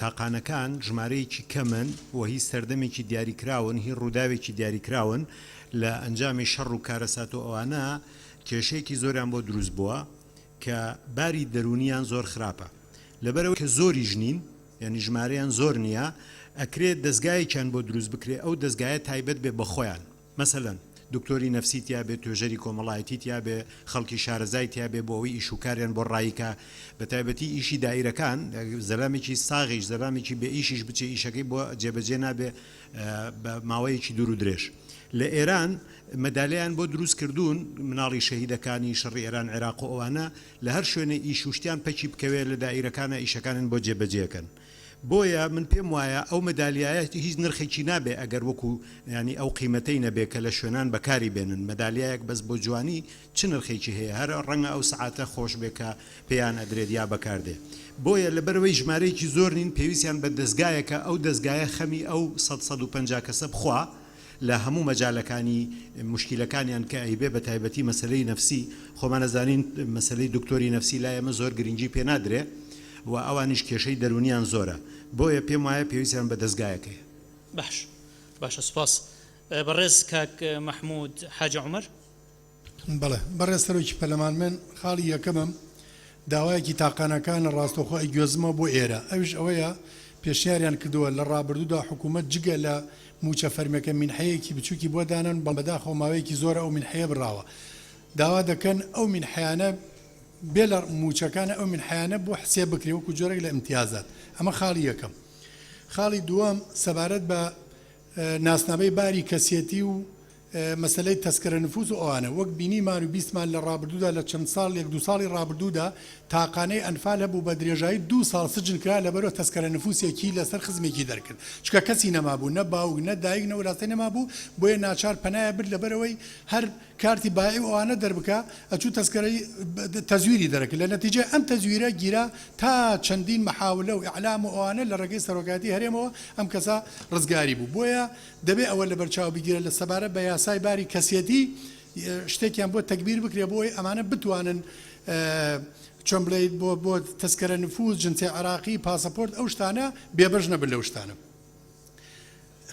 تاقانەکان ژمارەیەکی کەمن و هی سەردەمێکی دیاریکراون، هی ڕووداوێکی دیاریکراون، لە ئەنجامی شەڕ و کارەسات و ئەوانە کێشەیەکی زۆریان بۆ دروست بووە کە باری دەروونیان زۆر خراپە لەبەرئەوەی کە زۆریش نین یانی ژمارەیان زۆر نییە ئەکرێ دەزگایەکیان بۆ دروست بکرێ ئەو دەزگایە تایبەت بێ بە خۆیان مەسەلەن دکتۆری نەفسی تیا بێ، توێژەری کۆمەڵایەتی تیا بێ، خەڵکی شارەزای تیا بێ بۆ ئەوەی ئیش و کاریان بۆ ڕایی کا، بە تایبەتی ئیشی دائیرەکان، زەلامێکی ساغیش، زەلامێکی بێ ئیشیش بچێ ئیشەکەی بۆ جێبەجێ نابێ بە ماوەیەکی دوور و درێژ. لە ئێران مەدالیایان بۆ دروست کردوون، مناڵی شەهیدەکانی شەڕی ئێران عێراق و ئەوانە لە هەر شوێنێ ئیش و شتیان پەکی بکەوێ لە دائیرەکانا ئیشەکانیان بۆ جێبەجێ کەن. بۆیە من پێم وایە ئەو مەدالیایە هیچ نرخێکی نابێ ئەگەر وەکو یانی ئەو قیمەتەی نەبێ کە لە شوێنان بەکاری بێنن، مەدالیایەک بەس بۆ جوانی چ نرخێکی هەیە هەر ڕەنگە ئەو سەعاتە خۆش بێ کە پێیان ئەدرێت یا بەکار دێ. بۆیە لەبەرئەوەی ژمارەیەکی زۆر نین پێویستیان بە دەزگایەکە ئەو دەزگایە خەمی ئەو سەد 150 کەسە بخوا لە هەموو مەجالەکانی موشکیلەکانیان کە ئەیبێ بە تایبەتی مەسەلەی نەفسی خۆمان ئەزانین مەسەلەی دکتۆری نەفسی لای ئێمە زۆر گرنگی پێ نادرێ و ئەوانیش کێشەی دەروونیان زۆرە بۆیە پێم وایە پێویستیان بە دەزگایەک هەیە. باش باشە سوپاس بەڕێز کاک مەحمود حاجی عومەر. بەڵێ بەڕێز سەرۆکی پەرلەمان من خاڵی یەکەمم داوایەکی تاقانەکانە ڕاستەوخۆ ئەیگوێزمەوە بۆ ئێرە ئەویش ئەوەیە پێشنیاریان کردووە لە ڕابردوودا حکوومەت جگە لە مووچە فەرمیەکە مینحەیەکی بچووکی بۆ دانان بەڵام بەداخەوە ماوەیەکی زۆرە ئەو مینحەیە بڕاوە داوا دەکەن ئەو مینحەیانە بێ لە مووچەکانە ئەو مینحەیانە بۆ حسێب بکرێ وەکو جۆرێک لە ئیمتیازات ئەمە خاڵی یەکەم خاڵی دووەم سەبارەت بە ناسنامەی باری کەسێتی و. مەسەلەی تەسکەرە نفوس و ئەوانە، وەک بینیمان و بیستمان لە ڕابردوودا لە چەند ساڵ یەک دوو ساڵی ڕابردوودا تاقانەی ئەنفال هەبوو بە درێژایی دوو ساڵ سجن کرا لەبەرئ تەسکەرە نفوسێکی لەسەر خزمێکی دەرکرد چونکە کەسی نەمابوو نە باوک نە دایک نە وراثەی نەمابوو بۆیە ناچار پەنایە برد لەبەرئەوەی هەر کارتی بایعی و ئەوانە دەربکا ئەچوو تەسکەرەی تەزویری دەرەکرد لە نەتیجەی ئەم تەزویرە گیرا تا چەندین مەحاولە و ئیعلام و ئەوانە لە ڕێگەی سەرۆکایەتی هەرێمەوە ئەم کەسە ڕزگاری بوو بۆیە دەبێ ئەوە لەبەرچاو بگیرێت لە سەبارەت بە یاسای باری کەسێتی شتێکیان بۆ تەگبیر بکرێت بۆ ئەوەی ئەمانە بتوانن چۆن بڵێیت بۆ بۆ تەسکەرە نفوز جنسی عێراقی پاسەپۆرت ئەو شتانە بێبەش نەبن لەو شتانە.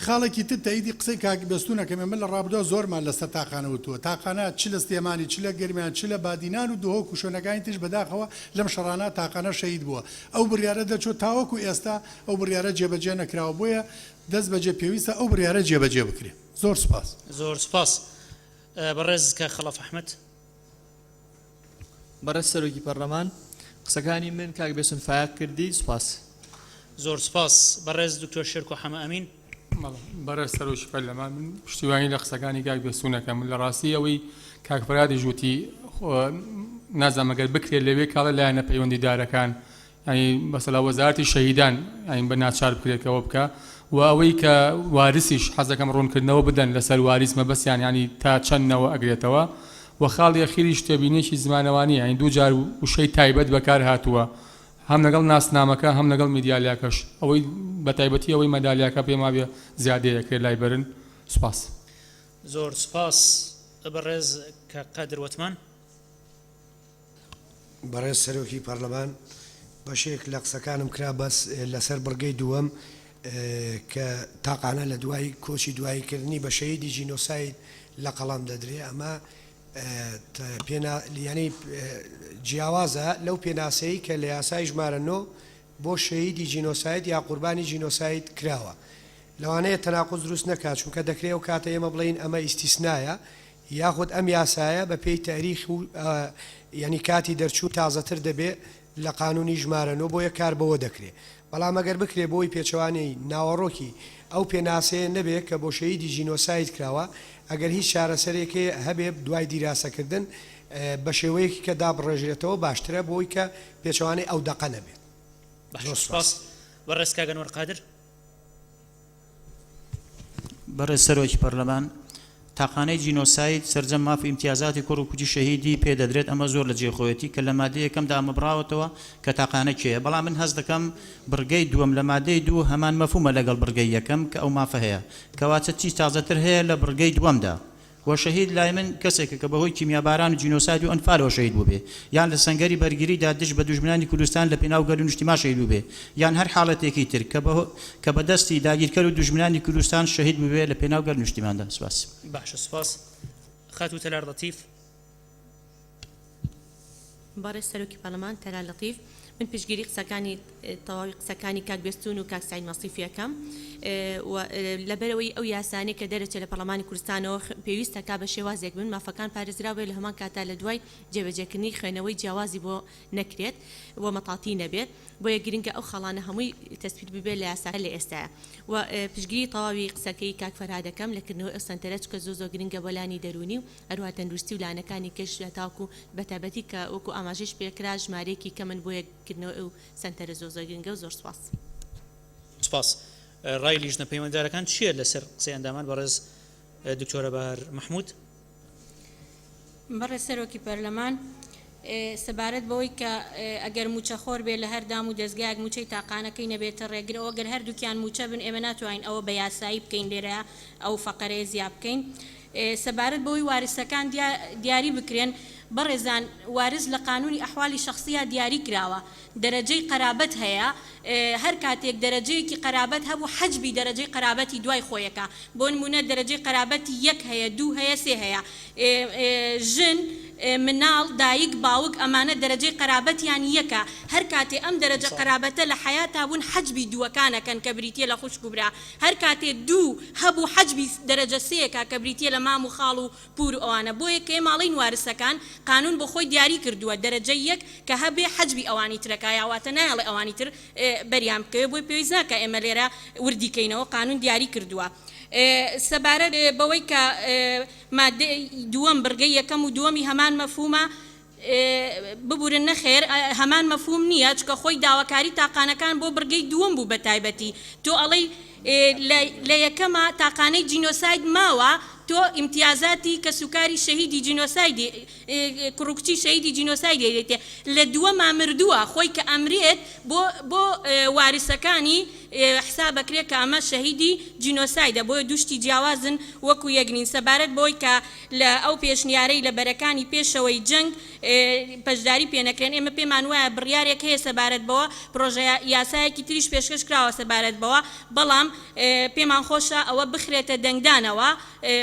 خاڵێکی تر تەئیدی قسەی کاک بێستوون ئەکەم ئێمە لە ڕابردووە زۆرمان لەسەر تاقانە وتووە تاقانە چ لە سلێمانی چ لە گەرمیان چ لە بادینان و دهۆک و شوێنەکانی تریش بەداخەوە لەم شەڕانە تاقانە شەهید بووە ئەو بڕیارە دەرچووە تاوەکو ئێستا ئەو بڕیارە جێبەجێ نەکراوە بۆیە دەست بەجێ پێویستە ئەو بڕیارە جێبەجێ بکرێ. زۆر سوپاس. زۆر سوپاس. بەڕێز کاک خەڵەف ئەحمەد. بەڕێز سەرۆکی پەڕلەمان، قسەکانی من کاک بێستون فایەق کردی، سوپاس. زۆر سوپاس. بەڕێز دکتۆر شێرکۆ حەمە ئەمین. بەڵێ بەڕێز سەرۆکی پەرلەمان، من پشتیوانی لە قسەکانی کاک بێستون ئەکەم. لە ڕاستی ئەوەی کاک فەرهادیش وتی، نازانم ئەگەر بکرێت لەوێ کاڵێ لایەنە پەیوەندیدارەکان یانی مەسەلا وەزارەتی شەهیدان یانی بە ناچار بکرێت کە ئەوە بکا و ئەوەی کە وارسیش حەزەکەم ڕوونکردنەوە بدەن لەسەر واریس مەبەستیان یانی تا چەند نەوە ئەگرێتەوە و خاڵی ئەخیریش تێبینیەکی زمانەوانی یانی دوو جار وشەی تایبەت بەکار هاتووە هەم لەگەڵ ناسنامەکە هەم لەگەڵ میدالیاکەش ئەوەی بە تایبەتی ئەوەی مەدالیاکە پێم وابێ زیادەیە ئەکرێت لای بەرن سوپاس. زۆر سوپاس بەڕێز کاک قادر وەتمان. بەڕێز سەرۆکی پەڕلەمان، بەشێک لە قسەکانم کرا بەس لەسەر بڕگەی دووەم کە تاقانە لە دوای کۆچی دوایی کردنی بە شەهیدی جینۆساید لە قەڵەم دەدرێ ئەمە پێنا یانی جیاوازە لەو پێناسەی کە لە یاسای ژمارە نۆ بۆ شەهیدی جینۆساید یا قوربانی جینۆساید کراوە لەوانەیە تەناقوز دروست نەکات چونکە دەکرێ ئەو کاتە ئێمە بڵێین ئەمە ئیستیسنایە یاخود ئەم یاسایە بە پێی تاریخ و یانی کاتی دەرچوون تازەتر دەبێ لە قانوونی ژمارە نۆ بۆیە کار بەوە دەکرێ بەڵام ئەگەر بکرێ بۆی پێچەوانەی ناوەڕۆکی ئەو پێناسەیە نەبێ کە بۆ شەهیدی جینۆساید کراوە ئەگەر هیچ چارەسەرێکێ هەبێ دوای دیراسەکردن بە شێوەیەکی کە دابڕێژرێتەوە باشترە بۆی کە پێچەوانەی ئەو دەقە نەبێت. باشە سوپاس. بەڕێز کاک ئەنوەر قادر. بەڕێز سەرۆکی پەرلەمان، تاقانەی جینۆساید سەرجەم ماف و ئیمتیازاتی کوڕ و کچی شەهیدی پێ دەدرێت، ئەمە زۆر لە جێی خۆیەتی کە لە مادەی یەکەمدا ئەمە بڕاوەتەوە کە تاقانە کێیە، بەڵام من هەست دەکەم بڕگەی دووەم لە مادەی دوو هەمان مەفهومە لەگەڵ بڕگەی یەکەم کە ئەو مافە هەیە، کەواتە چی تازەتر هەیە لە بڕگەی دووەمدا؟ وە شەهید لای من کەسێکە کە بەهۆی کیمیاباران و جینۆساید و ئەنفالەوە شەهید بووبێ، یان لە سەنگەری بەرگریدا دژ بە دوژمنانی کوردستان لە پێناو گەل و نیشتیمان شەهید بووبێ، یان هەر حاڵەتێکی تر کە بە کە بە دەستی داگیرکەر و دوژمنانی کوردستان شەهید بووبێ لە پێناو گەل و نیشتیماندا. سپاس. باشە سوپاس خاتوو تەلار لەتیف. بەڕێز سەرۆکی پەرلەمان تەلار لەتیف، من پشتگیری قسەکانی تەواوی قسەکانی کاک بێستوون و کاک سەعید مەسیفی ئەکەم و لەبەرئەوەی ئەو یاسانەی کە دەرەچێت لە پەرلەمانی کوردستانەوە پێویستە کا بە شێوازێک بن مافەکان پارێزراو بێت لە هەمان کاتا لە دوای جێبەجێکردنی خوێنەوەی جیاوازی بۆ نەکرێت و مەتاتی نەبێت بۆیە گرنگە ئەو خاڵانە هەمووی تەسبیت ببێت لە یاساکە لە ئێستایا و پشتگیری تەواوی قسەکەی کاک فەرهاد ئەکەم لە کردنەوەی ئەو سەنتەرە چونکە زۆر زۆر گرنگە بۆ لانی دەروونی و هەروەها تەندروستی و لایەنەکانی کەش هەتاوەکو بەتایبەتی کە وەکو ئاماژەیش پێکرا ژمارەیەکی کەمن بۆیە کردنەوەی ئەو سەنتەرە زۆر زۆر گرنگە و زۆر سوپاس. سوپاس. ڕای لیژنە پەیوەندیدارەکان چییە لەسەر قسەی ئەندامان؟ بەڕێز دکتۆرە بەهار مەحمود. بەڕێز سەرۆکی پەرلەمان، سەبارەت بەوەی کە ئەگەر مووچەخۆر بێت لە هەر دام و دەزگایەک مووچەی تاقانەکەی نەبێتە ڕێگر، ئەوە گەر هەردووکیان مووچە بن ئێمە ناتوانین ئەوە بە یاسایی بکەین لێرە ئەو فەقەرەیە زیا بکەین. سەبارەت بەوەی وارسەکان دیاری بکرێن، بەڕێزان وارس لە قانونی ئەحوالی شەخسییا دیاری کراوە، دەرەجەی قەرابەت هەیە، هەر کاتێک دەرەجەیەکی قەرابەت هەبوو حەجبی دەرەجەی قەرابەتی دوای خۆیەکا، بۆ نموونە دەرەجەی قەرابەتی یەک هەیە، دوو هەیە، سێ هەیە، ژن، مناڵ، دایک، باوک ئەمانە دەرەجەی قەرابەتیان یەکە، هەر کاتێ ئەم دەرەجە قەرابەتە لە حەیاتا بوون حەجبی دووەکان ئەکەن کە بریتیە لە خوشک و برا، هەر کاتێ دوو هەبوو حەجبی دەرەجە سێیەکا کە بریتیە لە مام و خاڵ و پوور و ئەوانە بۆیە کە ئێمە ئەڵێین وارسەکان قانوون بۆ خۆی دیاری کردووە دەرەجەی یەک کە هەبێ حەجبی ئەوانی ترەکا یا واتە نایەڵێ ئەوانی تر بەریان بکەوێ بۆیە پێویست ناکا ئێمە لێرە وردی کەینەوە قانوون دیاری کردووە. سەبارەت بەوەی کە مادەی دووەم بڕگەی یەکەم و دووەمی هەمان مەفهومە، ببورن نەخێر هەمان مەفهوم نییە، چونکە خۆی داواکاری تاقانەکان بۆ بڕگەی دووەم بوو بەتایبەتی تۆ ئەڵێی لە یەکەما تاقانەی جینۆساید ماوە تۆ ئیمتیازاتی کەسوکاری شەهیدی جینۆسایدی کوڕ و کچی شەهیدی جینۆسایدی ئەدەیتێ لە دووەما مردووە خۆی کە ئەمرێت بۆ بۆ وارسەکانی حساب ئەکرێ کە ئەمە شەهیدی جینۆسایدە بۆیە دوو شتی جیاوازن وەکو یەک نین سەبارەت بەوەی کە لە ئەو پێشنیارەی لە بەرەکانی پێشەوەی جەنگ بەشداری پێ نەکرێن ئێمە پێمان وایە بڕیارێک هەیە سەبارەت بەوە پرۆژە یاسایەکی تریش پێشکەش کراوە سەبارەت بەوە بەڵام پێمان خۆشە ئەوە بخرێتە دەنگدانەوە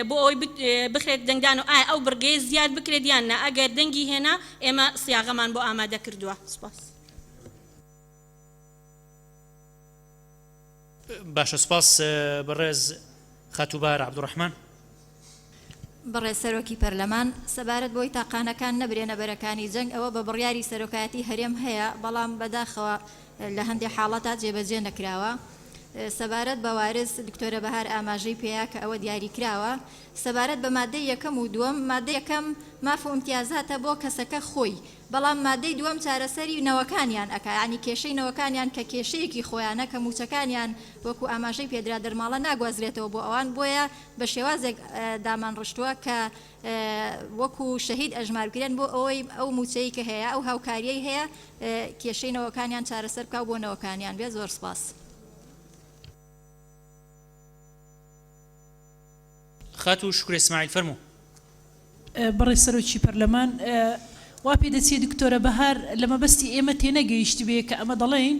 بۆ ئەوەی بخرێتە دەنگدانەوە ئایا ئەو بڕگەیە زیاد بکرێت یان نا ئەگەر دەنگی هێنا ئێمە سیاغەمان بۆ ئامادە کردووە. سوپاس. باشە سوپاس بەڕێز خاتوو بەهار عەبدولڕەحمان. بەڕێز سەرۆکی پەرلەمان، سەبارەت بەوەی تاقانەکان نەبرێنە بەرەکانی جەنگ ئەوە بە بڕیاری سەرۆکایەتی هەرێم هەیە، بەڵام بەداخەوە لە هەندێ حاڵەتا جێبەجێ نەکراوە. سەبارەت بە وارس دکتۆرە بەهار ئاماژەی پێیا کە ئەوە دیاریکراوە. سەبارەت بە مادەی یەکەم و دووەم، مادەی یەکەم ماف و ئیمتیازاتە بۆ کەسەکە خۆی، بەڵام مادەی دووەم چارەسەری نەوەکانیان ئەکا یانی کێشەی نەوەکانیان کە کێشەیەکی خۆیانە کە موچەکانیان وەکو ئاماژەی پێدرا دەرماڵە ناگوازرێتەوە بۆ ئەوان بۆیە بە شێوازێک دامان ڕشتووە کە وەکو شەهید ئەژمار بکرێن بۆ ئەوەی ئەو موچەی کە هەیە ئەو هاوکاریەی هەیە کێشەی نەوەکانیان چارەسەر بکا و بۆ نەوەکانیان بێت زۆر سپاس. خاتوو شوکرە ئیسماعیل فەرموو. بەڕێز سەرۆکی پەرلەمان، وا پێدەچێ دکتۆرە بەهار لە مەبەستی ئێمە تێنەگەیشتبێ کە ئەمە دەڵێین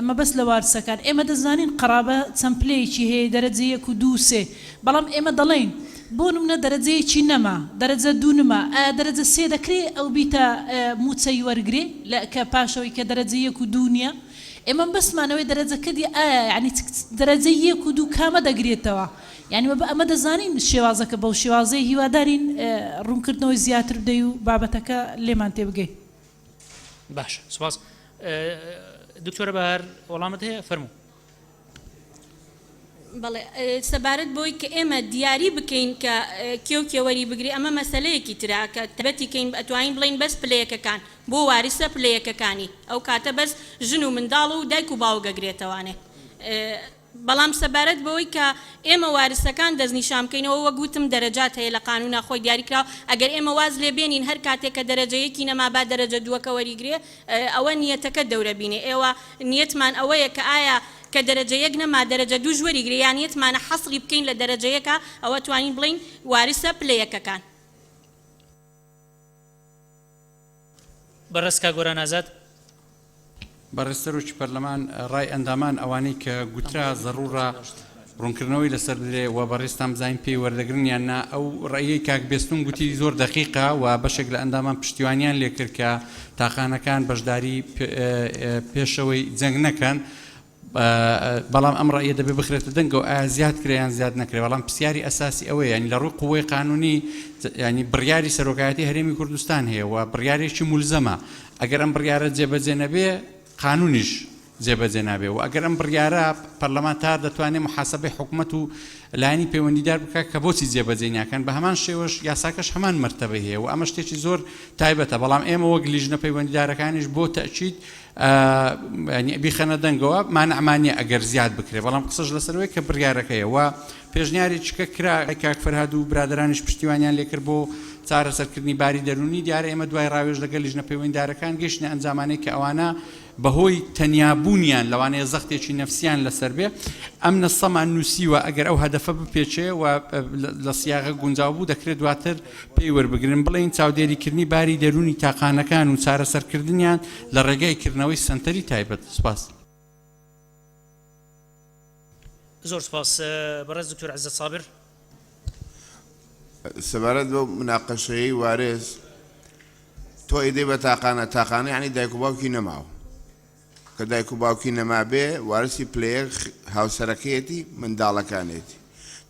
مەبەست لە وارسەکان. ئێمە دەزانین قەرابە چەند پلەیەکی هەیە دەرەجە یەک و دوو و سێ، بەڵام ئێمە دەڵێین بۆ نمونە دەرەجەیەکی نەما، دەرەجە دوو نما، ئایا دەرەجە سێ دەکرێ ئەو بیتە مووچەی وەرگرێ لە کە پاشەوەی کە دەرەجە یەک و دوو نییە؟ ئێمە مەبەستمان ئەوەیە دەرەجەکە دی ئایا یانی دەرەجە یەک و دوو کامە دەگرێتەوە؟ یانی وە ئەمە دەزانین شێوازەکە بەو شێوازەیە هیوادارین ڕوونکردنەوەی زیاتر بدەی و بابەتەکە لێمان تێبگەی. باشە سوپاس دکتۆرە بەهار وەڵامت هەیە فەرموو. بەڵێ سەبارەت بەوەی کە ئێمە دیاری بکەین کە کێ و کێ وەری بگرێ ئەمە مەسەلەیەکی ترە کە تایبەتی کەین ئەتوانین بڵێین بەس پلە یەکەکان بۆ واریسە پلە یەکەکانی ئەو کاتە بەس ژن و منداڵ و دایک و باوک ئەگرێتەوانێ بەڵام سەبارەت بەوەی کە ئێمە وارسەکان دەستنیشان بکەین ئەوە وەک وتم دەرەجات هەیە لە قانونا خۆی دیاری کراوە ئەگەر ئێمە واز لێ بێنین هەر کاتێک کە دەرەجە یەکی نەما با دەرەجە دووەکە وەریگرێ ئەوە نیەتەکە دەورە بینێ ئێوە نیەتمان ئەوەیە کە ئایا کە دەرەجە یەک نەما دەرەجە دووش وەریگرێ یا نیەتمانە حەسری بکەین لە دەرەجە یەکا ئەوە توانین بڵێین وارسە پلە یەکەکان. بەڕێز کاک گۆران ئازاد. بەڕێز سەرۆکی پەرلەمان ڕای ئەندامان ئەوانەی کە گوترا زەڕوڕە ڕوونکردنەوەی لەسەر بدرێ و بەڕێزتان بزانین پێی وەردەگرن یان نا ئەو ڕەئیەی کاک بێستون گوتی زۆر دەقیقە و بەشێک لە ئەندامان پشتیوانیان لێکرد کە تاقانەکان بەشداری پێشەوەی جەنگ نەکەن بەڵام ئەم ڕەئیە دەبێ بخرێتە دەنگەوە ئایا زیاد کرێ یان زیاد نەکرێ بەڵام پرسیاری ئەساسی ئەوەیە یانی لە ڕووی قوەی قانونی ینی بڕیاری سەرۆکایەتی هەرێمی کوردستان هەیە و بڕیارێکی مولزەمە ئەگەر ئەم بڕیارە جێبەجێ نەبێ قانونیش جێبەجێ نابێ و ئەگەر ئەم بڕیارە پەرلەمانتار دەتوانێت محاسبەی حکومەت و لایەنی پەیوەندیدار بکات کە بۆچی جێبەجێ ناکەن بە هەمان شێوەش یاساکەش هەمان مەرتەبەی هەیە و ئەمە شتێکی زۆر تایبەتە بەڵام ئێمە وەک لیژنە پەیوەندیدارەکانیش بۆ تەئکید یانی بیخەنە دەنگەوە مانعمان نیە ئەگەر زیاد بکرێ بەڵام قسەش لەسەر ئەوەیە کە بڕیارەکەیە و پێشنیارێکی کە کرا کاک فەرهاد و برادەرانیش پشتیوانیان لێکرد بۆ چارەسەرکردنی باری دەروونی دیارە ئێمە دوای ڕاوێژ لەگەل لیژنە پەیوەندیدارەکان گەیشتنە ئەنجامانەی کە ئەوانە بەهۆی تەنیا بوونیان لەوانەیە زەختێکی نەفسیان لەسەر بێ ئەم نەسەمان نووسیوە ئەگەر ئەو هەدەفە بپێچێ و لە سیاغە گونجاو بوو دەکرێت دواتر پێی وەربگرن بڵێین چاودێریکردنی باری دەروونی تاقانەکان و چارەسەرکردنیان لە ڕێگای کردنەوەی سەنتەری تایبەت. سوپاس. زۆر سوپاس بەڕێز دکتۆر عزەت سابر. سەبارەت بەو مناقەشەیەی وارێز تۆ ئیدەی بە تاقانە تاقانە یانی دایک و باوکی نەماوە کە دایک و باوکی نەمابێ وارسی پلەیەک هاوسەرەکەیەتی منداڵەکانێتی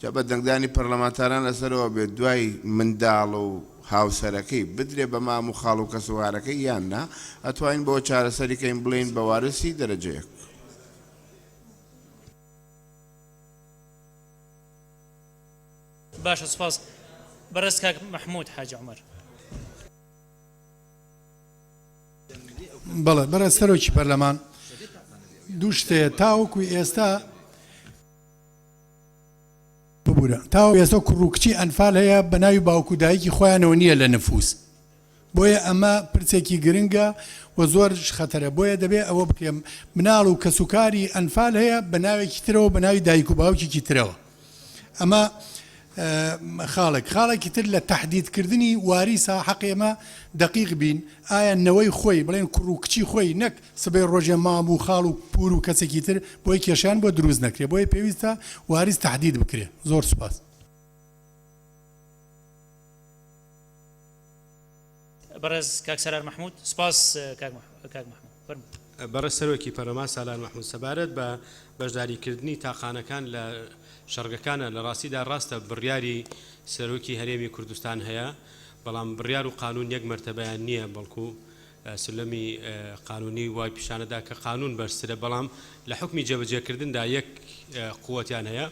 جا بە دەنگدانی پەرلەمانتاران لەسەرەوە بێت دوای منداڵ و هاوسەرەکەی بدرێ بە مام و خاڵ و کەسوکارەکەی یان نا ئەتوانین بەوە چارەسەری کەین بڵێین بە وارسی دەرەجە یەک. باشە سوپاس بەڕێز کاک مەحمود حاجی عومەر. بەڵێ بەڕێز سەرۆکی پەرلەمان دوو شت هەیە تاوەکو ئێستا ببورە تاوەکو ئێستا کوڕ و کچی ئەنفال هەیە بە ناوی باوک و دایکی خۆیانەوە نییە لە نفوس بۆیە ئەمە پرسێکی گرنگە و زۆرش خەتەرە بۆیە دەبێ ئەوە بکرێ مناڵ و کەسوکاری ئەنفال هەیە بە ناوێکی ترەوە بە ناوی دایک و باوکێکی ترەوە ئەمە خاڵێک خاڵێکی تر لە تەحدیدکردنی واریسا حەق ئێمە دەقیق بین ئایا نەوەی خۆی بڵێن کوڕ و کچی خۆی نەک سبەی ڕۆژێ مام و خاڵ و پور و کەسێکی تر بۆی کێشیان بۆ دروست نەکرێ بۆیە پێویستە واریس تەحدید بکرێ زۆر سوپاس. بەڕێز کاک سالار مەحمود. سپاس کاک مەحمود فەرموو. بەڕێز سەرۆکی پەرلەمان سالار مەحمود سەبارەت بە بەشداریکردنی تاقانەکان لە شەڕگەکانە لە ڕاستیدا ڕاستە بڕیاری سەرۆکی هەرێمی کوردستان هەیە بەڵام بڕیار و قانون یەک مەرتەبەیان نییە بەڵکو سولەمی قانونی وای پیشانەدا کە قانون بەرزترە بەڵام لە حوکمی جێبەجێکردندا یەک قوەتیان هەیە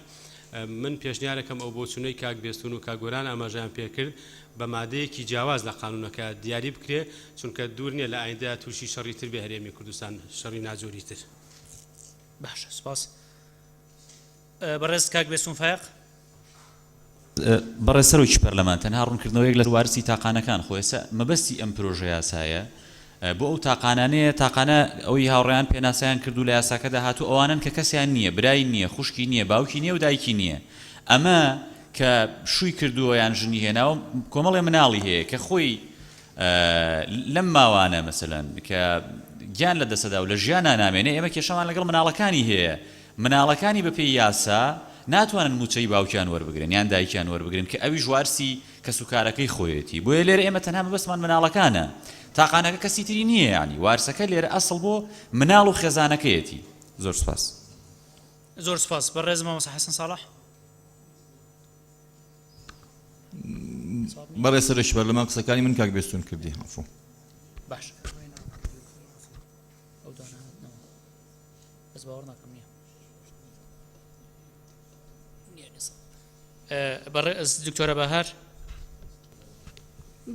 من پێشنیارەکەم ئەو بۆچونەی کاک بێستون و کاک گۆران ئاماژەیان پێکرد بە مادەیەکی جیاواز لە قانونەکە دیاری بکرێ چونکە دوور نیە لە ئایندەیا توشی شەڕی تر بێ هەرێمی کوردستان شەڕی ناجۆری تر. باشە سوپاس بەڕێز کاک بێستون فایەق. بەڕێز سەرۆکی پەرلەمان تەنها ڕوونکردنەوەیەک لە وارسی تاقانەکان خۆ ئێستا مەبەستی ئەم پرۆژە یاسایە بۆ ئەو تاقانانەیە تاقانە ئەوەی هاوڕێیان پێناسەیان کردو لە یاساکەدا هاتوو ئەوانەن کە کەسیان نییە برای نییە خوشکی نییە باوکی نییە و دایکی نییە ئەمە کە شووی کردووە یان ژنی هێناوە کۆمەڵێ مناڵی هەیە کە خۆی لەم ماوانە مەسەلەن کە گیان لە دەسەدا و لە ژیانا نامێنێ ئێمە کێشەمان لەگەڵ مناڵەکانی هەیە مناڵەکانی بەپێی یاسا ناتوانن مووچەی باوکیان وەربگرن یان دایکیان وەربگرن کە ئەویش وارسی کەسوکارەکەی خۆیەتی بۆیە لێرە ئێمە تەنها مەبەستمان مناڵەکانە تاقانەکە کەسی تری نییە یانی وارسەکە لێرە ئەسڵ بۆ مناڵ و خێزانەکەیەتی زۆر سوپاس. زۆر سوپاس بەڕێز مامۆستا حەسەن ساڵح. بەڕێز سەرۆکی پەرلەمان قسەکانی من کاک بێستون کردی عەفو. باش ئەو دانە هاتنەوە بەس باوەڕ ناکەم نییە نییە نیسا بەڕێز دکتۆرە بەهار.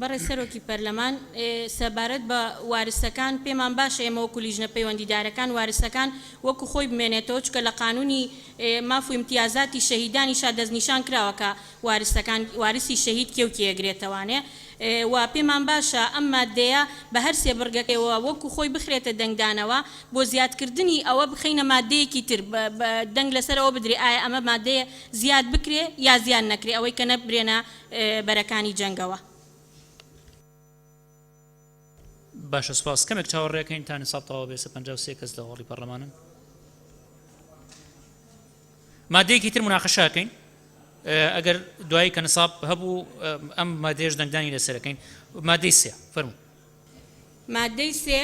بەڕێز سەرۆکی پەرلەمان، سەبارەت بە وارسەکان، پێمان باشە ئێمە وەکو لیژنە پەیوەندیدارەکان وارسەکان وەکو خۆی بمێنێتەوە، چونکە لە قانونی ماف و ئیمتیازاتی شەهیدانیشا دەستنیشان کراوە کە وارسەکان وارسی شەهید کێ و کێ ئەگرێتەوانێ و پێمان باشە ئەم ماددەیە بە هەر سێ بڕگەکەیەوە وەکو خۆی بخرێتە دەنگدانەوە بۆ زیادکردنی ئەوە بخەینە ماددەیەکی تر دەنگ لەسەر ئەوە بدرێ ئایا ئەمە ماددەیە زیاد بکرێ یا زیاد نەکرێ ئەوەی کە نەبرێنە بەرەکانی جەنگەوە. باشە سوپاس کەمێک چاوەڕێکەین تا نساب تەواو بێ 53 کەس لە هۆڵی پەرلەمانن مادەیەکی تر مناقەشاکەین ئەگەر دوایی کە نساب هەبوو ئەم مادەیەش دەنگدانی لەسەرەکەین مادەی سێ فەرموو ماددەی سێ،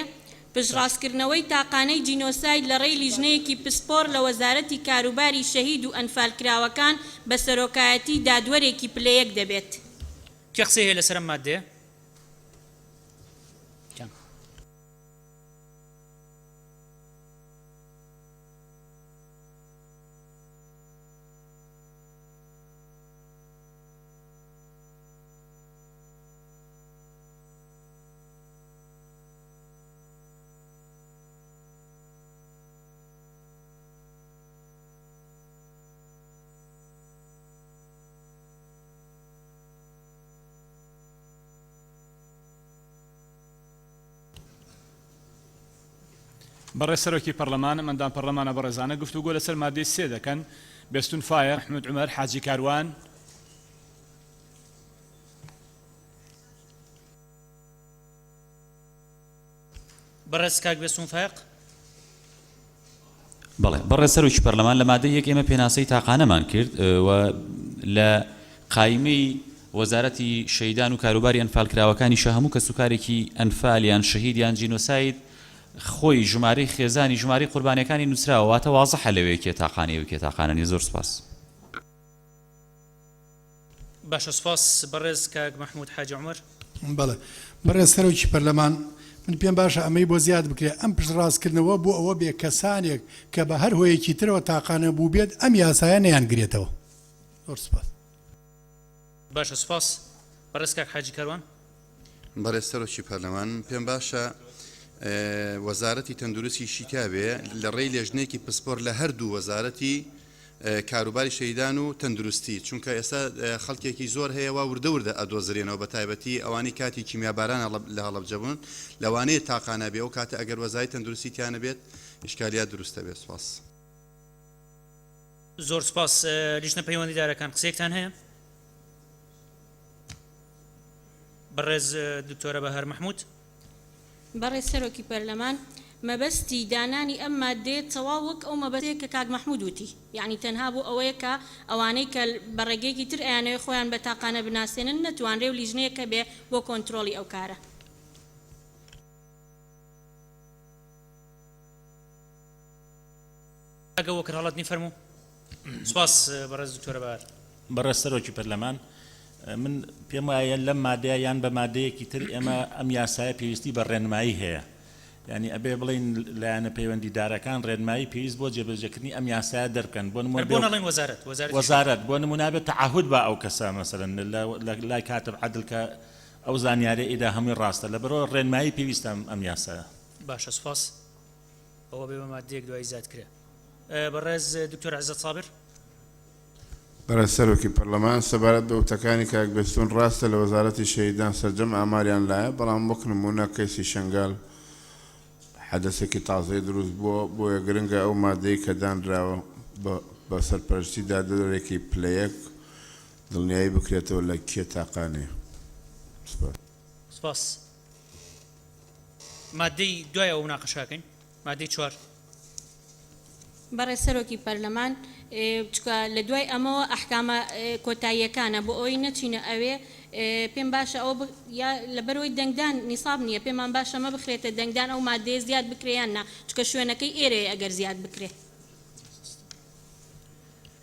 پشتڕاستکردنەوەی تاقانەی جینۆساید لە ڕێی لیژنەیەکی پسپۆڕ لە وەزارەتی کاروباری شەهید و ئەنفالکراوەکان بە سەرۆکایەتی دادوەرێکی پلە یەک دەبێت. کێ قسەی هەیە لەسەر ئەم ماددەیە؟ بەڕێز سەرۆکی پەڕلەمان، ئەم ئەندام پەڕلەمانە بەڕێزانە گفتوگۆ لەسەر مادەی سێ دەکەن، بێستون فایەق، مەحمود عومەر، حاجی کاروان. بەڕێز کاک بێستون فایەق. بەڵێ بەڕێز سەرۆکی پەرلەمان لە مادەی یەک ئێمە پێناسەی تاقانەمان کرد و لە قایمەی وەزارەتی شەهیدان و کاروباری ئەنفالکراوەکانیشە هەموو کەسوکارێکی ئەنفال یان شەهید یان جینۆساید خۆی ژمارەی خێزانی ژمارەی قوربانیەکانی نووسراوە واتە وازحە لەوێ کێ تاقانەیە و کێ تاقانە نیە زۆر سوپاس. باشە سوپاس بەڕێز کاک مەحمود حاجی عومەر. بەڵێ بەڕێز سەرۆکی پەرلەمان، من پێم باشە ئەمەی بۆ زیاد بکرێ، ئەم پشتڕاستکردنەوە بۆ ئەوە بێ کەسانێک کە بە هەر هۆیەکی ترەوە تاقانە بووبێت ئەم یاسایە نەیانگرێتەوە. زۆر سوپاس. باشە سوپاس. بەڕێز کاک حاجی کاروان. بەڕێز سەرۆکی پەرلەمان، پێم باشە وەزارەتی تەندروستیشی تیابێ لە ڕێی لێژنەیەکی پسپۆر لە هەردوو وەزارەتی کاروباری شەهیدان و تەندروستی، چونکە ئێستا خەڵکێکی زۆر هەیە وا وردە وردە ئەدۆزرێنەوە بە تایبەتی ئەوانەی کاتی کیمیاباران لە هەڵەبجە بوون لەوانەیە تاقانە بێ ئەو کاتە ئەگەر وەزاری تەندروستی تیا نەبێت ئیشکالیات دروست دەبێت. سوپاس. زۆر سوپاس. لیژنە پەیوەندیدارەکان قسەیەکتان هەیە؟ بەڕێز دکتۆرە بەهار مەحمود. بەڕێز سەرۆکی پەرلەمان، مەبەستی دانانی ئەم ماددەیە تەواو وەک ئەو مەبەستەیە کە کاک مەحمود وتی، یەعنی تەنها بۆ ئەوەیە کە ئەوانەی کە بە ڕێگەیەکی تر ئەیانەوێ خۆیان بە تاقانە بناسێنن نەتوانرێ و لیژنەیەک هەبێ بۆ کۆنترۆڵی ئەو کارە. کاک ئەبوبەکر هەڵەدنی فەرموو. سوپاس بەڕێز دکتۆرە بەهار. بەڕێز سەرۆکی پەرلەمان، من پێم وایە لەم مادەیە یان بە مادەیەکی تر ئێمە ئەم یاسایە پێویستی بە ڕێنمایی هەیە. یانی ئەبێ بڵێین لایەنە پەیوەندیدارەکان ڕێنمایی پێویست بۆ جێبەجێکردنی ئەم یاسایە دەربکەن. بۆ نموونە هەر بۆ نەڵێین وەزارەت، وەزارەتی وەزارەت بۆ نموونە ئەبێ تەعەهود با ئەو کەسە مەسەلەن لە لای کاتب عەدل کە ئەو زانیاریە ئیدا هەمووی ڕاستە. لەبەرئەوە ڕێنمایی پێویستە ئەم یاسایە. باشە سوپاس. ئەوە بێ بە ماددەیەک دوایی زیاد کرێ. بەڕێز دکتۆر عزەت سابر. بەڕێز سەرۆکی پەرلەمان، سەبارەت بە وتەکانی کاک بێستوون، ڕاستە لە وەزارەتی شەهیدان سەرجەم ئاماریان لایە، بەڵام وەک نموونە کەیسی شەنگال حەدەسێکی تازەی دروست بووە، بۆیە گرنگە ئەو مادەی کە دانراوە بە سەرپەرشتی دادوەرێکی پلە یەک دڵنیایی بکرێتەوە لە کێ تاقانەیە. سوپاس. سوپاس. مادەی دوای ئەوە مناقەشە ئەکەین. مادەی چوار. بەڕێز سەرۆکی پەرلەمان، چونکە لە دوای ئەمەوە ئەحکامە کۆتاییەکانە، بۆ ئەوەی نەچینە ئەوێ، پێم باشە ئەوە یا لەبەرئەوەی دەنگدان نیساب نییە، پێمان باشە ئەمە بخرێتە دەنگدان، ئەو مادەیە زیاد بکرێ یان نا، چونکە شوێنەکەی ئێرەیە ئەگەر زیاد بکرێ.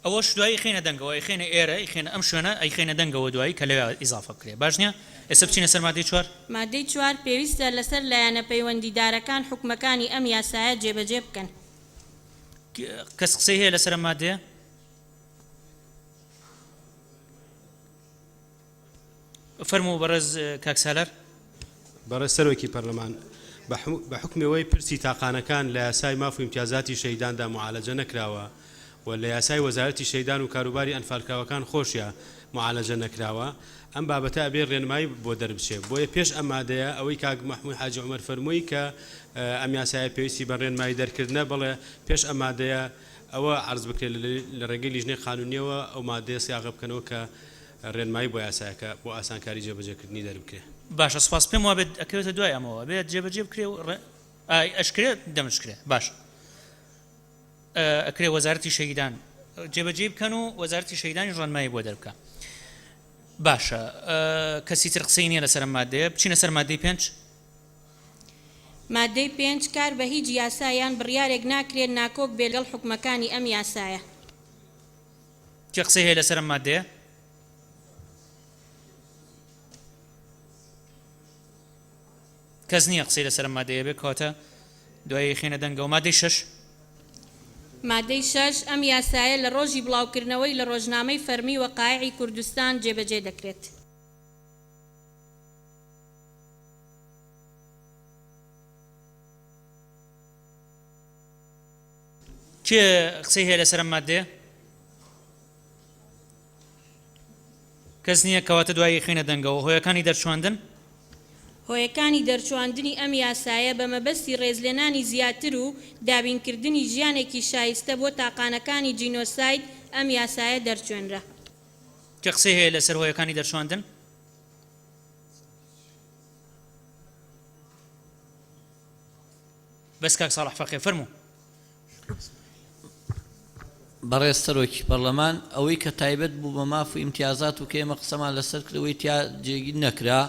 ئەوەش دوایی ئەیخەینە دەنگەوە، ئەیخەینە ئێرە، ئەیخەینە ئەم شوێنە، ئەیخەینە دەنگەوە دوایی کە لەوێ ئیزافە بکرێ. باش نییە؟ ئێستا بچینە سەر مادەی چوار. مادەی چوار، پێویستە لەسەر لایەنە پەیوەندیدارەکان حوکمەکانی ئەم یاسایە جێبەجێ بکەن. کەس قسەی هەیە لەسەر ئەم مادەیە؟ فەرموو بەڕێز کاک سالار. بەڕێز سەرۆکی پەرلەمان، بە حوکمی ئەوەی پرسی تاقانەکان لە یاسای ماف و ئیمتیازاتی شەهیداندا موعالەجە نەکراوە و لە یاسای وەزارەتی شەهیدان و کاروباری ئەنفالکراوەکان خۆشیا موعالەجە نەکراوە، ئەم بابەتە ئەبێ ڕێنمایی بۆ دەربچێ. بۆیە پێش ئەم مادەیە ئەوەی کاک مەحموود حاجی عومەر فەرمووی کە ئەم یاسایە پێویستی بە ڕێنمایی دەرکردنە، بەڵێ پێش ئەم مادەیە ئەوە عەرز بکرێت لە ڕێگەی لیژنەی قانونییەوە ئەو مادەیە سیاغە بکەنەوە کە ڕێنمایی بۆ یاسایەکە بۆ ئاسانکاری جێبەجێکردنی دەربکرێ. باشە سوپاس پێم وابێت ئەکەوێتە دوای ئەمەوە ئەبێت جێبەجێ بکرێ و ڕێ ئای ئەشکرێ دەمشکرێ باشە ئەکرێ وەزارەتی شەهیدان جێبەجێی بکەن و وەزارەتی شەهیدانیش ڕێنمایی بۆ دەربکە باشە کەسی تر قسەی نییە لەسەر ئەم مادەیە بچینە سەر مادەی پێنج. مادەی پێنج، کار بە هیچ یاسا یان بڕیارێک ناکرێت ناکۆک بێ لەگەڵ حوکمەکانی ئەم یاسایە. کێ قسەی هەیە لەسەر ئەم مادەیە؟ کەس نییە قسەی لەسەر ئەم مادەیە بێ کەواتە دوایی خێنە دەنگەوە مادەی شەش. مادەی شەش، ئەم یاسایە لە ڕۆژی بڵاوکردنەوەی لە ڕۆژنامەی فەرمی وەقایعی کوردستان جێبەجێ دەکرێت. کێ قسەی هەیە لەسەر ئەم مادەیە؟ کەس نییە کەواتە دوایی خوێنە دەنگەوە هۆیەکانی دەرچواندن هۆیەکانی دەرچواندنی ئەم یاسایە بە مەبەستی ڕێزلێنانی زیاتر و دابینکردنی ژیانێکی شایستە بۆ تاقانەکانی جینۆساید ئەم یاسایە دەرچوێنرا. کێ قسەی هەیە لەسەر هۆیەکانی دەرچواندن؟ بەس کاک ساڵح فەقێ فەرموو. بەڕێز سەرۆکی پەڕلەمان، ئەوەی کە تایبەت بوو بە ماف و ئیمتیازات و کە ئێمە قسەمان لەسەر کرد ئەوەی تیا جێگیر نەکرا،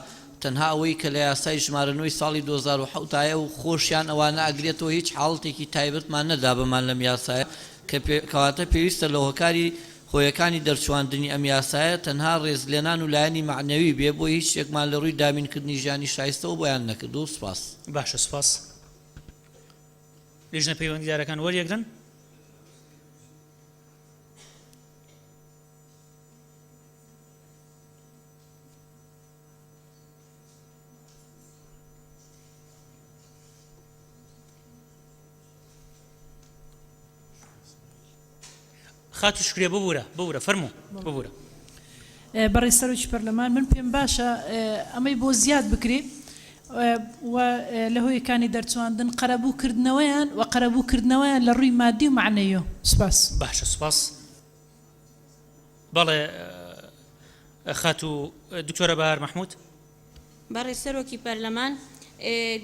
تەنها ئەوەی کە لە یاسای ژمارە نۆی ساڵی 2007 دایە و خۆشیان ئەوانە ئەگرێتەوە هیچ حاڵەتێکی تایبەتمان نەدا بەمان لەم یاسایە کە کەواتە پێویستە لە هۆکاری هۆیەکانی دەرچواندنی ئەم یاسایە تەنها ڕێزلێنان و لایەنی مەعنەوی بێ بۆیە هیچ شتێکمان لە ڕووی دابینکردنی ژیانی شایستەوە بۆیان نەکردووە سوپاس. باشە سوپاس. لیژنە پەیوەندیدارەکان وەریەگرن. خاتوو شوکریە ببورە ببورە فەرموو ببورە. بەڕێز سەرۆکی پەرلەمان من پێم باشە ئەمەی بۆ زیاد بکرێ و لە هۆیەکانی دەرچواندن قەرەبوو کردنەوەیان و قەرەبوو کردنەوەیان لە ڕووی مادی و مەعنەیۆ. سوپاس. باشە سوپاس. بەڵێ خاتوو دکتۆرە بەهار مەحمود. بەڕێز سەرۆکی پەرلەمان،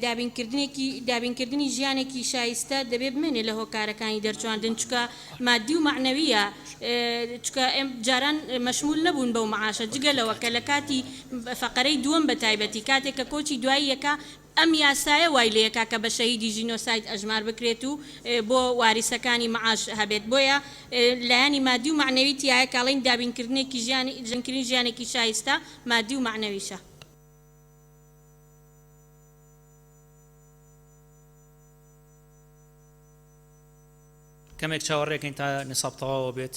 دابینکردنێکی دابینکردنی ژیانێکی شایستە دەبێ بمێنێ لە هۆکارەکانی دەرچواندن چونکە مادی و مەعنەویە چونکە جاران مەشمول نەبوون بەو معاشە جگە لەوە کە لە کاتی فەقەرەی دووەم بە تایبەتی کاتێک کە کۆچی دوایی یەکا ئەم یاسایە وای لێکا کە بە شەهیدی ژینۆساید ئەژمار بکرێت و بۆ واریسەکانی معاش هەبێت بۆیە لایەنی مادی و مەعنەوی تیایە کە ئەڵێین دابینکردنێکی ژیانی ژیانێکی شایستە مادی و مەعنەویشە. کەمێک چاوەڕێکەین تا نساب تەواوە بێت.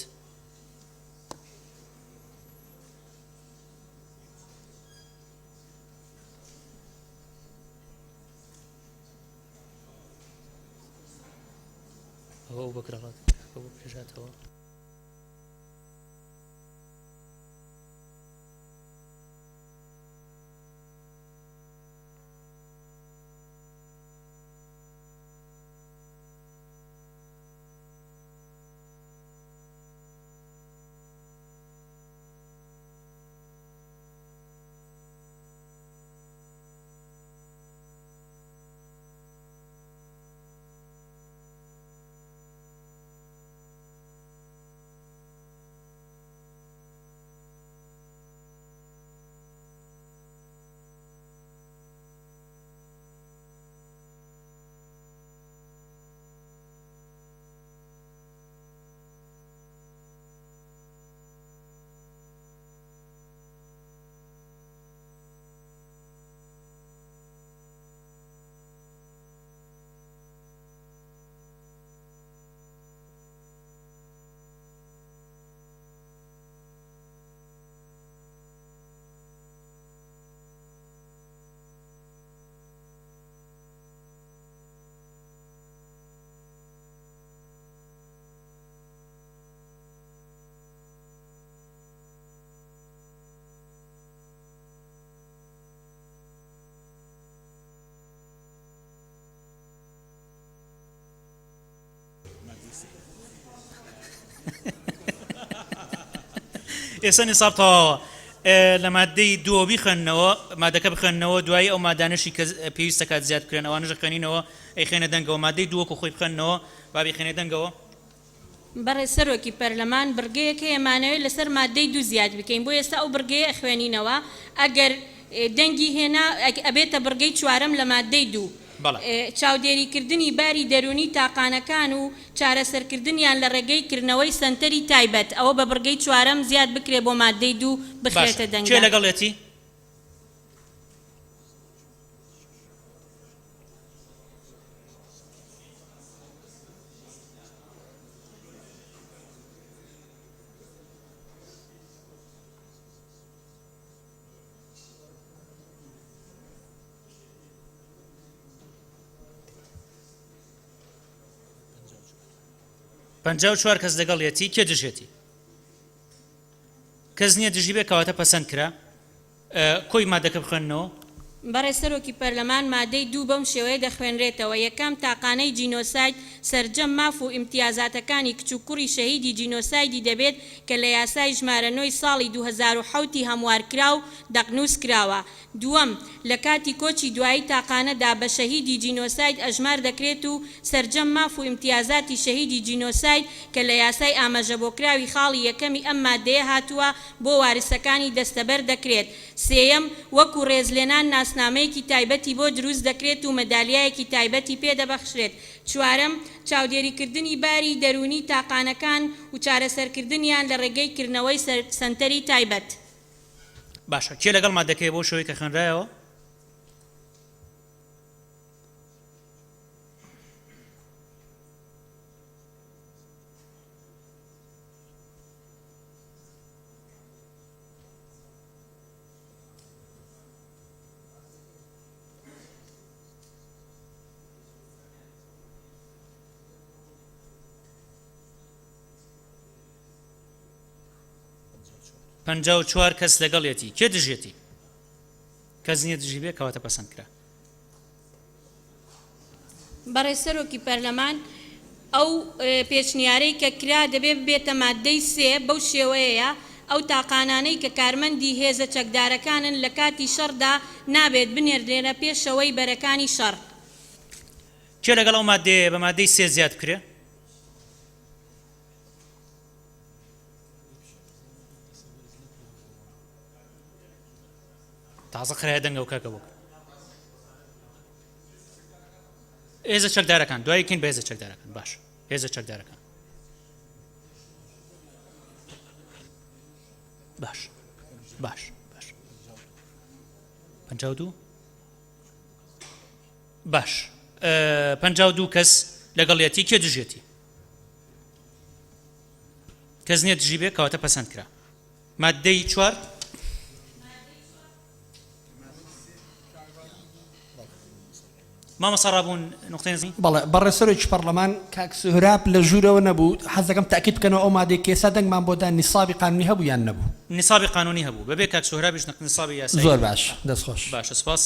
ئەوە ئەو بەکرە ئەو بکرژاتەوە. ئێستا نیساب تەواوە لە مادەی دووە بیخوێننەوە مادەکە بخوێننەوە دوایی ئەو مادانەشی کە پێویستە کات زیاد بکرێن ئەوانەش خوێنینەوە ئەیخێنە دەنگەوە مادەی دووەکو خۆی بخوێننەوە با بیخێنە دەنگەوە. بەڕێز سەرۆکی پەرلەمان بڕگەیەک هەیە مانەوێت لەسەر مادەی دوو زیاد بکەین بۆ ئێستا ئەو بڕگەیە ئەخوێنینەوە ئەگەر دەنگی هێنا ئەبێتە بڕگەی چوارەم لە مادەی دوو چاودێریکردنی باری دەروونی تاقانەکان و چارەسەرکردنیان لە ڕێگەی کردنەوەی سەنتەری تایبەت ئەوە بە بڕگەی چوارەم زیاد بکرێ بۆ مادەی دوو باشە بخرێتە کێ دەنگدان. لەگەڵیەتی؟ 54 کەس لەگەڵیەتی کێ دژێتی؟ کەس نییە دژی بێ کەواتە پەسەند کرا. کۆی مادەکە بخوێننەوە. بەڕێز سەرۆکی پەرلەمان مادەی دوو بەم شێوەیە دەخوێنرێتەوە، یەکەم، تاقانەی جینۆساید سەرجەم ماف و ئیمتیازاتەکانی کچ و کوڕی شەهیدی جینۆسایدی دەبێت کە لە یاسای ژمارە نۆی ساڵی 2007 ی هەموارکراو دەقنووس کراوە. دووەم، لە کاتی کۆچی دوایی تاقانەدا بە شەهیدی جینۆساید ئەژمار دەکرێت و سەرجەم ماف و ئیمتیازاتی شەهیدی جینۆساید کە لە یاسای ئاماژەبۆکراوی خاڵی یەکەمی ئەم مادەیە هاتووە بۆ وارسەکانی دەستەبەر دەکرێت. سێیەم، وەکو ڕێزلێنان ناسنامەیەکی تایبەتی بۆ دروست دەکرێت و مەدالیایەکی تایبەتی پێ دەبەخشرێت. چوارەم، چاودێریکردنی باری دەروونی تاقانەکان و چارەسەرکردنیان لە ڕێگەی کردنەوەی سەنتەری تایبەت. باشە کێ لەگەڵ مادەکەیە بەو شێوەی کە خوێنرایەوە؟ 54 کەس لەگەڵیەتی، کێ دژیەتی؟ کەس نییە دژی بێ، کەواتە پەسەند کرا. بەڕێز سەرۆکی پەرلەمان، ئەو پێشنیارەی کە کرا دەبێ ببێتە ماددەی سێ، بەو شێوەیەیە، ئەو تاقانانەی کە کارمەندی هێزە چەکدارەکانن لە کاتی شەڕدا نابێت بنێردرێنە پێشەوەی بەرەکانی شەڕ. کێ لەگەڵ ئەو ماددەیەیە بە ماددەی سێ زیاد بکرێ؟ تازە خرایە دەنگەوە کاکە بۆ هێزە چەکدارەکان دوای کەین بە هێزە چەکدارەکان باش هێزە چەکدارەکان باش باش باش 52 باش 52 کەس لەگەڵیەتی کێ دژێتی کەس نییە دژی بێ کەواتە پەسەند کرا ماددەی چوار. مامۆستا ڕابوون نوقتەی نەزمی. بەڵێ بەڕێز سەرۆکی پەڕلەمان کاک سوهراب لە ژوورەوە نەبوو حەز دەکەم تەئکید بکەنەوە ئەو مادەی کە ئێستا دەنگمان بۆ دا نیسابی قانونی هەبوو یان نەبوو؟ نیسابی قانونی هەبوو بەبێ کاک سوهرابیش نیسابی یاسایی زۆر باش دەست خۆش. باشە سوپاس.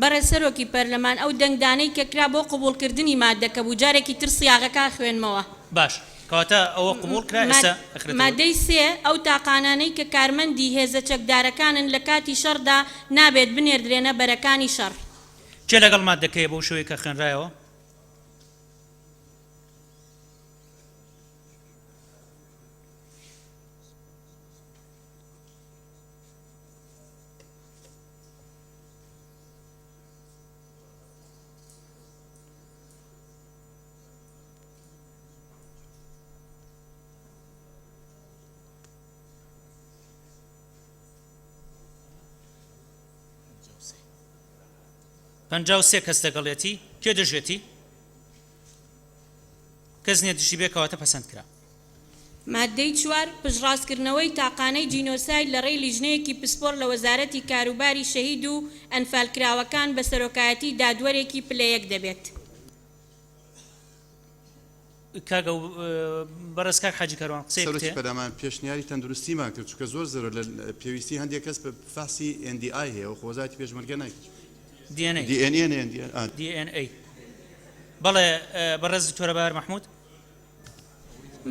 بەڕێز سەرۆکی پەرلەمان ئەو دەنگدانەی کە کرا بۆ قبوڵکردنی مادەکە بوو، جارێکی تر سیاغەکە ئەخوێنمەوە. باش، کەواتە ئەوە قبوڵ کرا، ئێستا ئەخرێتەوە. مادەی سێ، ئەو تاقانانەی کە کارمەندی هێزە چەکدارەکانن لە کاتی شەڕدا نابێت بنێردرێنە بەرەکانی شەڕ. کێ لەگەڵ مادەکەیە بەو شێوەی کە خوێنرایەوە؟ 53 کەس لەگەڵیەتی کێ دژێتی کەس نیە دژی بێ کەواتە پەسەند کرا. ماددەی چوار، پشتڕاستکردنەوەی تاقانەی جینۆساید لە ڕێی لیژنەیەکی پسپۆڕ لە وەزارەتی کاروباری شەهید و ئەنفالکراوەکان بە سەرۆکایەتی دادوەرێکی پلە یەک دەبێت. کاک ئەو بەڕێز کاک حاجی کاروان قسەیەکت سەرۆکی هەیە؟ پەرلەمان پێشنیاری تەندروستیمان کرد چونکە زۆر زەرەر لە پێویستی هەندێک کەس بە فەحسی ئێن دی ئای هەیە و خۆ وەزارەتی پێشمەرگە نایکرد. دی ئێن ئەی. دی ئێن ئێ نە ئێن دی ئا. دی ئێن ئەی. بەڵێ بەڕێز دکتۆرە بەهار مەحمود.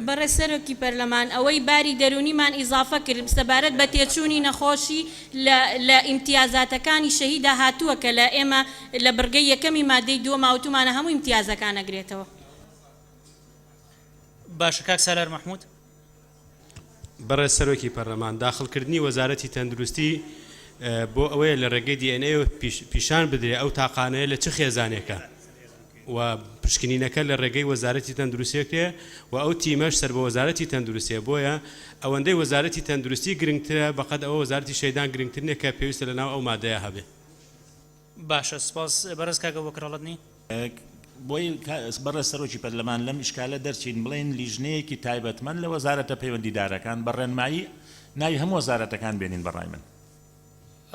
بەڕێز سەرۆکی پەرلەمان، ئەوەی باری دەروونیمان ئیزافە کرد سەبارەت بە تێچوونی نەخۆشی لە لە ئیمتیازاتەکانی شەهیدا هاتووە کە لە ئێمە لە بڕگەی یەکەمی مادەی دووەما وتومانە هەموو ئیمتیازەکان ئەگرێتەوە. باشە کاک سالار مەحمود. بەڕێز سەرۆکی پەرلەمان، داخڵکردنی وەزارەتی تەندروستی بۆ ئەوەیە لە ڕێگەی دی ئێن ئەیەوە پیشان بدرێ ئەو تاقانەیە لە چ خێزانێکە و پشکنینەکە لە ڕێگەی وەزارەتی تەندروستیەکرێ و ئەو تیمەش سەر بە وەزارەتی تەندروستیە بۆیە ئەوەندەی وەزارەتی تەندروستی گرنگترە بەقەد ئەوە وەزارەتی شەهیدان گرنگتر نیە کە پێویستە لەناو ئەو مادەیە هەبێ. باشە سوپاس بەڕێز کاک ئەبوبەکر هەڵەدنی. بۆی بەڕێز سەرۆکی پەرلەمان لەم ئیشکالە دەرچین بڵێین لیژنەیەکی تایبەتمەند لە وەزارەتە پەیوەندیدارەکان بە ڕێنمایی ناوی هەموو وەزارەتەکان بێنین بە ڕای من.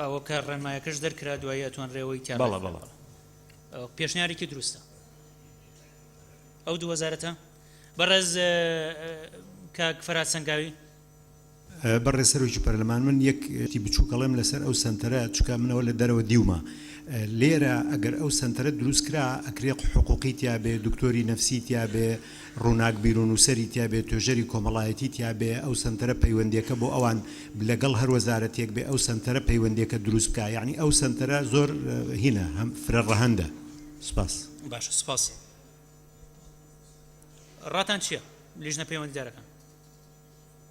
ئەوە کە ڕێنمایەکەش دەرکرا دوایی ئەتوانرێ ئەوەی تیا بەڵێ بەڵێ. پێشنیارێکی دروستە ئەو دوو وەزارەتە. بەڕێز کاک فەرهاد سەنگاوی. بەڕێز سەرۆکی پەرلەمان من یەک شتی بچووک ئەڵێم لەسەر ئەو سەنتەرە چونکە من ئەوە لە دەرەوە دیومە لێرە ئەگەر ئەو سەنتەرە دروست کرا ئەکرێ حقوقی تیا بێ دکتۆری نەفسی تیا بێ ڕووناکبیر و نووسەری تیا بێ توێژەری کۆمەڵایەتی تیا بێ ئەو سەنتەرە پەیوەندیەکە بۆ ئەوان لەگەڵ هەر وەزارەتێک بێ ئەو سەنتەرە پەیوەندیەکە دروست بکا یەعنی ئەو سەنتەرە زۆر هینە هەم فرە ڕەهەندە سوپاس. باشە سوپاس. ڕاتان چییە لیژنە پەیوەندیدارەکان؟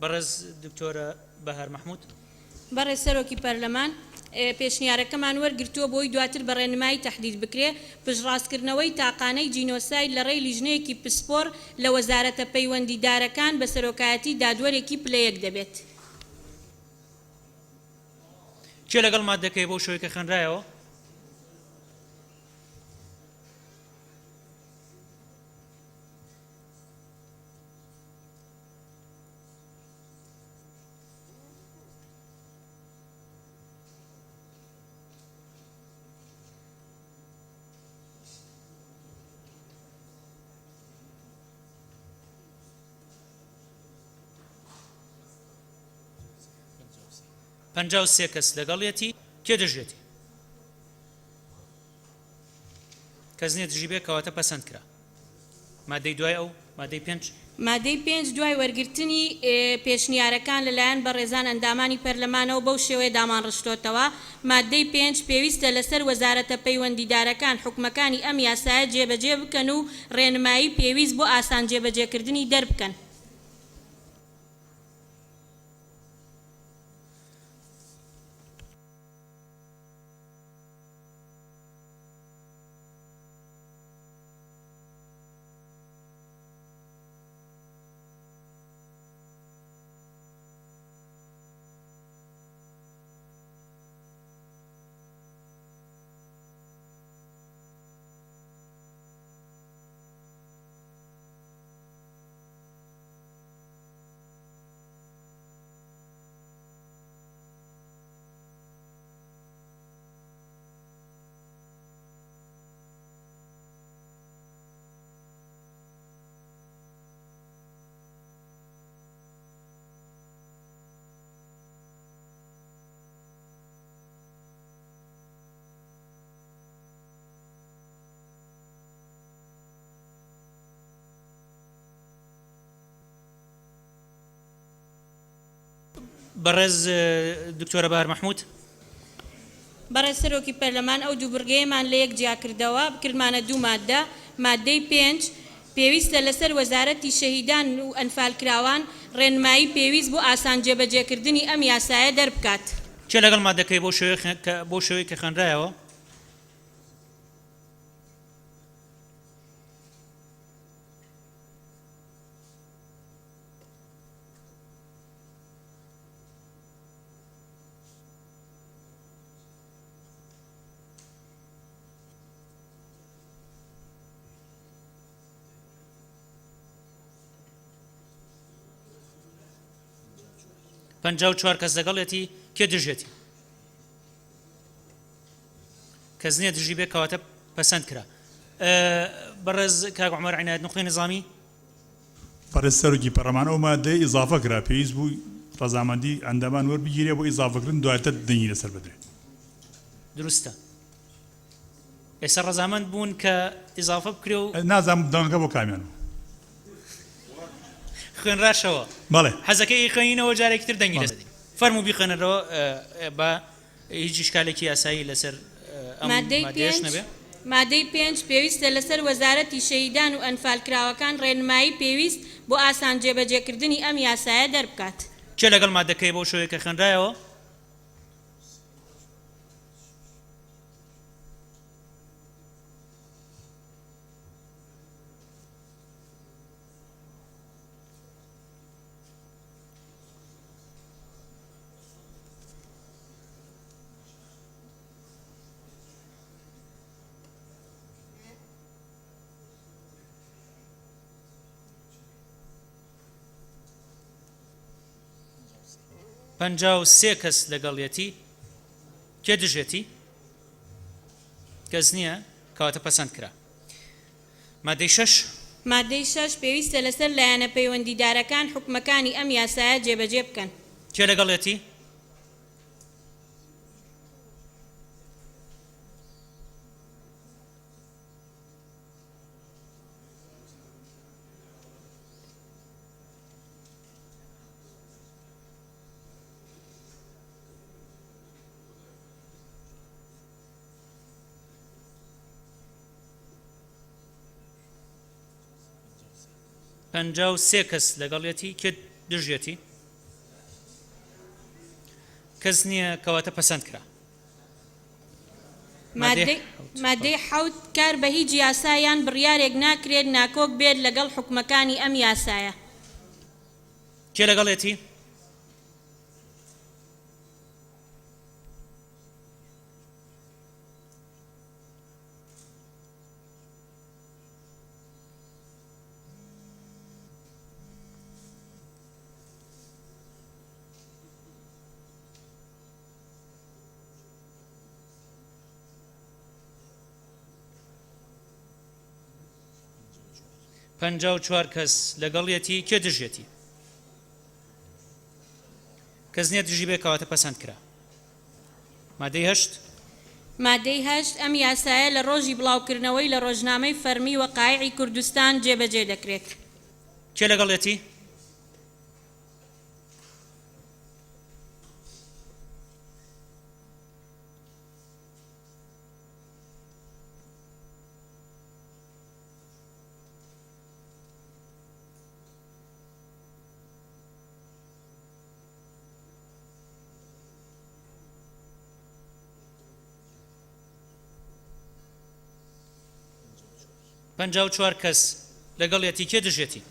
بەڕێز دکتۆرە بەهار مەحمود. بەڕێز سەرۆکی پەرلەمان، پێشنیارەکەمان وەرگرتووە بۆی دواتر بە ڕێنمایی تەحدید بکرێ، پشتڕاستکردنەوەی تاقانەی جینۆساید لە ڕێی لیژنەیەکی پسپۆڕ لە وەزارەتە پەیوەندیدارەکان بە سەرۆکایەتی دادوەرێکی پلە یەک دەبێت. کێ لەگەڵ ماددەکەیە بەو شێوەی کە خوێنرایەوە؟ 53 کەس لەگەڵیەتی، کێ دژیەتی؟ کەس نییە دژی بێ، کەواتە پەسەند کرا. مادەی دوای ئەو، مادەی پێنج. مادەی پێنج، دوای وەرگرتنی پێشنیارەکان لەلایەن بەڕێزان ئەندامانی پەرلەمانەوە بەو شێوەیە دامانڕشتۆتەوە، مادەی پێنج، پێویستە لەسەر وەزارەتە پەیوەندیدارەکان حوکمەکانی ئەم یاسایە جێبەجێ بکەن و ڕێنمایی پێویست بۆ ئاسان جێبەجێکردنی دەربکەن. بەڕێز دکتۆرە بەهار مەحمود. بەڕێز سەرۆکی پەرلەمان ئەو دوو بڕگەیەمان لەیەک جیاکردەوە کردمانە دوو ماددە، ماددەی پێنج، پێویستە لەسەر وەزارەتی شەهیدان و ئەنفالکراوان ڕێنمایی پێویست بۆ ئاسان جێبەجێکردنی ئەم یاسایە دەربکات. کێ لەگەڵ ماددەکەی بەو شێوەی کە خوێنرایەوە؟ 54 کەس لەگەڵێتی کێ دژێتی کەس نییە دژی بێ کەواتە پەسەند کرا بەڕێز کاک عمر عینایەت نوقتەی نظامی بەڕێز سەرۆکی پەڕەمان ئەو مادەیە ئیزافە کرا پێویست بوو ڕەزامەندی ئەندامان وەربگیرێ بۆ ئیزافەکردن دواتر دەنگی لەسەر بدرێ. دروستە ئێستا ڕەزامەند بوون کە ئیزافە بکرێ و. نازانم دەنگەکە بۆ کامیان بوو. خوێنراشەوە. بەڵێ. حەزەکەی ئەیخوێنینەوە جارێکی تر دەنگی لەسەر دەدەین. فەرموو بیخوێنەرەوە با هیچ ئیشکالێکی یاسایی لەسەر ئەم مادەی مادەیەش پێنج، نەبێ. مادەی پێنج، پێویستە لەسەر وەزارەتی شەهیدان و ئەنفالکراوەکان ڕێنمایی پێویست بۆ ئاسان جێبەجێکردنی ئەم یاسایە دەربکات. کێ لەگەڵ مادەکەی بەو شێوەیە کە خوێنرایەوە؟ 53 کەس لەگەڵیەتی کێ دژێتی کەس نییە کەواتە پەسەند کرا مادەی شەش. مادەی شەش، پێویستە لەسەر لایەنە پەیوەندیدارەکان حوکمەکانی ئەم یاسایە جێبەجێ بکەن. کێ لەگەڵیەتی؟ 53 کەس لەگەڵیەتی کێ دژیەتی کەس نییە کەواتە پەسەند کرا مادەی حەوت کار بە هیچ یاسا یان بڕیارێک ناکرێت ناکۆک بێت لەگەڵ حوکمەکانی ئەم یاسایە. کێ لەگەڵیەتی؟ 54 کەس لەگەڵیەتی کێ دژیەتی کەس نییە دژی بێ کەواتە پەسەند کرا. مادەی هەشت. مادەی هەشت، ئەم یاسایە لە ڕۆژی بڵاوکردنەوەی لە ڕۆژنامەی فەڕمی وەقایعی کوردستان جێبەجێ دەکرێت. کێ لەگەڵیەتی؟ 54 کەس لەگەڵیەتی کێ دژێتی؟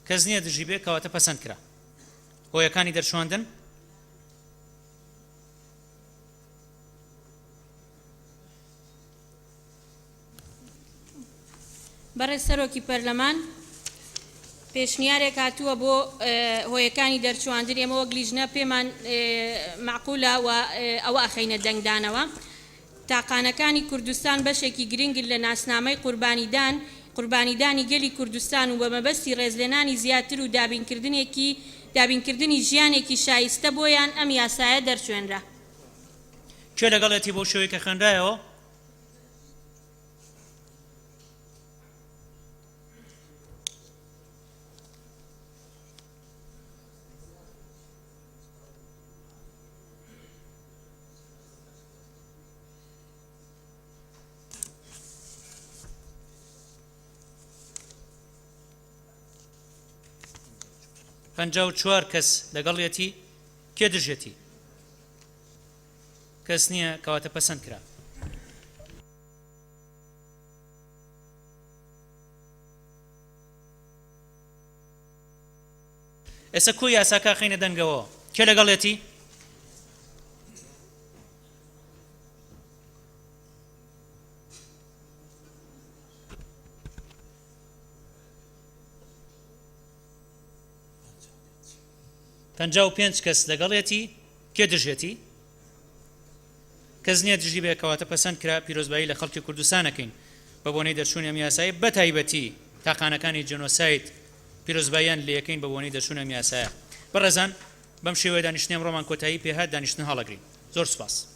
کەس نییە دژی بێ کەواتە پەسەند کرا. هۆیەکانی دەرچواندن؟ بەڕێز سەرۆکی پەرلەمان، پێشنیارێک هاتووە بۆ هۆیەکانی دەرچواندن، ئێمە وەک لیژنە پێمان مەعقولە و ئەوە ئەخەینە دەنگدانەوە. تاقانەکانی کوردستان بەشێکی گرنگن لە ناسنامەی قوربانیدان قوربانیدانی گەلی کوردستان و بە مەبەستی ڕێزلێنانی زیاتر و دابینکردنێکی دابینکردنی ژیانێکی شایستە بۆیان ئەم یاسایە دەرچوێنرا. کێ لەگەڵیەتی بەو شێوەی کە خوێنرایەوە؟ 54 کەس لەگەڵیەتی کێ دژێتی کەس نییە کەواتە پەسەند کرا. ئێستا کۆی یاساکە ئەخەینە دەنگەوە کێ لەگەڵیەتی؟ 55 کەس لەگەڵیەتی کێ دژێتی؟ کەس نییە دژی بێ کەواتە پەسەند کرا پیرۆزبایی لە خەڵکی کوردستان ئەکەین بە بۆنەی دەرچوونی ئەم یاسایە بە تایبەتی تاقانەکانی جینۆساید پیرۆزباییان لێ ئەکەین بە بۆنەی دەرچوونی ئەم یاسایە بەڕێزان بەم شێوەیە دانیشتنی ئەمڕۆمان کۆتایی پێهات دانیشتن هەڵەگرین زۆر سوپاس.